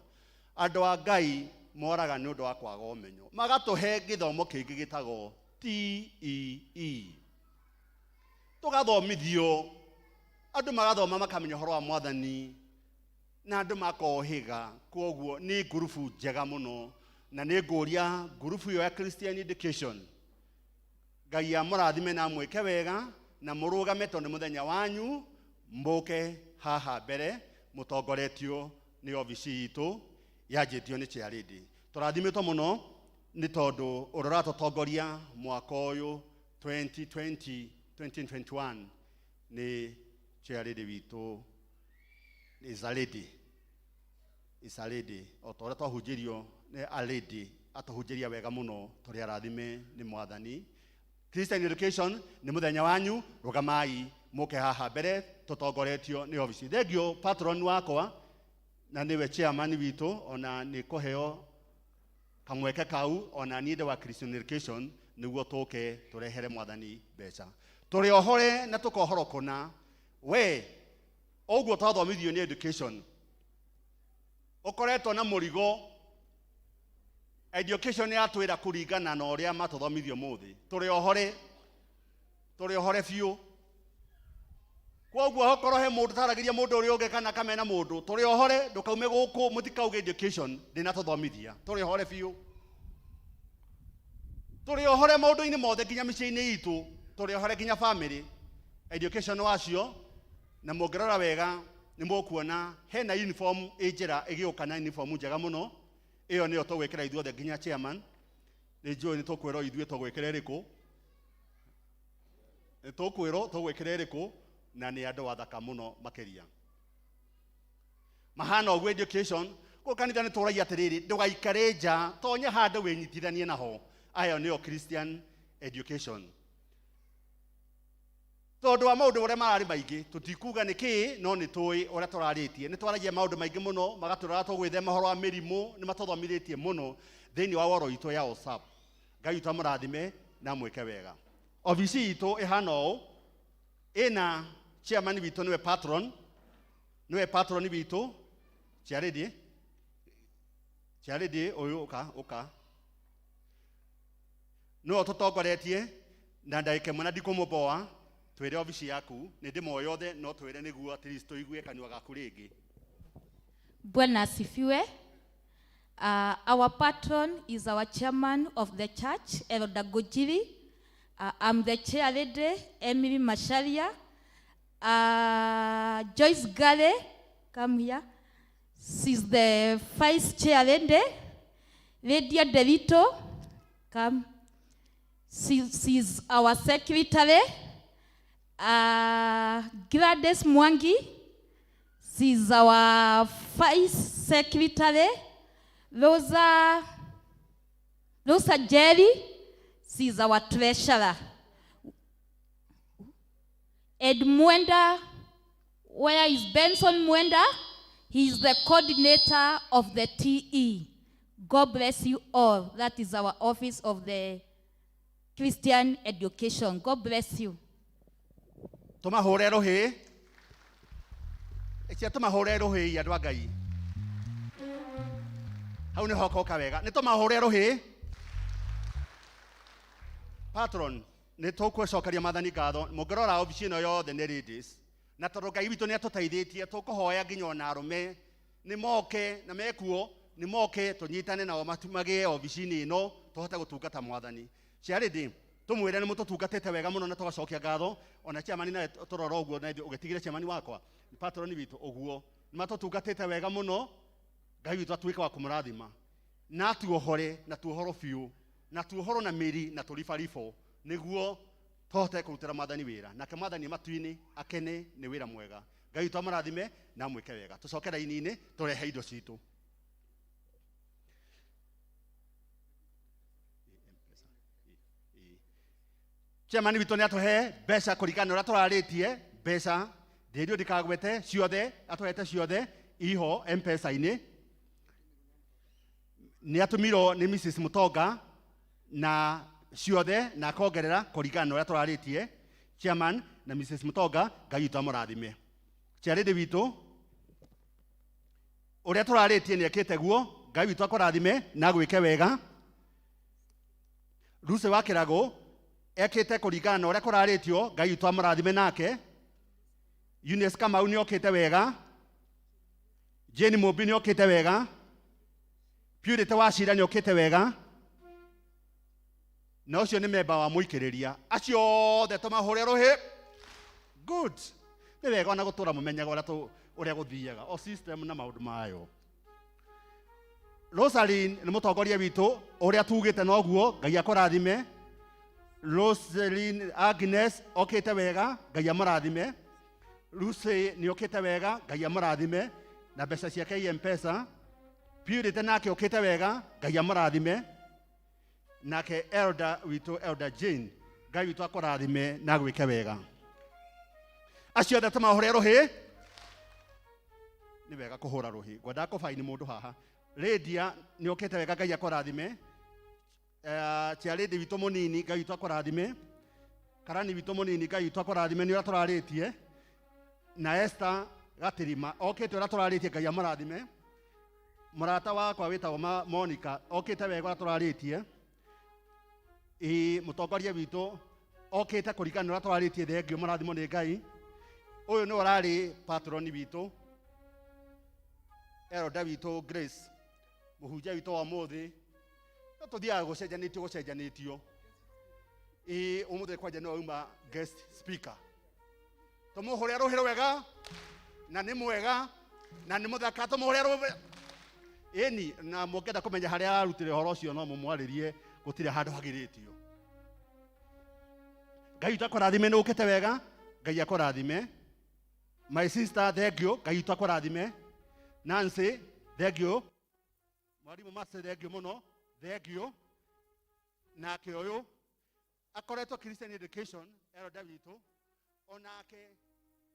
andũ a Ngai moraga nĩ ũndũ wa kwaga ũmenyo, magatũhe gĩthomo kĩngĩ gĩtagwo TEE, tũgathomithio andũ magathoma makamenya ũhoro wa mwathani na andũ makohĩga. Koguo nĩ ngurubu njega mũno, na nĩ ngũria ngurubu ĩyo ya Christian Education, Ngai amũrathime na amwĩke wega, na mũrũgame tondũ nĩ mũthenya wanyu, mũke haha mbere mũtongoretio nĩ obici itũ yanjĩtio nĩ chair lady. Tũrathimĩtwo mũno nĩ tondũ ũrĩa ũratũtongoria mwaka ũyũ 2020 2021 nĩ chair lady witũ, is a lady, is a lady. O ta ũrĩa twahunjĩrio nĩ a lady, atũhunjĩria wega mũno, tũrĩ arathime nĩ mwathani. Christian Education nĩ mũthenya wanyu, rũgamai mũke haha mbere tũtongoretio nĩ obici. Thengio patron wakwa na nĩwe chairman witũ, ona nĩ kũheo kamweke kau, ona niĩ ndĩ wa Christian Education nĩguo tũke tũrehere mwathani mbeca. Tũrĩ ohore na tũkohoro kũna. We ũguo twathomithio nĩ education, ũkoretwo na mũrigo. Education yatwĩra kũringana na ũrĩa matũthomithio mũthĩ, tũrĩ ohore, tũrĩ ohore biũ. Koguo hokorwo he mũndũ taragĩria mũndũ ũrĩa ũngĩ kana kamena mũndũ, tũrĩ ohore, ndũkaume gũkũ mũtikauge education ndĩnatũthomithia. Tũrĩ ohore biũ, tũrĩ ohore maũndũ-inĩ mothe nginya mĩciĩ-inĩ itũ, tũrĩ ohore nginya family. Education wacio, na mũngĩrora wega nĩ mũkuona hena uniform ĩ njĩra ĩgĩũka, na uniform njega mũno. Ĩyo nĩyo tũgwĩkĩra ithuothe nginya chairman. Nĩ njũĩ nĩ tũkwĩrwo ithuĩ tũgwĩkĩra ĩrĩkũ, nĩ tũkwĩrwo tũgwĩkĩra ĩrĩkũ, Na nĩ andũ athaka mũno makĩria. Mahana ũguo education, kũu kanitha nĩ tũragia atĩrĩrĩ, ndũgaikare nja, tonya handũ wĩnyitithanie naho. Ayo nĩyo Christian education. Tondũ wa maũndũ ũrĩa mararĩ maingĩ, tũtikuga nĩ kĩĩ, no nĩ tũĩ ũrĩa tũrarĩtie. Nĩ twaragia maũndũ maingĩ mũno, magatũrora tũgwĩthema ũhoro wa mĩrimũ, nĩ matũthomithĩtie mũno thĩinĩ wa woro itũ ya WhatsApp. Ngai witũ amũrathime na amwĩke wega. Obici itũ ĩhana ũũ, ĩna chairman witũ nĩwe patron, nĩwe patron witũ, Charity, Charity ũyũ ũka, ũka. Nĩwe ũtũtongoretie na ndagĩka ĩmwe na ndikũmũboa, twĩre obici yaku, nĩ ndĩmoĩ othe, no twĩre nĩguo at least tũigue kanua gaku rĩngĩ.
Bwana asifiwe. Our patron is our chairman of the church, Elder Gojiri. I'm the chair lady, Emily Masharia. Joyce Gale, come here. She's the vice chair lady. Lydia Delito, come. She's our secretary. Gladys Mwangi, she's our vice secretary. Rosa Jerry, she's our treasurer. Ed Mwenda, where is Benson Mwenda? He is the coordinator of the TE. God bless you all. That is our office of the Christian education. God bless you.
Tũmahũre rũhĩ. Ĩcia tũmahũre rũhĩ andũ a Ngai. Hau nĩho hoka wega. Nĩ tũmahũre rũhĩ. Patron, nĩ tũkwĩcokeria Mwathani ngatho. Mũngĩrora obici ĩno yothe nĩ ladies. Na tondũ Ngai witũ nĩ atũteithĩtie, tũkũhoya nginya ona arũme nĩ moke na mekuo, nĩ moke tũnyitane nao magĩe obici-inĩ ĩno tũhote gũtungata Mwathani. Charity, tũmwĩre nĩ mũtũtungatĩte wega mũno na tũgacokia ngatho. Ona chairman nawe tũrora ũguo na ithuĩ ũgĩtigĩre chairman wakwa, patron witũ ũguo. Nĩ matũtungatĩte wega mũno. Ngai witũ atuĩke wa kũmũrathima. Na atuohore, na tuohoro biũ, na tuohoro na mĩri, na tũribaribũ, nĩguo tũhote kũrutĩra Mwathani wĩra. Nake Mwathani matu-inĩ akene nĩ wĩra mwega. Ngai witũ amũrathime na amwĩke wega. Tũcoke raini-inĩ tũrehe indo citũ. Chairman witũ nĩ atũhe mbeca kũringana na ũrĩa tũrarĩtie, mbeca ndĩrio ndikagwete ciothe, atũhete ciothe iho M-Pesa-inĩ. Nĩ atũmirwo nĩ Mrs Mutonga na ciothe na akongerera kũringana na ũrĩa tũrarĩtie. Chairman na Mrs Mutonga, Ngai witũ amũrathime. Charity witũ ũrĩa tũrarĩtie nĩ ekĩte guo, Ngai witũ akũrathime na agwĩke wega. Lucy wa Kĩragũ ekĩte kũringana na ũrĩa kũrarĩtio, Ngai witũ amũrathime nake. Eunice Kamau nĩ okĩte wega. Jane Mũmbi nĩ okĩte wega. Purity wa Cira nĩ okĩte wega. Na ũcio nĩ memba wa mũikĩrĩria. Acio othe tũmahũre rũhĩ. Good. Nĩ wega ona gũtũra mũmenyaga ũrĩa gũthiaga. O system na maũndũ mayo. Rosaline nĩ mũtongoria witũ, ũrĩa tugĩte noguo, Ngai akũrathime. Rosaline Agnes okĩte wega, Ngai amũrathime. Lucy nĩ okĩte wega, Ngai amũrathime. Na mbeca ciake i M-Pesa. Purity nake okĩte wega, Ngai amũrathime. Nake elder witũ, Elder Jane, Ngai witũ akũrathime na agwĩke wega. Acio othe tũmahũre rũhĩ. Nĩ wega kũhũra rũhĩ. Ngwendaga kũbaini mũndũ haha. Lydia nĩ okĩte wega, Ngai akũrathime. Charity witũ mũnini, Ngai witũ akũrathime. Karani witũ mũnini, Ngai witũ akũrathime nĩ ũrĩa tũrarĩtie. Na Esther Gatirima okĩte ũrĩa tũrarĩtie, Ngai amũrathime. Mũrata wakwa wĩtagwo Monica okĩte wega ũrĩa tũrarĩtie. Ĩ, mũtongoria witũ okĩte kũringana na ũrĩa tũrarĩtie, thengio mũrathimo nĩ Ngai. Ũyũ nĩwe ũrarĩ patron witũ, elder witũ Grace, mũhunjia witũ wa ũmũthĩ. No tũthiaga gũcenjanĩtio, gũcenjanĩtio. Ĩ, ũmũthĩ kwanja nĩwe wauma guest speaker. Tũmũhũre rũhĩ rwega, na nĩ mwega, na nĩ mũthaka, tũmũhũre rũhĩ. Ĩni, na mũngĩenda kũmenya harĩa ararutĩra ũhoro ũcio no mũmwarĩrie, gũtirĩ handũ hagirĩtio. Ngai witũ akũrathime, nĩ ũkĩte wega, Ngai akũrathime. My sister, thank you. Ngai witũ akũrathime. Nancy, thank you. Mwarimu Mercy, thank you mũno. Thank you. Nake ũyũ akoretwo Christian Education elder witũ, onake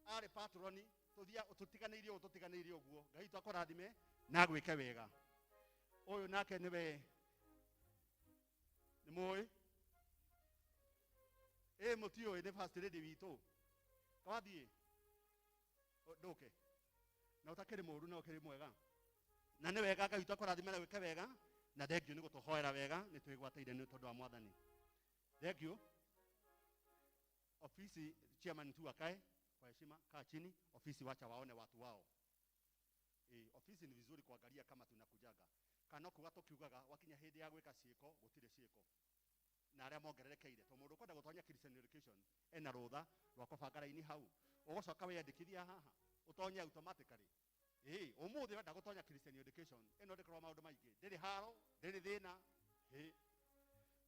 arĩ patroni, tũthia tũtiganĩirie ũũ, tũtiganĩirie ũguo. Ngai witũ akũrathime na agwĩke wega. Ũyũ nake nĩwe nĩ mũĩ? Ĩ mũtiũĩ nĩ first lady witũ. Twathiĩ ndũke na ũtakĩrĩ mũũru na ũkĩrĩ mwega, na nĩ wega. Ngai witũ akũrathime na gwĩke wega, na thank you nĩ gũtũhoera wega, nĩ twĩgwatĩire nĩ tondũ wa Mwathani. Thank you. Ofisi chairman tu akae kwa heshima, kaa chini. Ofisi wacha waone watu wao. Ofisi ni vizuri kuangalia kama tunakujaga kana kuga tukiugaga wakinya hindi ya gwika ciiko gutire ciiko na aria mongererekeire to mundu ukwenda gutonya Christian Education ena rutha rwa kubanga raini hau ugucoka wiyandikithia haha utonye automatically. Umuthi wenda gutonya Christian Education ino ndikorwo maundu maingi, ndiri haro, ndiri thina,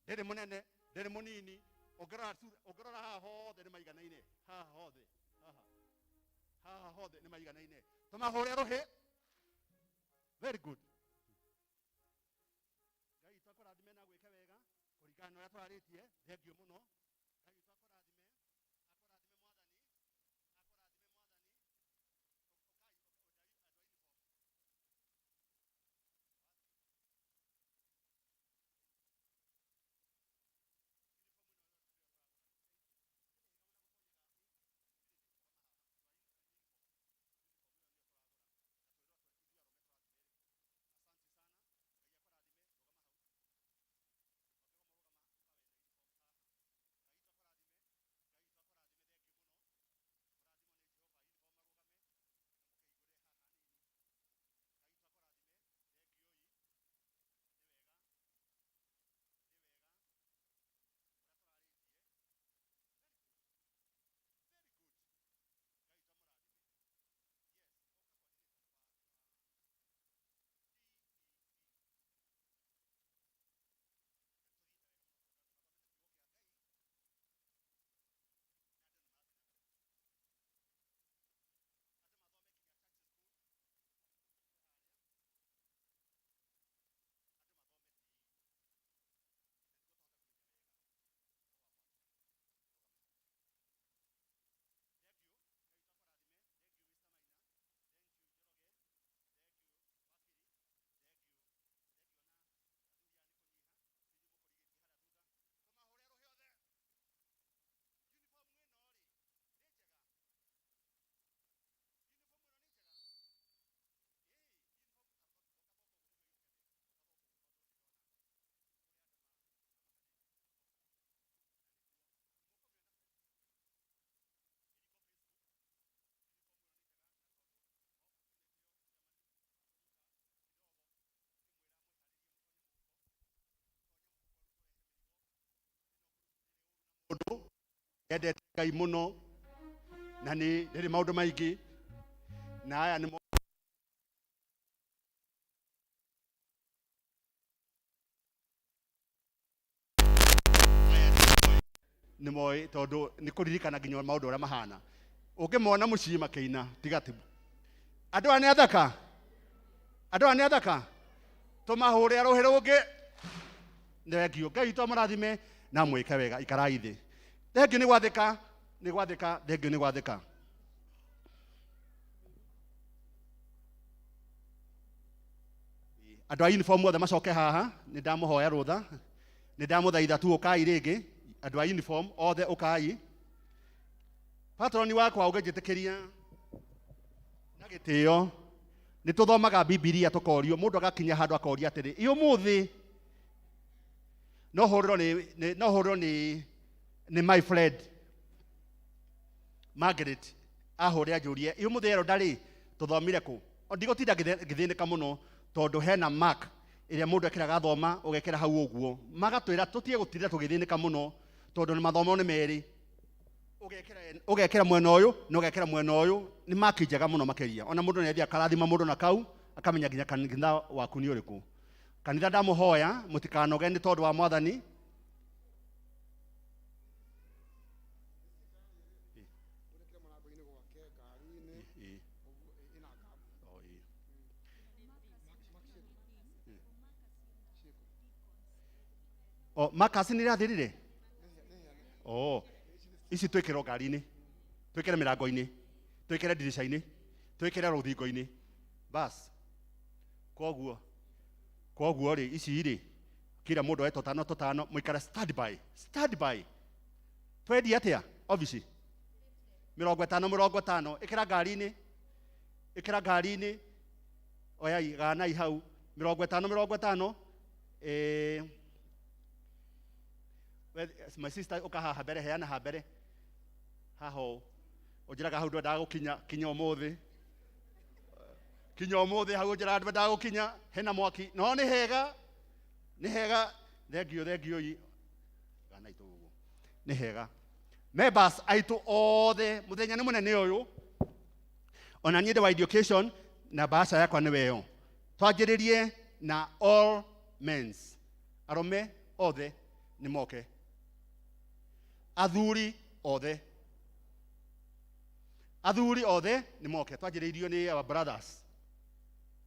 ndiri munene, ndiri munini. Ũngĩrora haha hothe nĩ maiganaine, haha hothe, haha hothe nĩ maiganaine. Tũmahũre rũhĩ. Very good. Ngai witũ akũrathime na gwĩke wega kũringana na ũrĩa tũrarĩtie. Thank you mũno. Ngai witũ akũrathime, akũrathime Mwathani. Mũndũ endete Ngai mũno na nĩ rĩrĩ maũndũ maingĩ na aya nĩ nĩ moĩ tondũ nĩ kũririkana nginya maũndũ ũrĩa mahana. Ũngĩmona mũciĩ makĩina tiga ti andũ aya nĩ athaka, andũ aya nĩ athaka, tũmahũre rũhĩ rũngĩ. Thank you. Ngai witũ amũrathime na mwĩke wega. Ikarai thĩ. Thank you nĩ gwathĩka, nĩ gwathĩka. Thank you nĩ gwathĩka. Andũ a uniform othe macoke haha, nĩ ndamũhoya rũtha, nĩ ndamũthaitha tu ũkai rĩngĩ. Andũ a uniform othe ũkai. Patroni wakwa ũngĩnjĩtĩkĩria na gĩtĩo, nĩ tũthomaga Bibilia tũkorio, mũndũ agakinya handũ akoria atĩrĩ, ĩ ũmũthĩ no hũrĩrwo nĩ no hũrĩrwo nĩ my friend Margaret ahũre anjũrie, ĩ ũmũthĩ ero ndarĩ tũthomire kũ? Ndigũtinda ngĩthĩnĩka mũno tondũ hena mark ĩrĩa mũndũ ekĩraga thoma ũgekĩra hau ũguo, magatwĩra tũtige gũtinda tũgĩthĩnĩka mũno tondũ nĩ mathomo nĩ merĩ, ũgekĩra mwena ũyũ na ũgekĩra mwena ũyũ. Nĩ maki njega mũno makĩria, ona mũndũ nĩ athiĩ akarathima mũndũ na kau akamenya nginya kanitha waku nĩ ũrĩkũ. Kanitha ndamũhoya mũtikanoge nĩ tondũ wa Mwathani. O makasi nĩ irathirire? Oh, ici twĩkĩrwo ngari-inĩ, twĩkĩre mĩrango-inĩ, twĩkĩre ndirica-inĩ, twĩkĩre rũthingo-inĩ. Bas. Koguo koguo rĩ ici rĩ kila mũndũ oe tũtano tũtano mũikare stand by, stand by. Twendia atĩa obici? 50 50 ĩkĩra ngari-inĩ, ĩkĩra ngari-inĩ, oyai ganai hau 50 50. Well, my sister ũka haha mbere, heana haha mbere haha ũũ ũnjĩraga hau ndwendaga gũkinya kinya ũmũthĩ, kinya ũmũthĩ hau ũnjĩraga ndwendaga gũkinya hena mwaki no nĩ hega, nĩ hega, thengio thengio i ganai tũ ũguo nĩ hega. Members aitũ othe mũthenya nĩ mũnene ũyũ, ona niĩ ndĩ wa education na bahasha yakwa nĩ weyo. Twanjĩrĩrie na all mens, arũme othe nĩ moke, athuri othe, athuri othe nĩ moke. Twanjĩrĩirio nĩ our brothers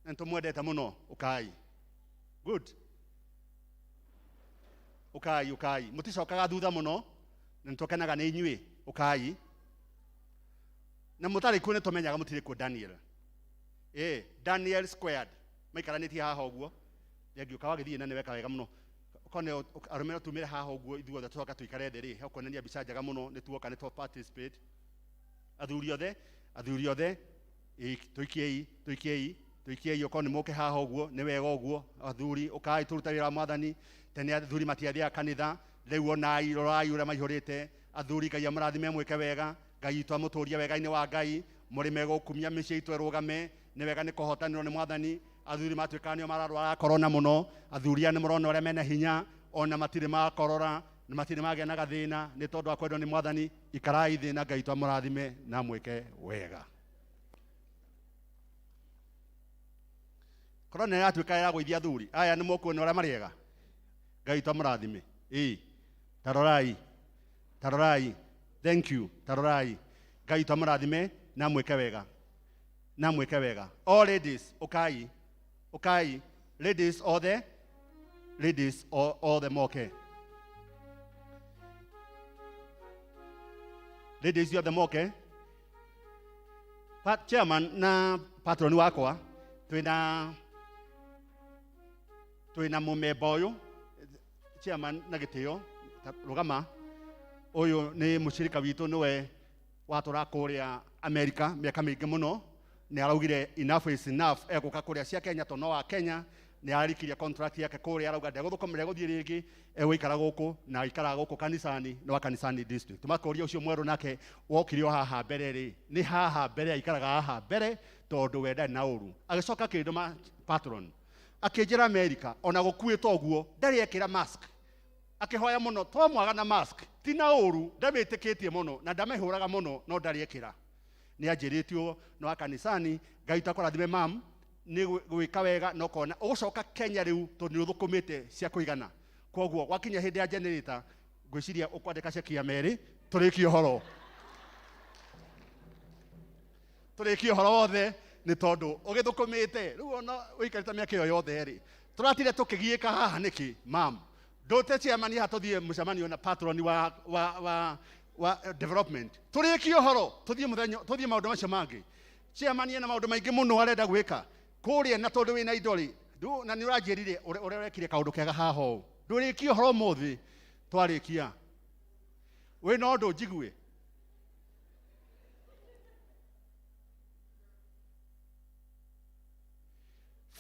na nĩ tũmwendete mũno. Ũkai, good, ũkai, ũkai, mũticokaga thutha mũno na nĩ tũkenaga nĩ inyuĩ. Ũkai na mũtarĩ kuo nĩ tũmenyaga mũtirĩ kuo. Daniel, Daniel squared maikaranĩtie haha ũguo, thengio wagĩthiĩ na nĩ weka wega mũno. Kone arũme no tumĩre haha ũguo ithuothe tũcoka tũikare thĩ rĩ, hekuonania mbica njega mũno nĩ tuoka nĩ twa participate. Athuri othe, athuri othe, tũikiei, tũikiei, tũikiei, okorwo nĩ mũke haha ũguo nĩ wega ũguo. Athuri ũkai tũrute wĩra wa mwathani. Tene athuri matiathiaga kanitha, rĩu onai, rorai ũrĩa maihũrĩte. Athuri Ngai amũrathime mwĩke wega, Ngai witũ amũtũrie wega-inĩ wa Ngai, mũrĩme gũkumia mĩciĩ itũ ĩrũgame, nĩ wega nĩ kũhotanĩrwo nĩ mwathani. Athuri matuĩkaga nĩo mararwara korona mũno, athuri aya nĩ mũrona ũrĩa mena hinya, ona matirĩ makorora, na matirĩ magĩa na gathĩna nĩ tondũ wa kwendwo nĩ mwathani. Ikarai thĩ na Ngai witũ amũrathime na mwĩke wega. Korona ĩratuĩka ĩragũithia athuri aya nĩ mũkuona ũrĩa marĩega. Ngai witũ amũrathime. Ĩĩ, tarorai, tarorai, thank you, tarorai. Ngai witũ amũrathime na mwĩke wega, na mwĩke wega. All ladies, ũkai, ũkai, ladies othe, ladies othe moke, ladies othe moke. Chairman na patron wakwa twina mũmemba ũyũ chairman na gĩtĩo rũgama ũyũ nĩ mũcirika witũ, nĩwe watũra kũrĩa Amerika mĩaka mĩingĩ mũno, nĩ araugire enough is enough, egũka kũrĩa cia Kenya tondũ no wa Kenya, nĩ ararikirie contract yake kũrĩa, arauga ndegũthũkũma, ndegũthiĩ rĩngĩ, egũikara gũkũ na aikaraga gũkũ kanisani, nĩ wa kanisani district. Tũmakũria ũcio mwerũ nake wokire o haha mbere rĩ, nĩ haha mbere aikaraga haha mbere tondũ we ndarĩ na ũru. Agĩcoka akĩndũma patron akĩnjĩra Amerika ona gũkuĩte ũguo ndarĩ ekĩra mask, akĩhoya mũno twamwaga na mask, ti na ũru, ndamĩtĩkĩtie mũno na ndamĩhũraga mũno, no ndarĩ ekĩra. Nĩ anjĩrĩtio no wa kanisani. Ngai takũrathime mam nĩ gwĩka wega na ũkona ũgũcoka Kenya rĩu tondũ nĩ ũthũkũmĩte cia kũigana. Koguo gwakinya hĩndĩ ya generator ngwĩciria ũkwandĩka ceki ya merĩ tũrĩkie ũhoro, tũrĩkie ũhoro wothe nĩ tondũ ũgĩthũkũmĩte rĩu ona ũikarĩte mĩaka ĩyo yothe rĩ, tũratire tũkĩgiĩka haha nĩkĩ mam? Ndũte chairman haha tũthiĩ mũcemanio na patron wa development tũrĩkie ũhoro, tũthiĩ mũthenya, tũthiĩ maũndũ macio mangĩ. Chairman ena maũndũ maingĩ mũno arenda gwĩka kũrĩa, na tondũ wĩna indo rĩ, na nĩ ũranjĩrire ũrĩa ũrekire kaũndũ kega haha ũũ, ndũrĩkie ũhoro ũmũthĩ twarĩkia wĩna ũndũ njigue.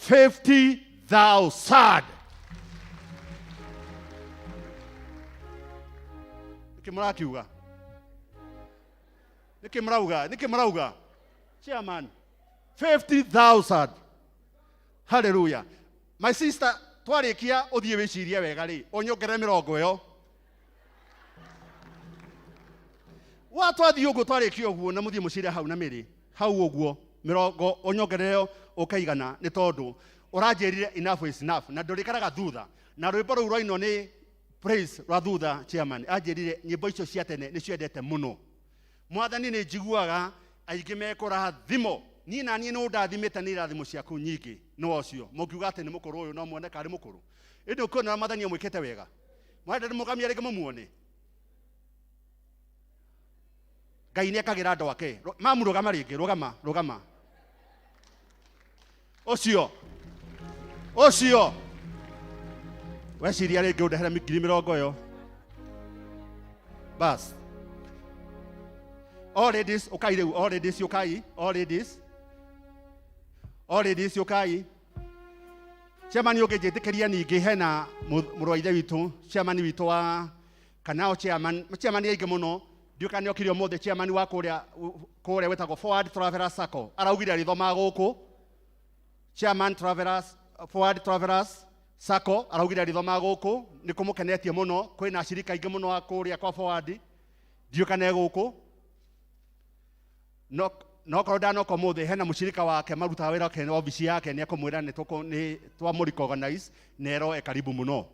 50,000. Nĩkĩ mũrakiuga? Nĩkĩ mũrauga? Nĩkĩ mũrauga? Chairman, 50,000. Hallelujah. My sister, twarĩkia ũthiĩ wĩcirie wega rĩ, ũnyongerere mĩrongo ĩyo. Wa twathiĩ ũguo twarĩkia ũguo na mũthiĩ mũcire hau na mĩrĩ hau ũguo mĩrongo ũnyongerere ũkaigana, nĩ tondũ ũranjĩrire enough is enough na ndũrĩkaraga thutha, na rwĩmbo rũu rwainwo nĩ praise rwa thutha. Chairman anjĩrire nyĩmbo icio cia tene nĩ ciendete mũno. Mwathani nĩ njiguaga aingĩ mekũrathimo, niĩ na niĩ nĩ ũndathimĩte nĩ irathimo ciaku nyingĩ. Nĩ ũcio mũngiuga atĩ nĩ mũkũrũ ũyũ no muone karĩ mũkũrũ, ĩndĩ ũkĩona mwathani amwĩkĩte wega. Mwenda ndĩmũgamia rĩngĩ mũmuone. Ngai nĩ ekagĩra andũ ake. Mamu rũgama rĩngĩ, rũgama, rũgama. Ũcio. Ũcio. Weciria rĩngĩ ũndehere 20,000 ĩyo. Bas. All ladies, ũkai rĩu, all ladies ũkai, all ladies. All ladies ũkai. Chairman ũngĩnjĩtĩkĩria ningĩ hena mũrũ wa ithe witũ, chairman witũ wa kana o chairman, chairman aingĩ mũno, ndiũĩ kana nĩokire ũmũthĩ chairman wa kũrĩa kũrĩa wĩtagwo Forward Travelers Sacco, araugire arĩthomaga gũkũ. Chairman Travelers, Forward Travelers Sacco araugire arĩthomaga gũkũ, nĩ kũmũkenetie mũno, kwĩna acirika aingĩ mũno a kũrĩa kwa Forward, ndiũĩ kana e gũkũ. No no korwo ndanoka ũmũthĩ hena mũcirika wake marutaga wĩra ke obici yake nĩ ekũmwĩra nĩ tũkũ nĩ twamũ recognize na erwo e karibu mũno.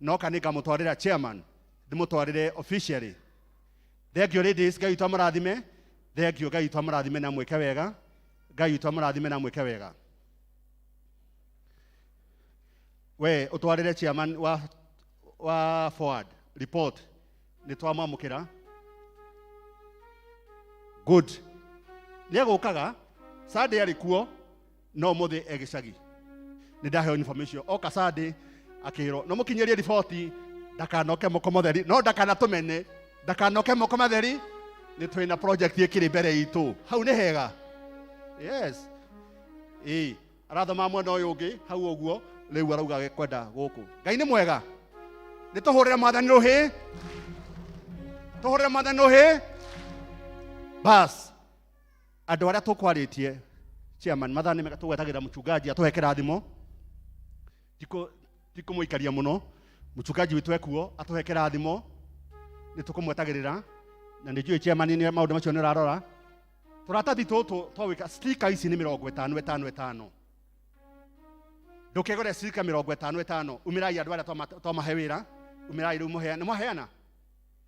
Noka nĩ ngamũtwarĩra chairman, ndĩmũtwarĩre officially. Thank you ladies, Ngai witũ amũrathime. Thank you, Ngai witũ amũrathime na mwĩke wega. Ngai witũ amũrathime na mwĩke wega. We ũtwarĩre chairman wa Forward report nĩ twamwamũkĩra. Good. Nĩ egũkaga Sunday arĩ kuo no ũmũthĩ e gĩcagi. Nĩ ndaheo information oka Sunday akĩrwo no mũkinyĩrie riboti ndakanoke moko matheri no ndakanatũmene ndakanoke moko matheri nĩ twĩna project ĩkĩrĩ mbere itũ hau nĩ hega. Yes. Ĩĩ arathoma mwena ũyũ ũngĩ hau ũguo rĩu arauga kwenda gũkũ. Ngai nĩ mwega. Nĩ tũhũrĩre mwathani rũhĩ. Tũhũrĩre mwathani rũhĩ. Bas. Andũ arĩa tũkwarĩtie chairman mathaa nĩ mega tũgwetagĩra mũchungaji atũhe kĩrathimo. Tikũmũikaria mũno. Mũchungaji witũ ekuo atũhe kĩrathimo. Nĩ tũkũmwetagĩrĩra na nĩ njũĩ chairman nĩ maũndũ macio nĩ ũrarora. Tũratathi tũtũ twawĩka sticker ici nĩ mĩrongo ĩtano ĩtano ĩtano. Ndũkĩgũre sticker mĩrongo ĩtano ĩtano. Umĩrai andũ arĩa twamahe wĩra. Umĩrai rĩu mũheane. Nĩ mwaheana?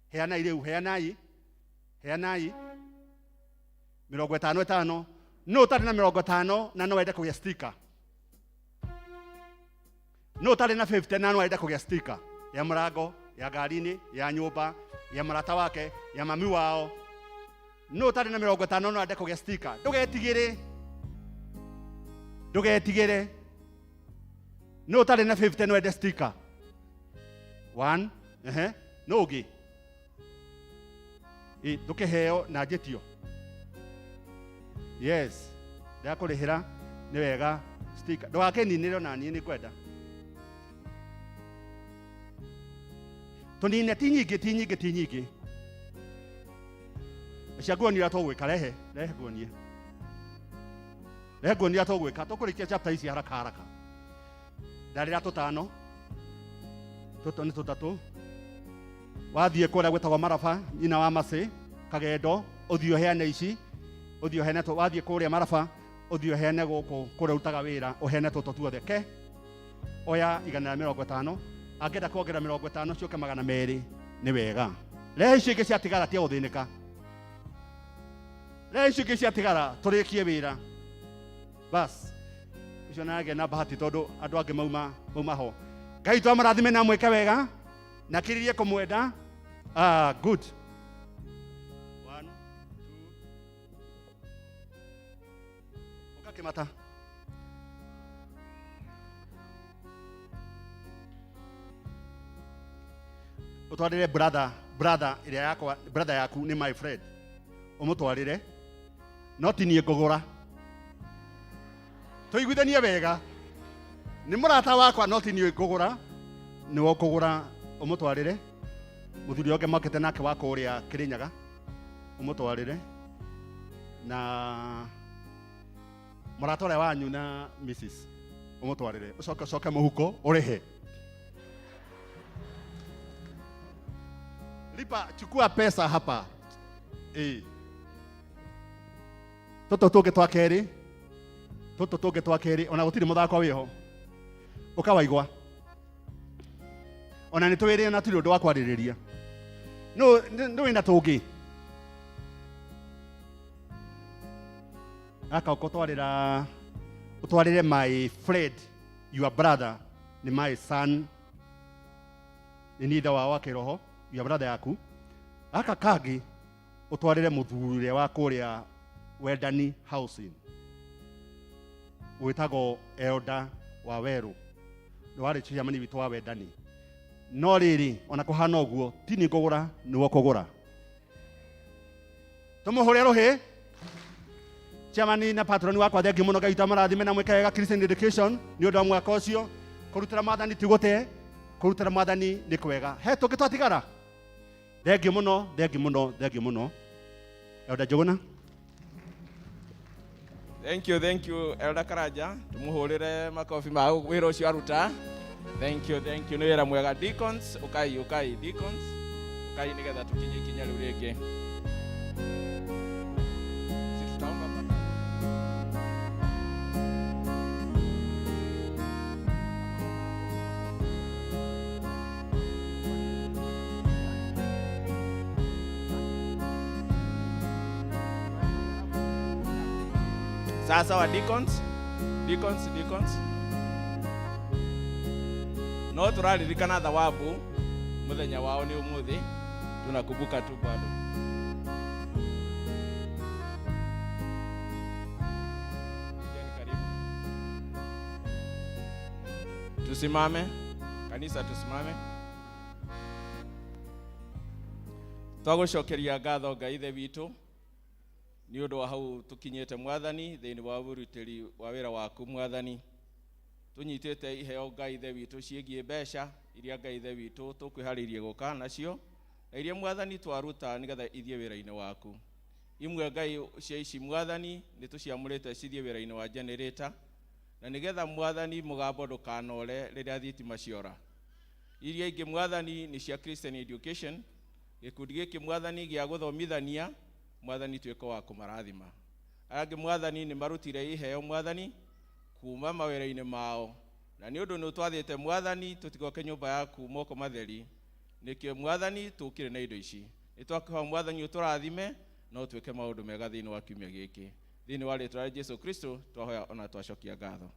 Heanai rĩu, heanai. Heanai. Mĩrongo ĩtano ĩtano. Nũ ũtarĩ na mĩrongo ĩtano na no wende kũgĩa sticker? Nũ ũtarĩ na 50 na no wende kũgĩa sticker? Ya mũrango, ya ngari-inĩ, ya nyũmba, ya mũrata wake, ya mami wao. Nũ ũtarĩ na mĩrongo ĩtano no wende kũgĩa sticker? Ndũgetigĩre. Ndũgetigĩre. Nũ ũtarĩ na 50 no wende sticker? One. Ehe. Nũ ũngĩ? Ĩ, ndũkĩheo na njĩtio. Yes. Ndakũrĩhĩra nĩ wega sticker. Ndũgakĩninĩre ona niĩ nĩ ngwenda. Tũnine ti nyingĩ, ti nyingĩ, ti nyingĩ. Cia nguonie ũrĩa tũgwĩka, rehe, rehe nguonie. Rehe nguonie ũrĩa tũgwĩka, tũkũrĩkia chapter ici haraka haraka. Ndarĩra tũtano, tũtũ nĩ tũtatũ. Wathiĩ kũrĩa gwĩtagwo Maraba, nyina wa Macĩ, Kagendo, ũthiĩ ũheane ici, ũthiĩ ũheane tũ, wathiĩ kũrĩa Maraba, ũthiĩ ũheane gũkũ kũrĩa ũrutaga wĩra, ũheane tũtũ tuothe. Ke, oya igana rĩa mĩrongo ĩtano, angĩenda kuongerera mĩrongo ĩtano ciũke magana merĩ, nĩ wega. Rehe icio ingĩ ciatigara tia gũthĩnĩka. Rehe icio ingĩ ciatigara tũrĩkie wĩra. Bas. Icio nage na bahati tondũ andũ angĩ mauma ho. Ngai witũ amũrathime na amwĩke wega na kĩrĩrie kũmwenda. Good. 1, 2. Ũka kĩmata. Ũtwarĩre brother, brother ĩrĩa yakwa, brother yaku nĩ my friend. Ũmũtwarĩre. No ti niĩ ngũgũra. Tũiguithanie wega. Nĩ mũrata wakwa no ti niĩ ngũgũra. Nĩwe ũkũgũra ũmũtwarĩre. Mũthuri ũngĩ mokĩte nake wa kũrĩa Kĩrĩnyaga. Ũmũtwarĩre. Na mũrata ũrĩa wanyu na Mrs. Ũmũtwarĩre. Ũcoke ũcoke mũhuko ũrĩhe. Lipa, chukua pesa hapa. Tũtũ tũngĩ twa kerĩ. Tũtũ tũngĩ twa kerĩ. Ona gũtirĩ mũthako wĩho. Ũka waigwa. Ona nĩ twĩrĩ na tũtirĩ ũndũ wa kwarĩrĩria. Nũ wĩna tũngĩ? Gaka ũkũtwarĩra, ũtwarĩre my friend, your brother, nĩ my son. Nĩ niĩ ithe wao wa kĩroho, ya brother yaku. Gaka kangĩ ũtwarĩre mũthuri ũrĩa wa kũrĩa Wendani Housing wĩtagwo Elda wa Werũ, nĩ warĩ chairman witũ wa Wendani. No rĩrĩ, ona kũhana ũguo, ti niĩ ngũgũra, nĩwe ũkũgũra. Tũmũhũre rũhĩ chairman na patron wakwa, thengiũ mũno. Ngai tamũrathime na mwĩke wega Christian Education nĩ ũndũ wa mwaka ũcio. Kũrutĩra mwathani ti gũte, kũrutĩra mwathani nĩ kwega. He tũngĩ twatigara. Thengiũ mũno, thengiũ mũno, thengiũ mũno. Elder Njũgũna.
Thank you, thank you, Elder Karanja. Tumuhurire makofi ma wĩra ũcio aruta. Thank you, thank you. Nĩ wĩra mwega. Deacons, ukai, ukai, deacons. Ukai nĩgetha tũkinye ikinya rĩu rĩngĩ. Si tutaomba mpaka. Sasa wa deacons, deacons, deacons. No tũraririkana thawabu mũthenya wao nĩ ũmũthĩ, tunakumbuka tu bado. Kujeni karibu. Tusimame, kanisa tusimame. Twagũcokeria ngatho Ngai ithe witũ nĩ ũndũ wa hau tũkinyĩte, mwathani, thĩinĩ wa ũrutĩri wa wĩra waku. Mwathani, tũnyitĩte iheo, Ngai ithe witũ, ciĩgiĩ mbeca iria, Ngai ithe witũ, tũkwĩharĩirie gũka nacio na iria, mwathani, twaruta nĩgetha ithiĩ wĩra-inĩ waku. Imwe, Ngai, cia ici, mwathani, nĩ tũciamũrĩte cithiĩ wĩra-inĩ wa generator, na nĩgetha, mwathani, mũgambo ndũkanore rĩrĩa thitima ciora. Iria ingĩ, mwathani, nĩ cia Christian Education, gĩkundi gĩkĩ, mwathani, gĩa gũthomithania. Mwathani, tuĩke wa kũmarathima. Arĩa angĩ, mwathani, nĩ marutire iheo, mwathani, kuma mawĩra-inĩ mao, na nĩ ũndũ nĩ ũtwathĩte, mwathani, tũtigoke nyũmba yaku moko matheri. Nĩkĩo, mwathani, tũkire na indo ici. Nĩ twakũhoya, mwathani, ũtũrathime no twĩke maũndũ mega thĩinĩ wa kiumia gĩkĩ. Thĩinĩ wa rĩtwa rĩa Jesu Kristo twahoya ona twacokia ngatho,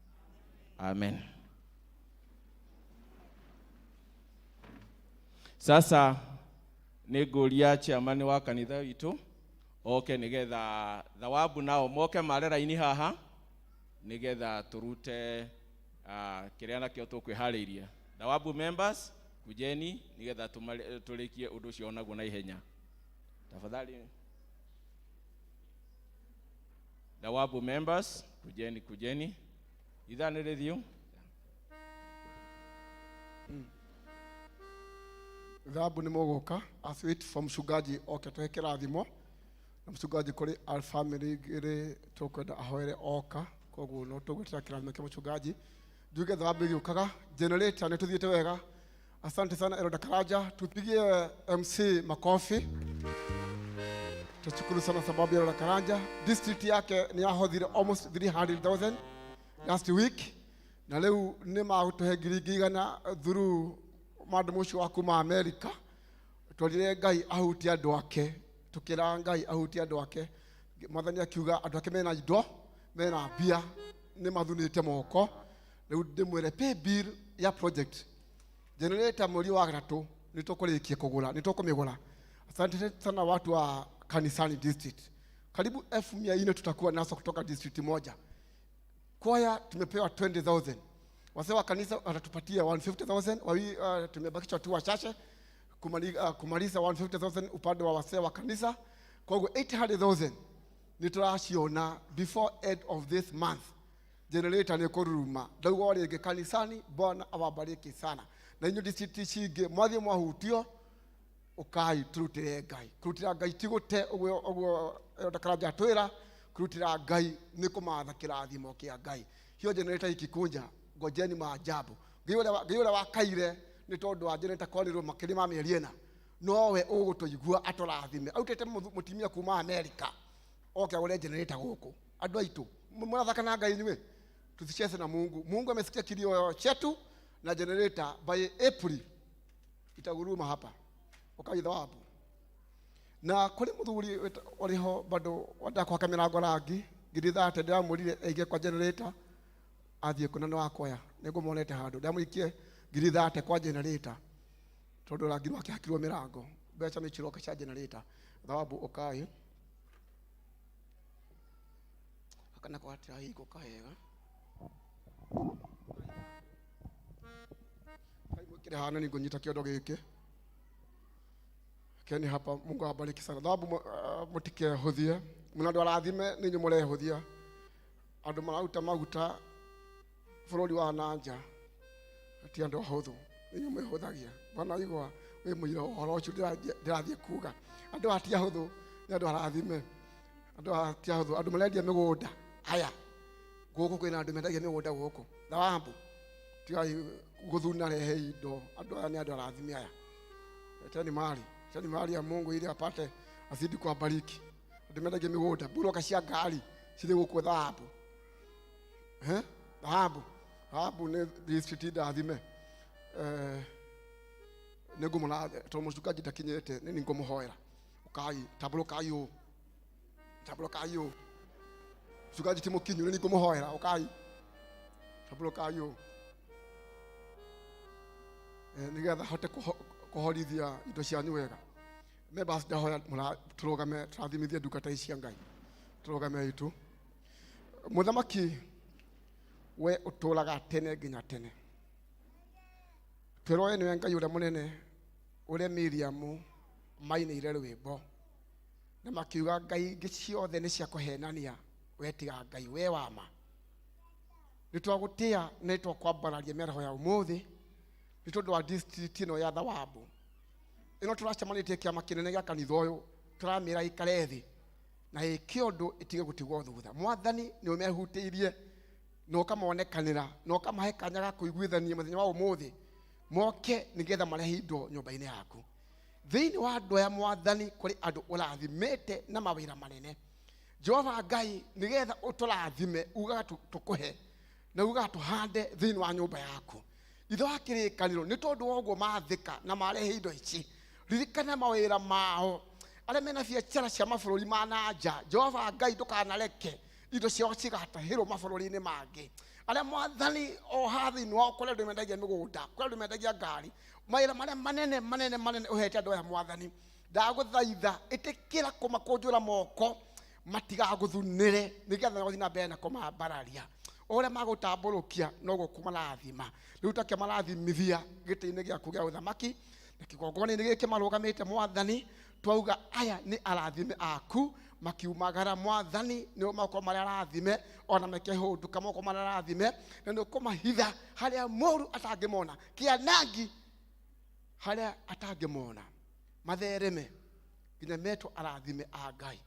amen. Sasa nĩ ngũria chairman wa kanitha witũ oke nĩgetha thawabu nao moke mare raini haha nĩgetha tũrute kĩrĩa nakĩo tũkwĩharĩirie. Thawabu members, kujeni nĩgetha tũrĩkie ũndũ ũcio onaguo na ihenya, tafadhali. Thawabu members, kujeni, kujeni. Ithaa nĩ rĩthiũ.
Thawabu nĩ mũgũka as wait for mchungaji oke tũhe kĩrathimo, na mchungaji kũrĩ a family igĩrĩ tũkwenda ahoere oka, koguo no tũgwĩtĩra kĩrathimo kĩa mchungaji. Njuge thawabu ĩgĩũkaga, generator nĩ tũthiĩte wega. Asante sana, Elder Karanja. Tupigie MC makofi. Tushukuru sana sababu ya Elder Karanja, district yake nĩ yahothire almost 300,000 last week, na rĩu nĩ magũtũhe 100,000 through madam ũcio wa kuma America. Twarire Ngai ahutie andũ ake, tukĩra Ngai ahutie andũ ake. Mwathani akiuga andũ ake mena indo, mena mbia, nĩ mathunĩte moko. Rĩu ndĩmwĩre pay bill ya project generator mweri wa gatatũ nĩ tũkũrĩkia kũgũra, nĩ tũkũmĩgũra. Asante sana watu wa kanisani district, karibu 400,000 tutakuwa nazo kutoka district moja. Kwaya tumepewa 20,000, wazee wa kanisa watatupatia 150,000. Tumebakisha tu wachache kumaliza 150,000 upande wa wazee wa kanisa. Kwa hivyo 800,000 nĩ tũraciona before end of this month. Generator nĩ kũruruma. Ndauga o rĩngĩ, kanisani, Bwana awabariki sana, na inyuĩ district cingĩ mwathiĩ mwahutio, ũkai tũrutĩre Ngai. Kũrutĩra Ngai ti gũte ũguo, ũguo Elder Karanja atwĩra. Kũrutĩra Ngai nĩ kũmatha kĩrathimo kĩa Ngai. Hiyo generator ikikuja, ngojeni maajabu. Ngai ũrĩa wakaire nĩ tondũ wa generator kwanĩrwo makĩria ma mĩeri 4, nowe ũgũtũigua atũrathime. Autĩte mũtumia kuma America oke agũre generator gũkũ. Andũ aitũ, mũrathaka na Ngai inyuĩ? Tusicheze na Mungu. Mungu amesikia kilio chetu na generator by April itaguruma hapa. Ũkaitha wapo na kũrĩ mũthuri ũrĩho bado wenda kwaka mĩrango rangi 30,000, ndĩramwĩrire aige kwa generator. Athiĩ kũna nĩ wakoya, nĩngũmonete handũ ndamũikie 30,000 kwa generator. Tondũ rangi wakĩhakirwo mĩrango. Mbeca nĩ ciroka cia generator. Thawabu ũkai. Gaka nako gatirahingũka wega. Kai mwĩkĩre haha na nĩngũnyita kĩondo gĩkĩ. Keni hapa, Mungu awabariki sana. Thawabu mũtikehũthie. Mũno andũ arathime nĩ inyuĩ mũrehũthia. Andũ mararuta maguta bũrũri wa na nja ti andũ ahũthũ, nĩ inyuĩ mwĩhũthagia. Bwana igua wĩ mũira wa ũhoro ũcio ndĩrathiĩ kuga. Andũ aya ti ahũthũ, nĩ andũ arathime. Andũ aya ti ahũthũ, andũ marendia mĩgũnda. Haya, gũkũ kwĩna andũ mendagia mĩgũnda gũkũ. Thawabu, tigai gũthuna rehe indo. Andũ aya nĩ andũ arathime aya. Leteni mali, leteni mali ya Mungu ili apate azidi kuwabariki. Andũ mendagia mĩgũnda, buroka cia ngari cirĩ gũkũ thawabu. Thawabu. Thawabu nĩ district ndathime. Nĩ ngũmũra tondũ mũcungaji ndakinyĩte, nĩ ngũmũhoera. Ũkai, tambũrũkai ũũ. Tambũrũkai ũũ. Mũcungaji ti mũkinyu, nĩ ngũmũhoera, ũkai. Tambũrũkai ũũ. Nĩgetha hote kũhorithia indo cianyu wega. Members ndahoya tũrũgame, tũrathimithie ndungata ici cia Ngai. Tũrũgame itu. Mũthamaki we ũtũũraga tene nginya tene. Twĩrwo we nĩwe Ngai ũrĩa mũnene, ũrĩa Miriamu mainĩire rwĩmbo na makiuga ngai ingĩ ciothe nĩ cia kũhenania, we tiga Ngai we wa ma. Nĩ twagũtĩa na nĩ twakwambararia mĩaraho ya ũmũthĩ nĩ tondũ wa district ĩno ya Thawabu. Ĩno tũracemanĩtie kĩama kĩnene gĩa kanitha ũyũ, tũramĩra ĩikare thĩ na ĩke ũndũ ĩtige gũtigwo thutha. Mwathani nĩ ũmehutĩirie na ũkamonekanĩra na ũkamahe kanya ga kũiguithania mũthenya wa ũmũthĩ, moke nĩgetha marehe indo nyũmba-inĩ yaku. Thĩinĩ wa andũ aya Mwathani, kũrĩ andũ ũrathimĩte na mawĩra manene. Jehova Ngai, nĩgetha ũtũrathime, ugaga tũkũhe na ugaga tũhande thĩinĩ wa nyũmba yaku. Ithe wa kĩrĩkanĩro, nĩ tondũ wa ũguo mathĩka na marehe indo ici, ririkana mawĩra mao arĩa mena biacara cia mabũrũri ma na nja. Jehova Ngai, ndũkanareke indo ciao cigatahĩrwo mabũrũri-inĩ mangĩ. Arĩa Mwathani o haha thĩinĩ wao kũrĩ andũ mendagia mĩgũnda, kũrĩ andũ mendagia ngari, mawĩra marĩa manene manene manene ũhete andũ aya Mwathani, ndagũthaitha ĩtĩkĩra kũmakũnjũra moko matigagũthunĩre, nĩgetha gũthiĩ na mbere na kũmambararia. O ũrĩa magũtambũrũkia noguo kũmarathima. Rĩu takĩmarathimithia gĩtĩ-inĩ gĩaku gĩa ũthamaki na kĩgongona-inĩ gĩkĩ marũgamĩte Mwathani, twauga aya nĩ arathime aku makiumagara Mwathani, nĩ makorwo marĩ arathime ona mekĩhũndũka makorwo marĩ arathime, na nĩ ũkũmahitha harĩa mũru atangĩmona, kĩanangi harĩa atangĩmona, mathereme nginya metwo arathime a Ngai.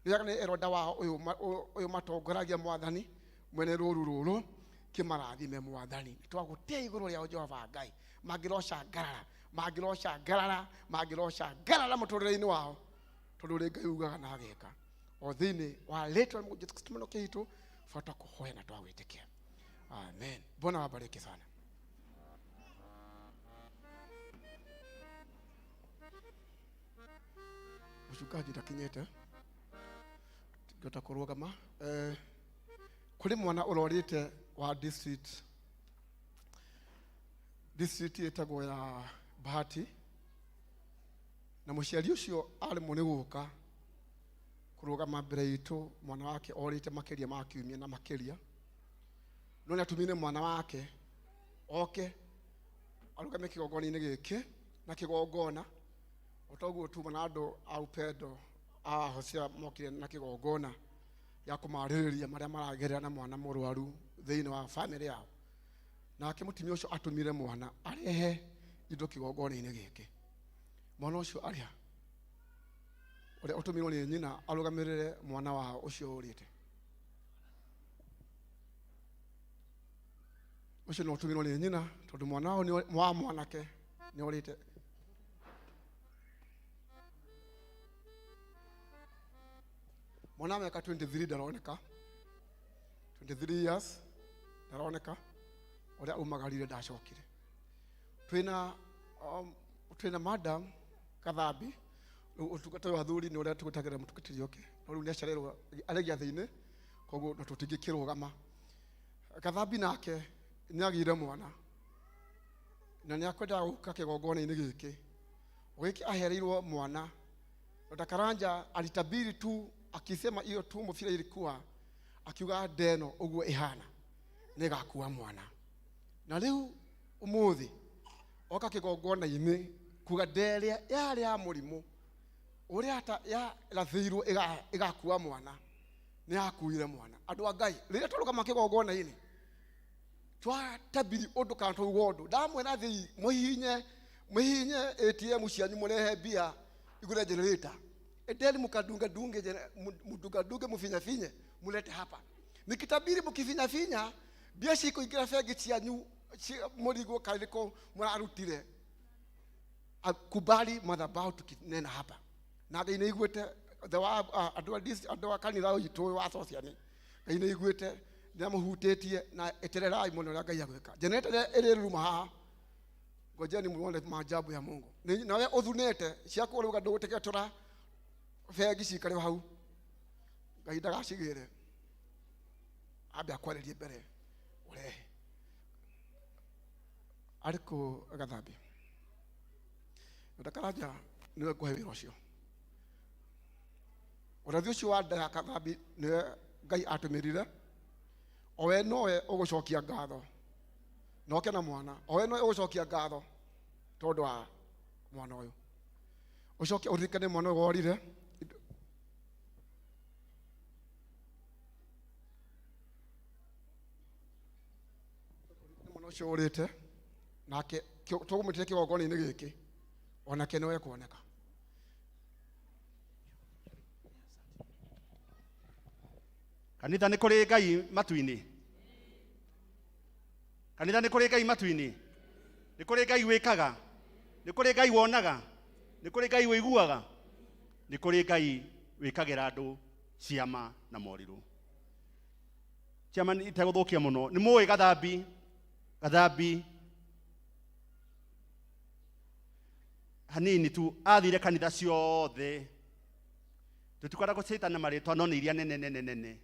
Nĩ nĩ eroda wao ũyũ matongoragia Mwathani mwene rũru rũrũ, kĩmarathime Mwathani. Twagũtĩa igũrũ rĩao Jehova Ngai, mangĩroca ngarara, mangĩroca ngarara, mangĩroca ngarara mũtũrĩre-inĩ wao, tondũ ũrĩ Ngai ugaga na ageka. O thĩinĩ wa rĩtwa rĩa Jesu Kristo mũno kĩitũ, bata kũhoya na twagwĩtĩkia. Amen. Bwana wabariki sana. Mũcungaji ndakinyĩte, ngĩhota kũrũgama. Kũrĩ mwana ũrorĩte wa district ĩtagwo ya Bahati, na mũciari ũcio aremwo nĩ gũka kũrũgama mbere itũ. Mwana wake orĩte makĩria ma kiumia na makĩria, no nĩ atũmire mwana wake oke arũgame kĩgongona-inĩ gĩkĩ na kĩgongona o ta ũguo tuma na andũ a upendo a Hosea mokire na kĩgongona gĩa kũmarĩrĩria marĩa maragerera na mwana mũrwaru thĩinĩ wa bamĩrĩ yao. Nake mũtumia ũcio atũmire mwana arehe indo kĩgongona-inĩ gĩkĩ. Mwana ũcio arĩa ũrĩa ũtũmirwo nĩ nyina arũgamĩrĩre mwana wao ũcio ũrĩte, ũcio nĩ ũtũmirwo nĩ nyina tondũ mwana wao wa mwanake nĩ ũrĩte. Mwana wa mĩaka 23 ndaroneka, 23 years ndaroneka, ũrĩa umagarire ndacokire. Twĩna madam Kathambi, rĩu ũtungata ũyũ wa athuri nĩ ũrĩa tũgũtagĩra mũtungatĩri oke, no rĩu nĩacererwo arĩ gĩathĩ-inĩ, koguo no tũtingĩkĩrũgama. Kathambi nake nĩagĩire mwana na nĩakwendaga gũka kĩgongona-inĩ gĩkĩ Wiki ahereirwo mwana. Dr. Karanja alitabiri tu akisema hiyo tumbo vile ilikuwa, akiuga ndeno uguo ihana nĩgakua mwana. Na rĩu ũmũthĩ oka kĩgongona-inĩ kuga nderia yarĩ ya mũrimũ ũrĩa ta yarathĩirwo ĩgakua mwana, nĩ yakuire mwana. Andũ a Ngai, rĩrĩa twarũgama kĩgongona-inĩ twatabiri ũndũ kana twauga ũndũ, ndamwĩra thĩi mũhihinye ATM cianyu mũrehe mbia igũre generator, endeni mukadunga dunge mudunga dunge mufinya finye mulete hapa. Nikitabiri mukifinya finya mbia cikuingĩra bengi cianyu mũrigo karĩko mũrarutire. Kubali madhabahu tukinena hapa. Na Ngai nĩ aiguĩte andũ a kanitha witũ wa Sociani, Ngai nĩ aiguĩte, nĩ amũhutĩtie na etererai mũno ũrĩa Ngai agwĩka. Generator ĩrĩ ruma haha, ngojeni muone maajabu ya Mungu. Nawe ũthunĩte ciaku ũrauga ndũgũtegetũra bengi cikare hau, Ngai ndagacigĩre, ambe akwarĩrie mbere ũrehe. Arĩ kũ agathambia? Dr. Karanja nĩwe ngũhe wĩra ũcio. Ũrathi ũcio wa nda ya Kathambi nĩwe Ngai atũmĩrire, o we nowe ũgũcokia ngatho, na oke na mwana, o we nowe ũgũcokia ngatho tondũ wa mwana ũyũ. Ũcoke ũririkane mwana ũyũ worire. Mwana ũcio ũrĩte nake tũgũmwĩtĩre kĩgongona-inĩ gĩkĩ, onake nĩwe kuoneka.
Kanitha nĩ kũrĩ Ngai matu-inĩ. Kanitha nĩ kũrĩ Ngai matu-inĩ. Nĩ kũrĩ Ngai wĩkaga. Nĩ kũrĩ Ngai wonaga. Nĩ kũrĩ Ngai wĩiguaga. Nĩ kũrĩ Ngai wĩkagĩra andũ ciama na morirũ. Ciama itegũthũkia mũno. Nĩ mũĩ Gathambi, Gathambi hanini tu athire kanitha ciothe. Tũtikwenda gũcĩtana marĩtwa no nĩ iria nene nene nene.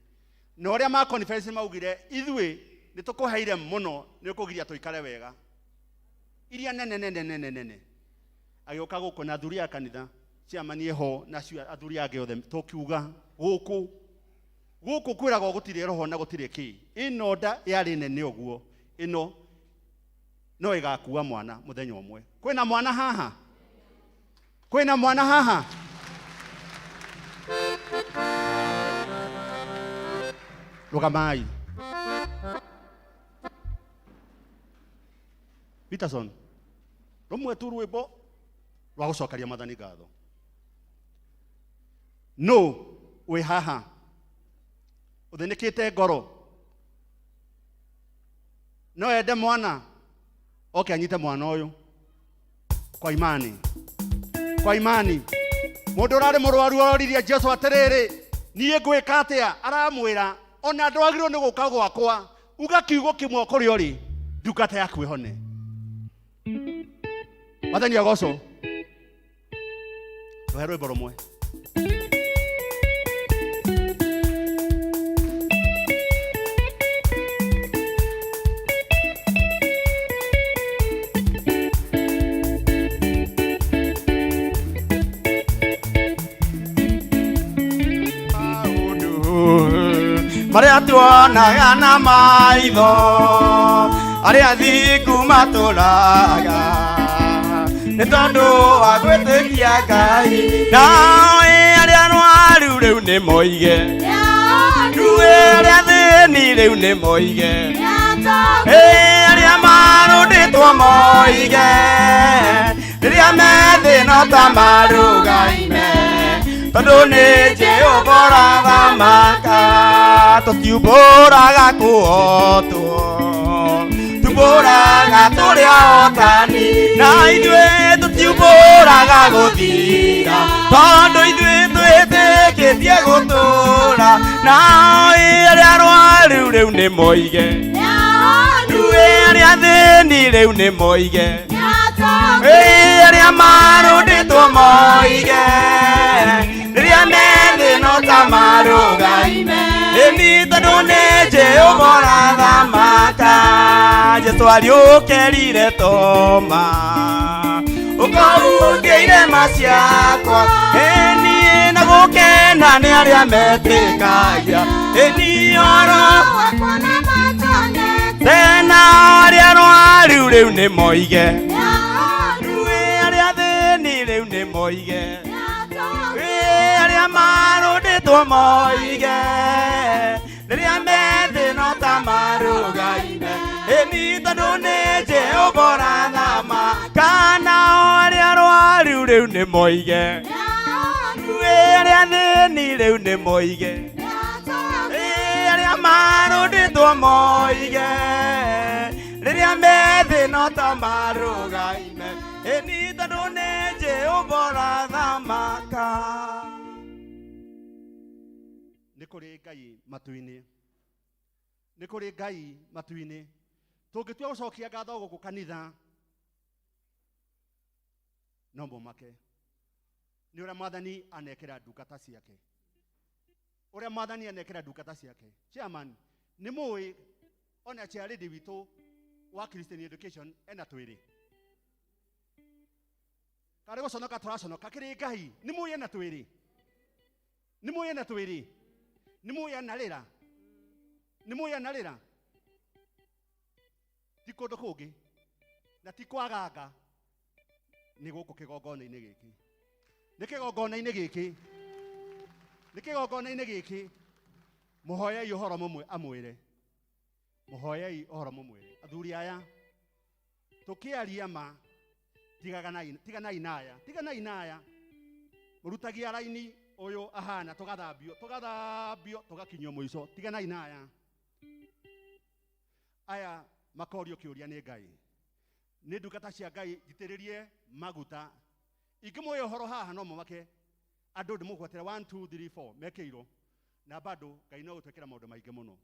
Na ũrĩa ma conference maugire ithuĩ nĩ tũkũheire mũno nĩ ũkũgiria tũikare wega. Iria nene nene nene nene. Agĩũka gũkũ na athuri a kanitha ciamanie ho na acio athuri angĩ othe tũkiuga gũkũ gũkũ kwĩragwo gũtirĩ roho na gũtirĩ kĩ. Ĩno nda yarĩ nene ũguo, ĩno no ĩgakua mwana mũthenya ũmwe. Kwĩna mwana haha? Kwĩna mwana haha? Rũgamai. Peterson, rũmwe tu rwĩmbo rwa gũcokeria Mwathani ngatho. No wĩ haha ũthĩnĩkĩte ngoro, no ende mwana oke anyite mwana ũyũ kwa imani, kwa imani. Mũndũ ũrarĩ mũrwaru aroririe Jesu atĩrĩrĩ, niĩ ngwĩka atĩa? Aramwĩra ona ndwagĩrĩirwo nĩ gũka gwakwa, uga kiugo kĩmwe kũrĩa ũrĩ, ndungata yaku ĩhone. Mwathani agocwo. Tũhe rwĩmbo rũmwe.
Marĩa tuonaga na maitho, arĩa thingu matũraga nĩ tondũ wa gwĩtĩkia Ngai. Nao arĩa arwaru rĩu nĩ moige, Nduĩ arĩa athĩni rĩu nĩ moige, arĩa marũndĩtwo moige, rĩrĩa me thĩna ta marũgaime, tondũ nĩ Jehova ũrathamaka. Tũtiumbũraga kũhotwo, tumbũraga tũrĩ ahotani, na ithuĩ tũtiumbũraga gũthira, tondũ ithuĩ twĩtĩkĩtie gũtũũra. Nao arĩa arwaru rĩu nĩ moige, Nduĩ arĩa athĩni rĩu nĩ moige, arĩa marũndĩtwo moige, rĩrĩa me thĩna ta marũgaime, ĩni tondũ nĩ Jehova ũrathamaka. Jesũ ariũkĩrire Toma, Ũkahutia irema ciakwa. Ĩniĩ na gũkena nĩ arĩa metĩkagia. Ĩni oro tena arĩa arwaru rĩu nĩ moige. Arĩa athĩni rĩu nĩ moige. Arĩa marũndĩtwo moige. Rĩrĩa methĩ no ta marũgaine. Ĩni tondũ nĩ Jehova ũrathama. Kana arĩa arwaru rĩu nĩ moige. Arĩa athĩni rĩu nĩ moige. Arĩa marũndĩtwo moige. Rĩrĩa methĩ no ta marũgaine. Ĩni tondũ nĩ Jehova ũrathamaka.
Nĩ kũrĩ Ngai matu-inĩ. Nĩ kũrĩ Ngai matu-inĩ. Tũngĩtua gũcokia ngatho gũkũ kanitha no mũmake nĩ ũrĩa mwathani anekĩra ndungata ciake. Ũrĩa mwathani anekĩra ndungata ciake. Chairman, nĩ mũĩ ona chairlady witũ wa Christian Education ena twĩrĩ. Karĩ gũconoka tũraconoka kĩrĩ Ngai. Nĩ mũĩ ena twĩrĩ. Nĩ mũĩ ena twĩrĩ. Nĩ mũĩ anarĩra. Nĩ mũĩ anarĩra. Ti kũndũ kũngĩ na ti kwaganga nĩ gũkũ kĩgongona-inĩ gĩkĩ. Nĩ kĩgongona-inĩ gĩkĩ. Nĩ kĩgongona-inĩ gĩkĩ. Mũhoyei ũhoro mũmwe amwĩre. Mũhoyei ũhoro mũmwĩre. Athuri aya tũkĩaria ma tiganai na aya. Tiganai na aya. Mũrutagia raini ũyũ ahana tũgathambio, tũgathambio, tũgakinyio mũico. Tiganai na aya. Aya makorio kĩũria nĩ Ngai. Nĩ ndungata cia Ngai njitĩrĩrie maguta. Ingĩmũhe ũhoro haha no mũmake. Andũ ndĩmũgwetera 1 2 3 4 mekĩirwo. Na bado Ngai no gũtwĩkĩra maũndũ maingĩ mũno.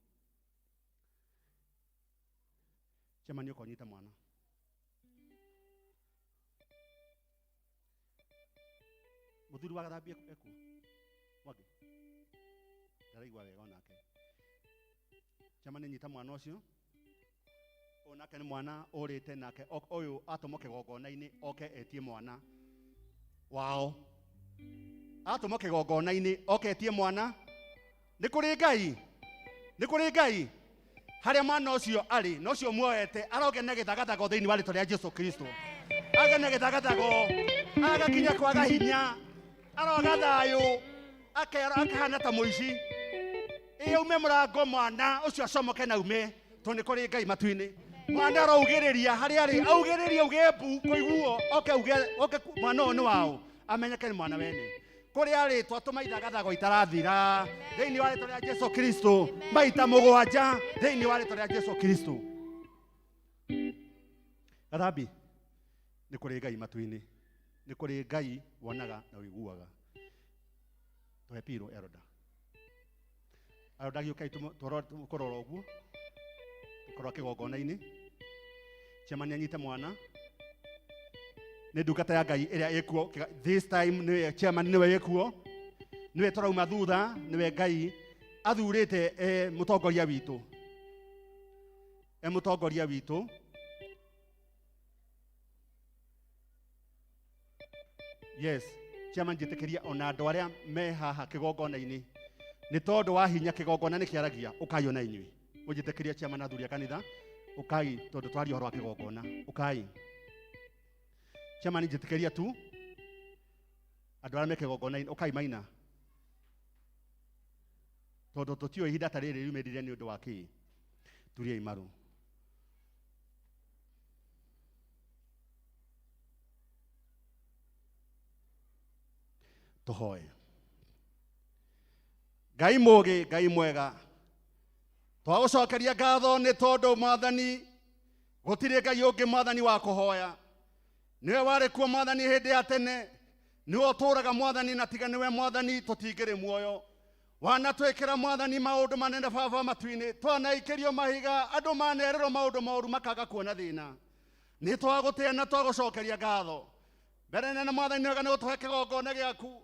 Chairman ũka ũnyite mwana. Mũthuri wa gathambia ekuo. Mwangi. Ndaraigua wega onake. Chairman nyita mwana ũcio. Ũyũ nake nĩ mwana ũrĩte nake ũyũ atũmwo kĩgongona-inĩ oke etie mwana wao. Atũmwo kĩgongona-inĩ oke etie mwana. Nĩ kũrĩ Ngai. Nĩ kũrĩ Ngai. Harĩa mwana ũcio arĩ na ũcio muoete aroge na gĩthagathago thĩinĩ wa rĩtwa rĩa Jesu Kristo. Age na gĩthagathago, agakinya kwaga hinya, aroga thayũ, akahana ta mũici. Ĩ aume mũrango mwana ũcio acomoke na aume tondũ nĩ kũrĩ Ngai matu-inĩ. Mwana arougĩrĩria harĩa arĩ, augĩrĩrie auge mbu kũiguo, oke auge, oke mwana ũyũ nĩ waũ, amenyeke nĩ mwana wene. Kũrĩa arĩ twatũma ithagathago itarathira thĩinĩ wa rĩtwa rĩa Jesu Kristo maita mũgwanja thĩinĩ wa rĩtwa rĩa Jesu Kristo. Gathambi, nĩ kũrĩ Ngai matu-inĩ, nĩ kũrĩ Ngai wonaga na ũiguaga. Tũhe piro eroda. Eroda gĩũkai tũkũrora ũguo, tũkũrora kĩgongona-inĩ. Chairman anyite mwana. Nĩ ndungata ya Ngai ĩrĩa ĩkuo this time nĩwe chairman nĩwe ĩkuo, nĩwe tũrauma thutha, nĩwe Ngai athurĩte e mũtongoria witũ. E mũtongoria witũ. Yes, chairman njĩtĩkĩria ona andũ arĩa me haha kĩgongona-inĩ nĩ tondũ wa hinya kĩgongona nĩ kĩaragia, ũkai ona inyuĩ. Mũnjĩtĩkĩrie chairman athuri a kanitha, ũkai tondũ twaria ũhoro wa kĩgongona, ũkai. Chairman njĩtĩkĩria tu andũ arĩa me kĩgongona-inĩ, ũkai maina. Tondũ tũtiũĩ ihinda ta rĩrĩ riumĩrire nĩ ũndũ wa kĩĩ. Turiai maru. Tũhoe. Ngai mũũgĩ, Ngai mwega, twagũcokeria ngatho nĩ tondũ mwathani gũtirĩ Ngai ũngĩ mwathani wa kũhoya. Nĩwe warĩ kuo mwathani hĩndĩ ya tene, nĩwe ũtũũraga mwathani, na tiga nĩwe mwathani tũtingĩrĩ muoyo. Wanatwĩkĩra mwathani maũndũ manene baba matu-inĩ, twanaikĩrio mahiga, andũ manerĩrwo maũndũ moru makaga kuona thĩna. Nĩ twagũtĩa na twagũcokeria ngatho. Mbere nene mwathani nĩwega nĩ gũtũhe kĩgongona gĩaku.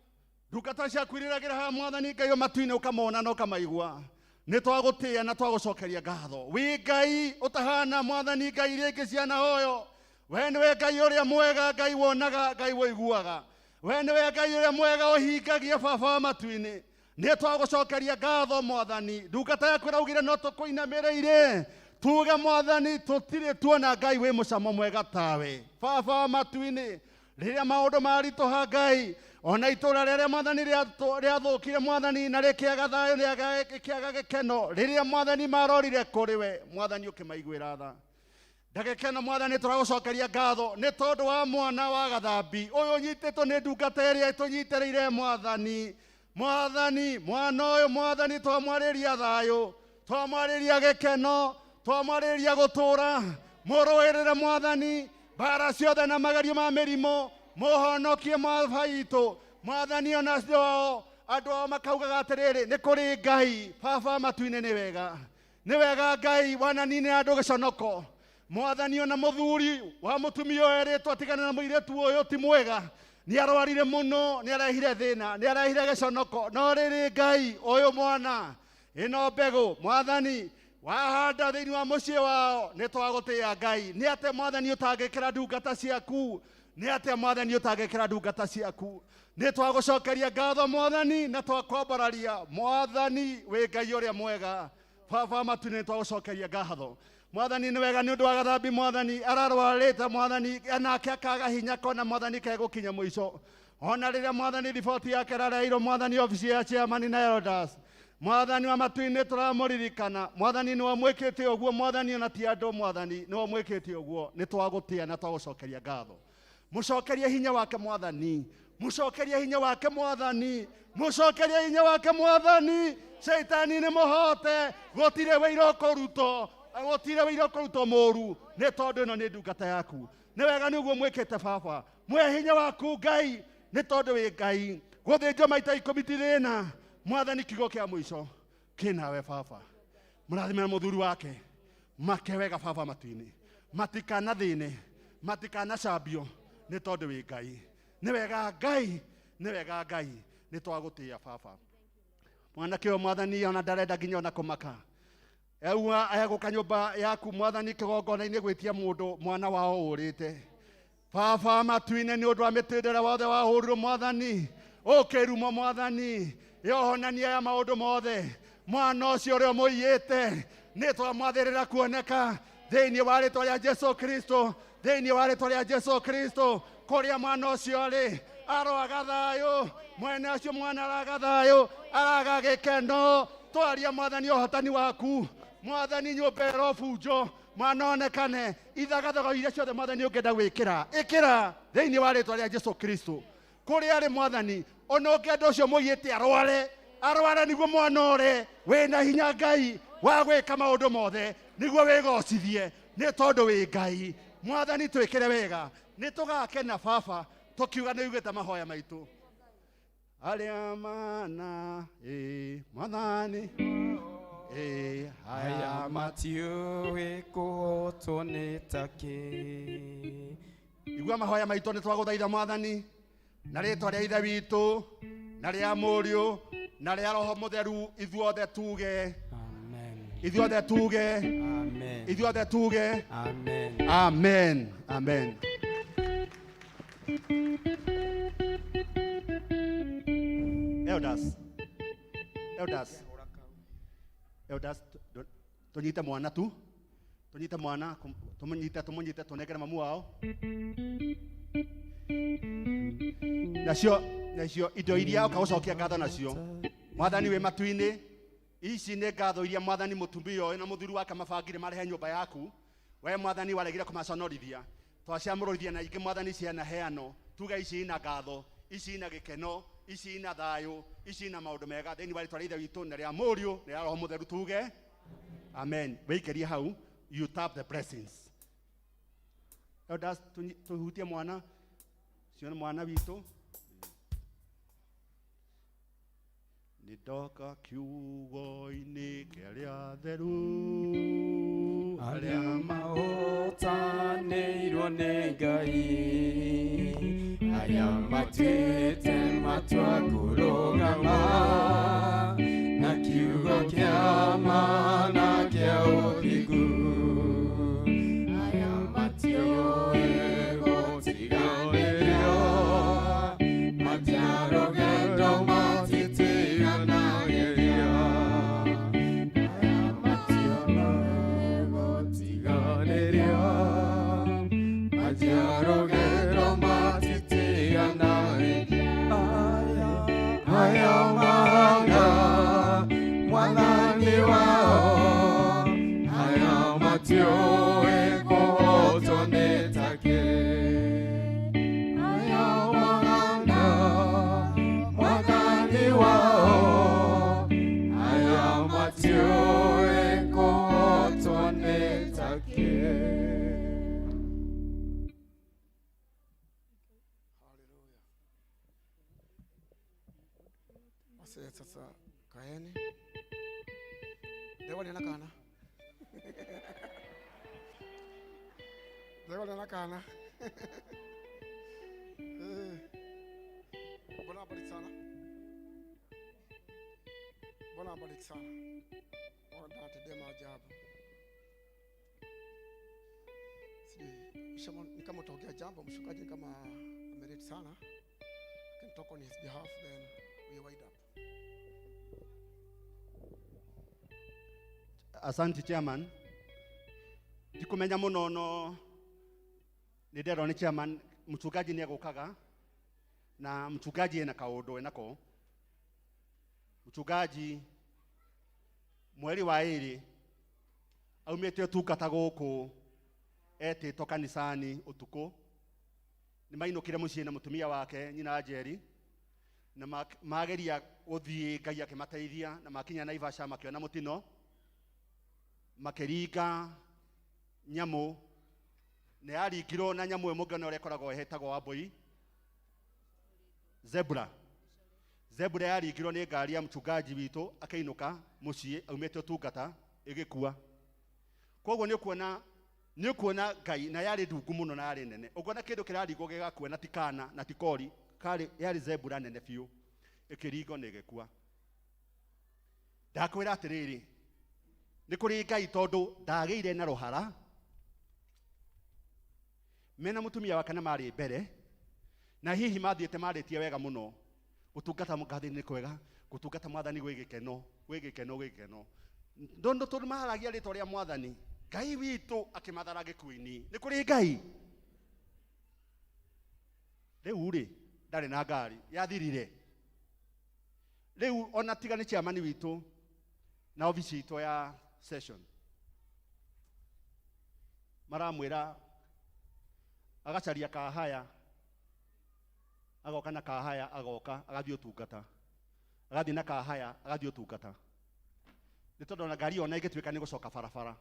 Ndungata ciaku irĩragĩra haha mwathani Ngai o matu-inĩ ũkamona na ũkamaigua. Nĩ twagũtĩa na twagũcokeria ngatho. Wĩ Ngai ũtahana mwathani Ngai iria ingĩ cianahoywo. We nĩwe Ngai ũrĩa mwega, Ngai wonaga, Ngai wũiguaga. We nĩwe Ngai ũrĩa mwega ũhingagia baba wa matu-inĩ. Nĩ twagũcokeria ngatho mwathani. Ndungata yaku ĩraugire no tũkũinamĩrĩire. Tuge mwathani tũtirĩ tuona Ngai wĩ mũcamo mwega tawe. Baba wa matu-inĩ, rĩrĩa maũndũ maritũha Ngai, ona itũra rĩrĩa mwathani rĩathũkire mwathani na rĩkĩaga thayũ rĩkĩaga gĩkeno, rĩrĩa mwathani marorire kũrĩ we, mwathani ũkĩmaiguĩra tha. Ndagĩka ĩno mwathani tũragũcokeria ngatho nĩ tondũ wa mwana wa gathambi ũyũ ũnyitĩtwo nĩ ndungata ĩrĩa ĩtũnyitĩrĩire mwathani. Mwathani, mwana ũyũ mwathani twamwarĩria thayũ, twamwarĩria gĩkeno, twamwarĩria gũtũũra, mũrũĩrĩre mwathani mbara ciothe na magerio ma mĩrimũ, mũhonokie mwaba itũ mwathani. Ona acio andũ ao makaugaga atĩrĩrĩ, nĩ kũrĩ Ngai baba matu-inĩ. Nĩ wega, nĩ wega Ngai wananine andũ gĩconoko mwathani. Ona mũthuri wa mũtumia ũyũ erĩtwo atigane na mũirĩtu ũyũ ti mwega, nĩ arwarire mũno, nĩ arehire thĩna, nĩ arehire gĩconoko, no rĩrĩ Ngai ũyũ mwana ĩno mbegũ mwathani wahanda thĩinĩ wa mũciĩ wao, nĩ twagũtĩĩa Ngai. Nĩ atĩa mwathani ũtangĩkĩra ndungata ciaku? Nĩ atĩa mwathani ũtangĩkĩra ndungata ciaku? Nĩ twagũcokeria ngatho mwathani na twakwambararia mwathani. Wĩ Ngai ũrĩa mwega baba matu-inĩ, nĩ twagũcokeria ngatho mwathani. Nĩ wega nĩ ũndũ wa gathambi mwathani ararwarĩte mwathani, nake akaga hinya kona mwathani kegũkinya mũico. Ona rĩrĩa mwathani riboti yake ĩrareirwo mwathani obici ya chairman na elders, mwathani wa matu-inĩ tũramũririkana mwathani. Nĩwe mwĩkĩte ũguo mwathani, ona ti andũ mwathani, nĩwe mwĩkĩte ũguo. Nĩ twagũtĩa na twagũcokeria ngatho. Mũcokerie hinya wake mwathani, mũcokerie hinya wake mwathani, mũcokerie hinya wake mwathani. Caitani nĩ mũhote, gũtirĩ wĩira ũkũrutwo, gũtirĩ wĩira ũkũrutwo mũru, nĩ tondũ ĩno nĩ ndungata yaku. Nĩ wega nĩ ũguo mwĩkĩte baba. Mwĩ hinya waku Ngai, nĩ tondũ wĩ Ngai. Gũthĩnjwo maita 10 ti thĩna mwathani. Kiugo kĩa mũico kĩnawe baba. Mũrathime na mũthuri wake, make wega baba matu-inĩ, matikanathĩne, matikanacambio, nĩ tondũ wĩ Ngai. Nĩ wega Ngai, nĩ wega Ngai, nĩ twagũtĩĩa baba. Mwanake ũyũ mwathani ona ndarenda nginya ona kũmaka, auga egũka nyũmba yaku mwathani kĩgongona-inĩ gwĩtia mũndũ mwana wao ũrĩte. Baba matu-inĩ, nĩ ũndũ wa mĩtĩ ĩrĩa wothe wahũrirwo mwathani, ũkĩrumwo mwathani, yohonania ya maũndũ mothe, mwana ũcio ũrĩa ũmũiyĩte nĩ twamwathĩrĩra kuoneka thĩinĩ wa rĩtwa rĩa Jesu Kristo, thĩinĩ wa rĩtwa rĩa Jesu Kristo. Kũrĩa mwana ũcio arĩ aroaga thayũ, mwene ũcio mwana araga thayũ, araga gĩkeno. Twaria mwathani ũhotani waku mwathani, nyũmba ĩrobunjwo, mwana onekane. Ithagathago iria ciothe mwathani ũngĩenda gwĩkĩra, ĩkĩra thĩinĩ wa rĩtwa rĩa Jesu Kristo. Kũrĩa arĩ mwathani, ona ũngĩenda ũcio mũiyĩte arware, arware nĩguo mwana ore. Wĩna hinya Ngai wa gwĩka maũndũ mothe nĩguo wĩgocithie, nĩ tondũ wĩ Ngai. Mwathani twĩkĩre wega, nĩ tũgakena baba tũkiuga nĩ ugĩte mahoya maitũ arĩa mana ĩ mwathani ĩ.
Aya matiũĩ kũhotwo nĩ takĩ.
Igua mahoya maitũ, nĩ twagũthaitha mwathani na rĩtwa rĩa ithe witũ na rĩa mũriũ na rĩa roho mũtheru. Ithuothe tuge.
Amen.
Ithuothe tuge.
Amen.
Ithuothe tuge.
Amen.
Amen, amen. Elders, elders, elders, tũnyite mwana tu, tũnyite mwana, tũmũnyite, tũmũnyite, tũnengere mamu wao. Nacio indo iria ũkagũcokia ngatho nacio mwathani wĩ matu-inĩ, ici nĩ ngatho iria mwathani mũtumia ũyũ na mũthuri wake mabangire marehe nyũmba yaku. We mwathani waregire kũmaconorithia, twaciamũrũrithia na ingĩ mwathani cianaheanwo. Tuga ici ina ngatho, ici ina gĩkeno, ici ina thayũ, ici ina maũndũ mega, thĩinĩ wa rĩtwa rĩa ithe witũ na rĩa mũriũ na rĩa roho mũtheru tuge amen. Wĩikĩrie hau, you tap the blessings. Elders, tũhutie mwana cio nĩ mwana witũ. Nĩ ndoka kiugo-inĩ kĩrĩa theru.
Arĩa mahotanĩirwo nĩ Ngai, arĩa matuĩte matua kũrũgama na kiugo kĩa ma na kĩa ũthingu, arĩa matiũĩ.
Anjia rũgendo matitiganagĩria aya mahana mwathani wao aya matiũĩ kũhotwo nĩ take aya mahana mwathani wao aya matiũĩ kũhotwo nĩ take.
Basi sasa kaeni. Ndegwa nĩ na kana. Ndegwa nĩ na kana. Eh. Bwana abariki sana. Bwana abariki sana. Bwana atendee maajabu. Sijui Shimon, ni kama utaongea jambo mshukaji ni kama amerate sana. I can talk on his behalf then we wind up.
Asante chairman. Ndikumenya muno no nĩ nderwo nĩ chairman mchungaji nĩ egũkaga na mchungaji ena kaũndũ enako. Mchungaji mweri wa ĩrĩ aumĩte ũtungata gũkũ etĩtwo kanisani ũtukũ nĩ mainũkire mũciĩ na mũtumia wake nyina Njeri na mageria gũthiĩ Ngai akĩmateithia na makinya Naivasha makĩona mũtino makĩringa nyamũ na yaringirwo na nyamũ ĩyo mũngĩona ũrĩa ĩkoragwo ĩhetagwo wambũi zebra. Zebra yaringirwo nĩ ngari ya mchungaji witũ akĩinũka mũciĩ aumĩte ũtungata ĩgĩkua. Koguo nĩ ũkuona Ngai na yarĩ ndungu mũno na yarĩ nene. Ũngĩona kĩndũ kĩraringwo gĩgakua na ti kana na ti kori, karĩ yarĩ zebra nene biũ ĩkĩringwo na ĩgĩkua. Ndakwĩra atĩrĩrĩ, nĩ kũrĩ Ngai tondũ ndagĩire na rũhara mena mũtumia wake na marĩ mbere na hihi mathiĩte marĩtie wega mũno gũtungata mũgathĩ nĩ kwega gũtungata mwathani gwĩ gĩkeno gwĩ gĩkeno gwĩ gĩkeno ndũndũ tondũ maharagia rĩtwa rĩa mwathani Ngai witũ akĩmathara gĩkuũ-inĩ. Nĩ kũrĩ Ngai rĩu rĩ ndarĩ na ngari yathirire rĩu ona tiga nĩ chairman witũ na obici itũ ya session maramwĩra agacaria kahaya agoka na kahaya agoka agathiĩ ũtungata agathiĩ na kahaya agathiĩ ũtungata nĩ tondũ ona ngari ona ĩngĩtuĩka nĩ gũcoka barabara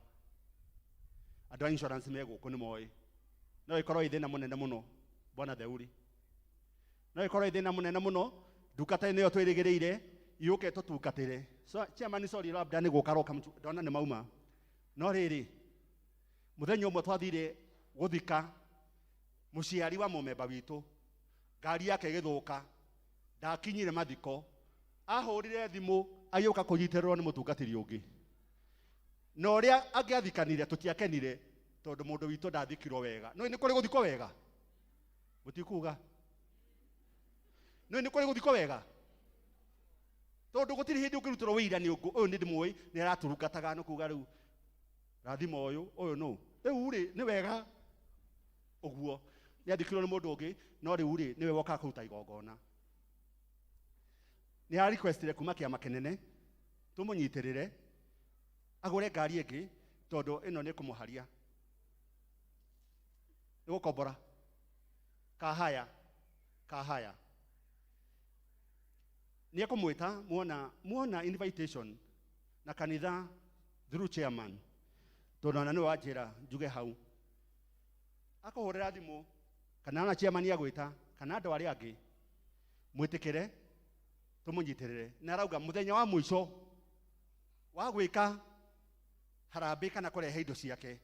andũ a insurance me gũkũ nĩ moĩ no ĩkorwo ĩ thĩna mũnene mũno bwana Theuri no ĩkorwo ĩ thĩna mũnene mũno ndungata ĩno twĩrĩgĩrĩire yũke tũtungatĩre. So chairman sorry labda nĩ gũka roka ndona nĩ mauma no rĩrĩ mũthenya ũmwe twathire gũthika mũciari wa mũmemba witũ ngari yake ĩgĩthũka ndakinyire mathiko ahũrire thimũ agĩũka kũnyitĩrĩrwo nĩ mũtungatĩri ũngĩ na ũrĩa angĩathikanire tũtiakenire tondũ mũndũ witũ ndathikirwo wega. No nĩ kũrĩ gũthikwo wega mũtikuga no nĩ kũrĩ gũthikwo wega tondũ gũtirĩ hĩndĩ ũngĩrutĩrwo wĩira nĩ ũyũ nĩ ndĩmũĩ nĩ araturungataga no kuga rĩu rathima ũyũ ũyũ nũ rĩu rĩ nĩ wega ũguo nĩ athikirwo nĩ mũndũ ũngĩ no rĩu rĩ nĩwe wokaga kũruta igongona. Nĩ a requestire kuma kĩama kĩnene tũmũnyitĩrĩre agũre ngari ĩngĩ tondũ ĩno nĩ kũmũharia nĩ gũkombora kahaya kahaya nĩ ekũmwĩta muona invitation na kanitha through chairman tondũ ona nĩwe wanjĩra njuge hau akũhũrĩra thimũ kana ona chairman agwĩta kana andũ arĩa angĩ mwĩtĩkĩre tũmũnyitĩrĩre na arauga mũthenya wa mũico wa gwĩka harambĩ kana kũrehe indo ciake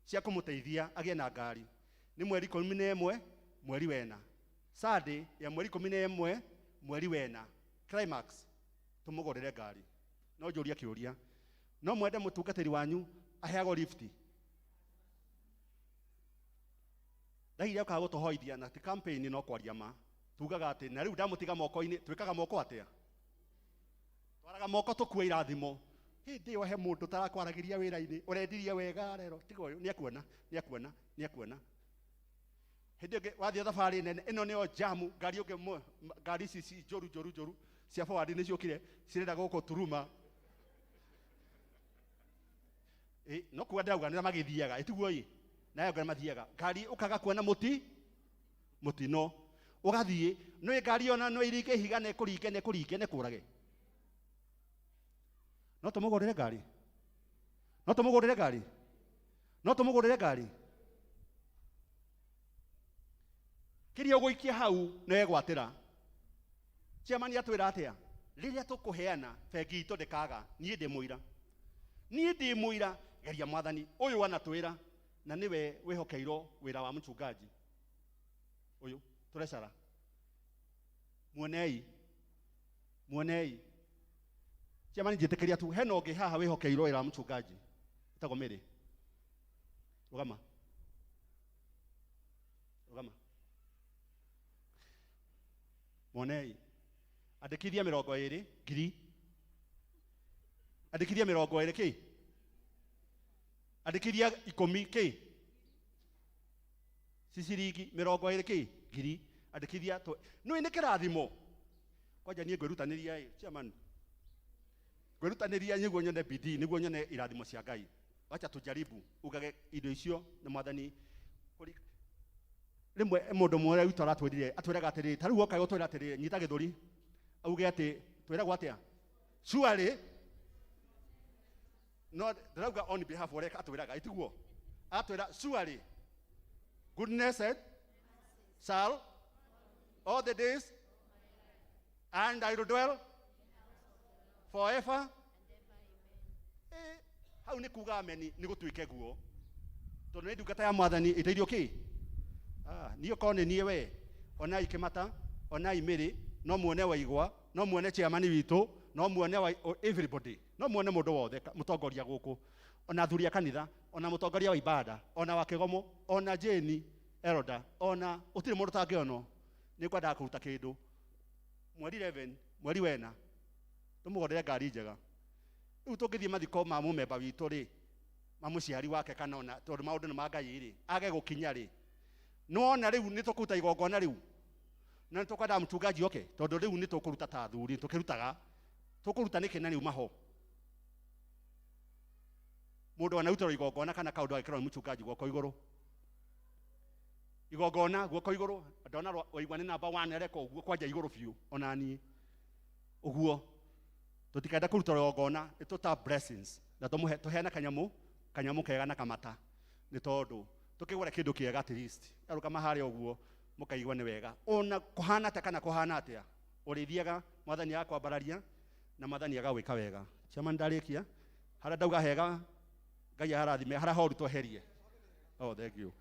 cia kũmũteithia agĩe na ngari nĩ mweri 11 mweri wena Sunday ya mweri 11 mweri wena climax tũmũgũrĩre ngari. No njũrie kĩũria no mwende mũtungatĩri wanyu aheagwo lift ndaire ũkaga gũtũhoithia na ti campaign no kwaria ma tugaga atĩ na rĩu ndamũtiga moko-inĩ twĩkaga moko atĩa twaraga moko tũkue irathimo hĩndĩ ĩyo he mũndũ tarakwaragĩria wĩra-inĩ ũrendirie wega rero tiga ũyũ nĩ ekuona nĩ ekuona nĩ ekuona Hĩndĩ ĩngĩ wathiĩ thabarĩ nene ĩno nĩyo jamu ngari ũngĩ ngari ici ci njũru njũru njũru cia forward nĩ ciũkire cirenda gũkũ turuma. Ĩ, no kuga ndauga nĩ magĩthiaga ĩtiguo ĩ nayo ngari mathiaga ngari ũkaga kuona mũti mũtino ũgathiĩ nĩ ngari ona no iringe ihiga na ĩkũringe na ĩkũringe na ĩkũrage. No tũmũgũrĩre ngari, no tũmũgũrĩre ngari, no tũmũgũrĩre ngari. Kĩrĩa ũgũikia hau nĩ wegwatĩra. Chairman atwĩra atĩa? Rĩrĩa tũkũheana bengi itũ ndĩkaga. Niĩ ndĩ mũira, niĩ ndĩ mũira. Geria mwathani ũyũ anatwĩra na nĩwe wĩhokeirwo wĩra wa mchungaji ũyũ tũrecara. Muonei, muonei. Chairman njĩtĩkĩria tu hena ũngĩ haha wĩhokeirwo wĩra wa mchungaji ĩtagwo Mary. Rũgama, rũgama. Muonei, andĩkithia 20 ngiri, andĩkithia 20 kĩ, andĩkithia 10 kĩ, ci ciringi 20 kĩ ngiri, andĩkithia nĩ nĩ kĩrathimo. Kwanja niĩ ngwĩrutanĩria ĩ chairman, ngwĩrutanĩria nĩguo nyone bidii, nĩguo nyone irathimo cia Ngai. Wacha tujaribu ugage indo icio na mwathani. Rĩmwe mũndũ mwere witũ aratwĩrire, atwĩraga atĩrĩrĩ, ta rĩu oka gũtwĩra atĩrĩrĩ, nyita gĩthũri, auge atĩ twĩragwo atĩa? Surely, no ndĩrauga on behalf ũrĩa atwĩraga, ĩtiguo? Atwĩra surely goodness and shall all the days and I will dwell forever. Hau nĩ kuga ameni, nĩ gũtuĩke guo, tondũ nĩ ndungata ya mwathani ĩteithio kĩ? Niĩ okorwo nĩ niĩ we, onai Kĩmata, onai Mĩrĩ, no muone Waigwa, no muone chairman witũ, no muone everybody, no muone mũndũ wothe mũtongoria gũkũ, ona athuri a kanitha, ona mũtongoria wa ibada, ona wa kĩgomo, ona Jane Elder, ona ũtirĩ mũndũ ũtangĩonwo. Nĩ ngwendaga kũruta kĩndũ mweri 11 mweri wena tũmũgũrĩre ngari njega. Rĩu tũngĩthiĩ mathiko ma mũmemba witũ rĩ, ma mũciari wake kana ona tondũ maũndũ nĩ ma Ngai rĩ, age gũkinya rĩ, nĩwona rĩu nĩ tũkũruta igongona rĩu, na nĩ tũkwendaga mũchungaji oke, tondũ rĩu nĩ tũkũruta ta athuri, tũkĩrutaga tũkũruta nĩkĩ na rĩu maho mũndũ anarutĩrwo igongona kana kaũndũ agĩkĩrwo nĩ mũchungaji guoko igũrũ, igongona guoko igũrũ, ndona waigua nĩ namba 1 areka ũguo kwanja igũrũ biũ, ona niĩ ũguo tũtikenda kũruta igongona, nĩ tũta blessings na tũmũhe, tũheane kanyamũ kega na kamata, nĩ tondũ tũkĩgũra kĩndũ kĩega at least arũgama harĩa ũguo mũkaigua nĩ wega, ona kũhana atĩa kana kũhana atĩa, ũrĩthiaga mwathani agakwambararia na mwathani agagwĩka wega. Chairman ndarĩkia harĩa ndauga hega, Ngai aharathime, harĩa horu tweherie. Oh, thank you.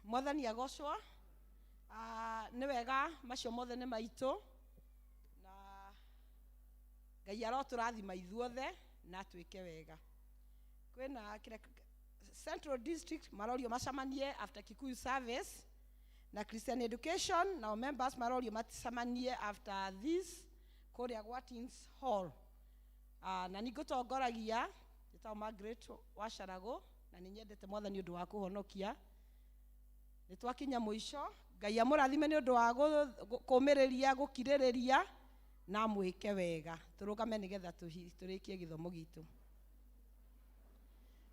Mwathani agocwo. Nĩ wega macio mothe nĩ maitũ, na Ngai arotũrathima ithuothe na atwĩke wega. Kwĩna kĩrĩa Central District marorio macemanie after Kikuyu service, na Christian Education nao members marorio macemanie after this kũrĩa gwa Teens Hall. Na ningũtongoragia njĩtagwo Margaret Wacarago, na nĩ nyendete mwathani ũndũ wa kũhonokia. Nĩ twakinya mũico, Ngai amũrathime nĩ ũndũ wa kũũmĩrĩria, gũkirĩrĩria na mwĩke wega. Tũrũgame nĩgetha tũrĩkie gĩthomo gitũ.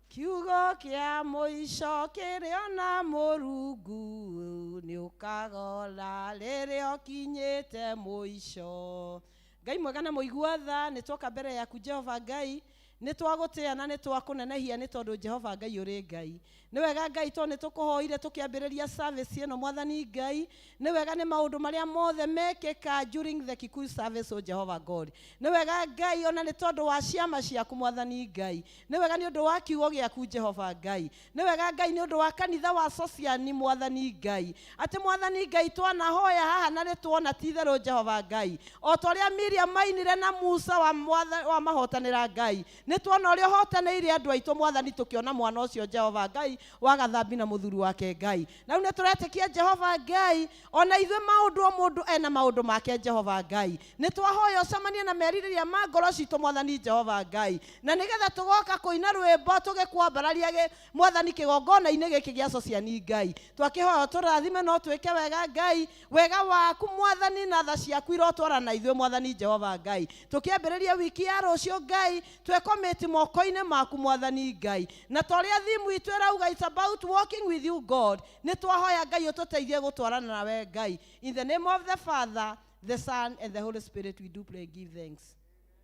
Kiugo kĩa mũico kĩrĩ ona Mũrungu, nĩ ũkagora rĩrĩa ũkinyĩte mũico. Ngai mwega na mũigua tha, nĩ twoka mbere yaku Jehova Ngai, nĩ twagũtĩa na nĩ twakũnenehia nĩ tondũ Jehova Ngai ũrĩ Ngai. Nĩ wega Ngai tondũ nĩ tũkũhoire tũkĩambĩrĩria service ĩno Mwathani Ngai. Nĩ wega nĩ maũndũ marĩa mothe mekĩka during the Kikuyu service, o Jehova God. Nĩ wega Ngai ona nĩ tondũ wa ciama ciaku Mwathani Ngai. Nĩ wega nĩ ũndũ wa kiugo gĩaku Jehova Ngai. Nĩ wega Ngai nĩ ũndũ wa kanitha wa Sociani Mwathani Ngai. Atĩ Mwathani Ngai twanahoya haha na nĩ tuona ti itherũ Jehova Ngai. O ta ũrĩa Miriam mainire na Musa wa mahotanĩra Ngai. Nĩ tuona ũrĩa ũhotanĩire andũ aitũ mwathani, tũkĩona mwana ũcio Jehova Ngai wa Gathambi na mũthuri wake Ngai. Na rĩu nĩ tũretĩkia Jehova Ngai, ona ithuĩ maũndũ o mũndũ ena maũndũ make Jehova Ngai. Nĩ twahoya ũcemanie na merirĩria ma ngoro citũ mwathani Jehova Ngai, na nĩgetha tũgoka kũina rwĩmbo tũgĩkwambararia mwathani kĩgongona-inĩ gĩkĩ gĩa Sociani Ngai. Twakĩhoya tũrathime no twĩke wega Ngai, wega waku mwathani na tha ciaku irotwara na ithuĩ mwathani Jehova Ngai. Tũkĩambĩrĩria wiki ya rũciũ Ngai, twekomĩti moko-inĩ maku mwathani Ngai, na ta ũrĩa thimu itũ ĩrauga, it's about walking with you God. Nĩ twahoya Ngai ũtũteithie gũtwarana nawe Ngai. In the name of the Father, the Son and the Holy Spirit we do pray and give thanks.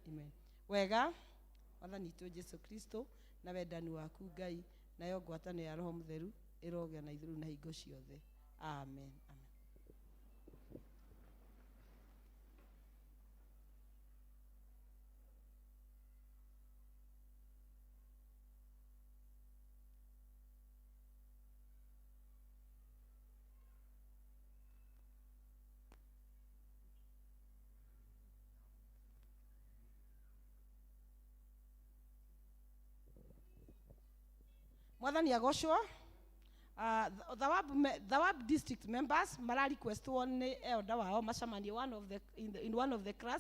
Amen. Wega mwathani witũ Jesu Kristo na wendani waku Ngai nayo ngwatanĩro ya Roho Mũtheru ĩrogĩa na ithuĩ rĩu na hingo ciothe. Amen. Amen. Mwathani agocwo. Thawab district members mara requestwo nĩ elder wao macemanie one of the, in, the, in one of the class.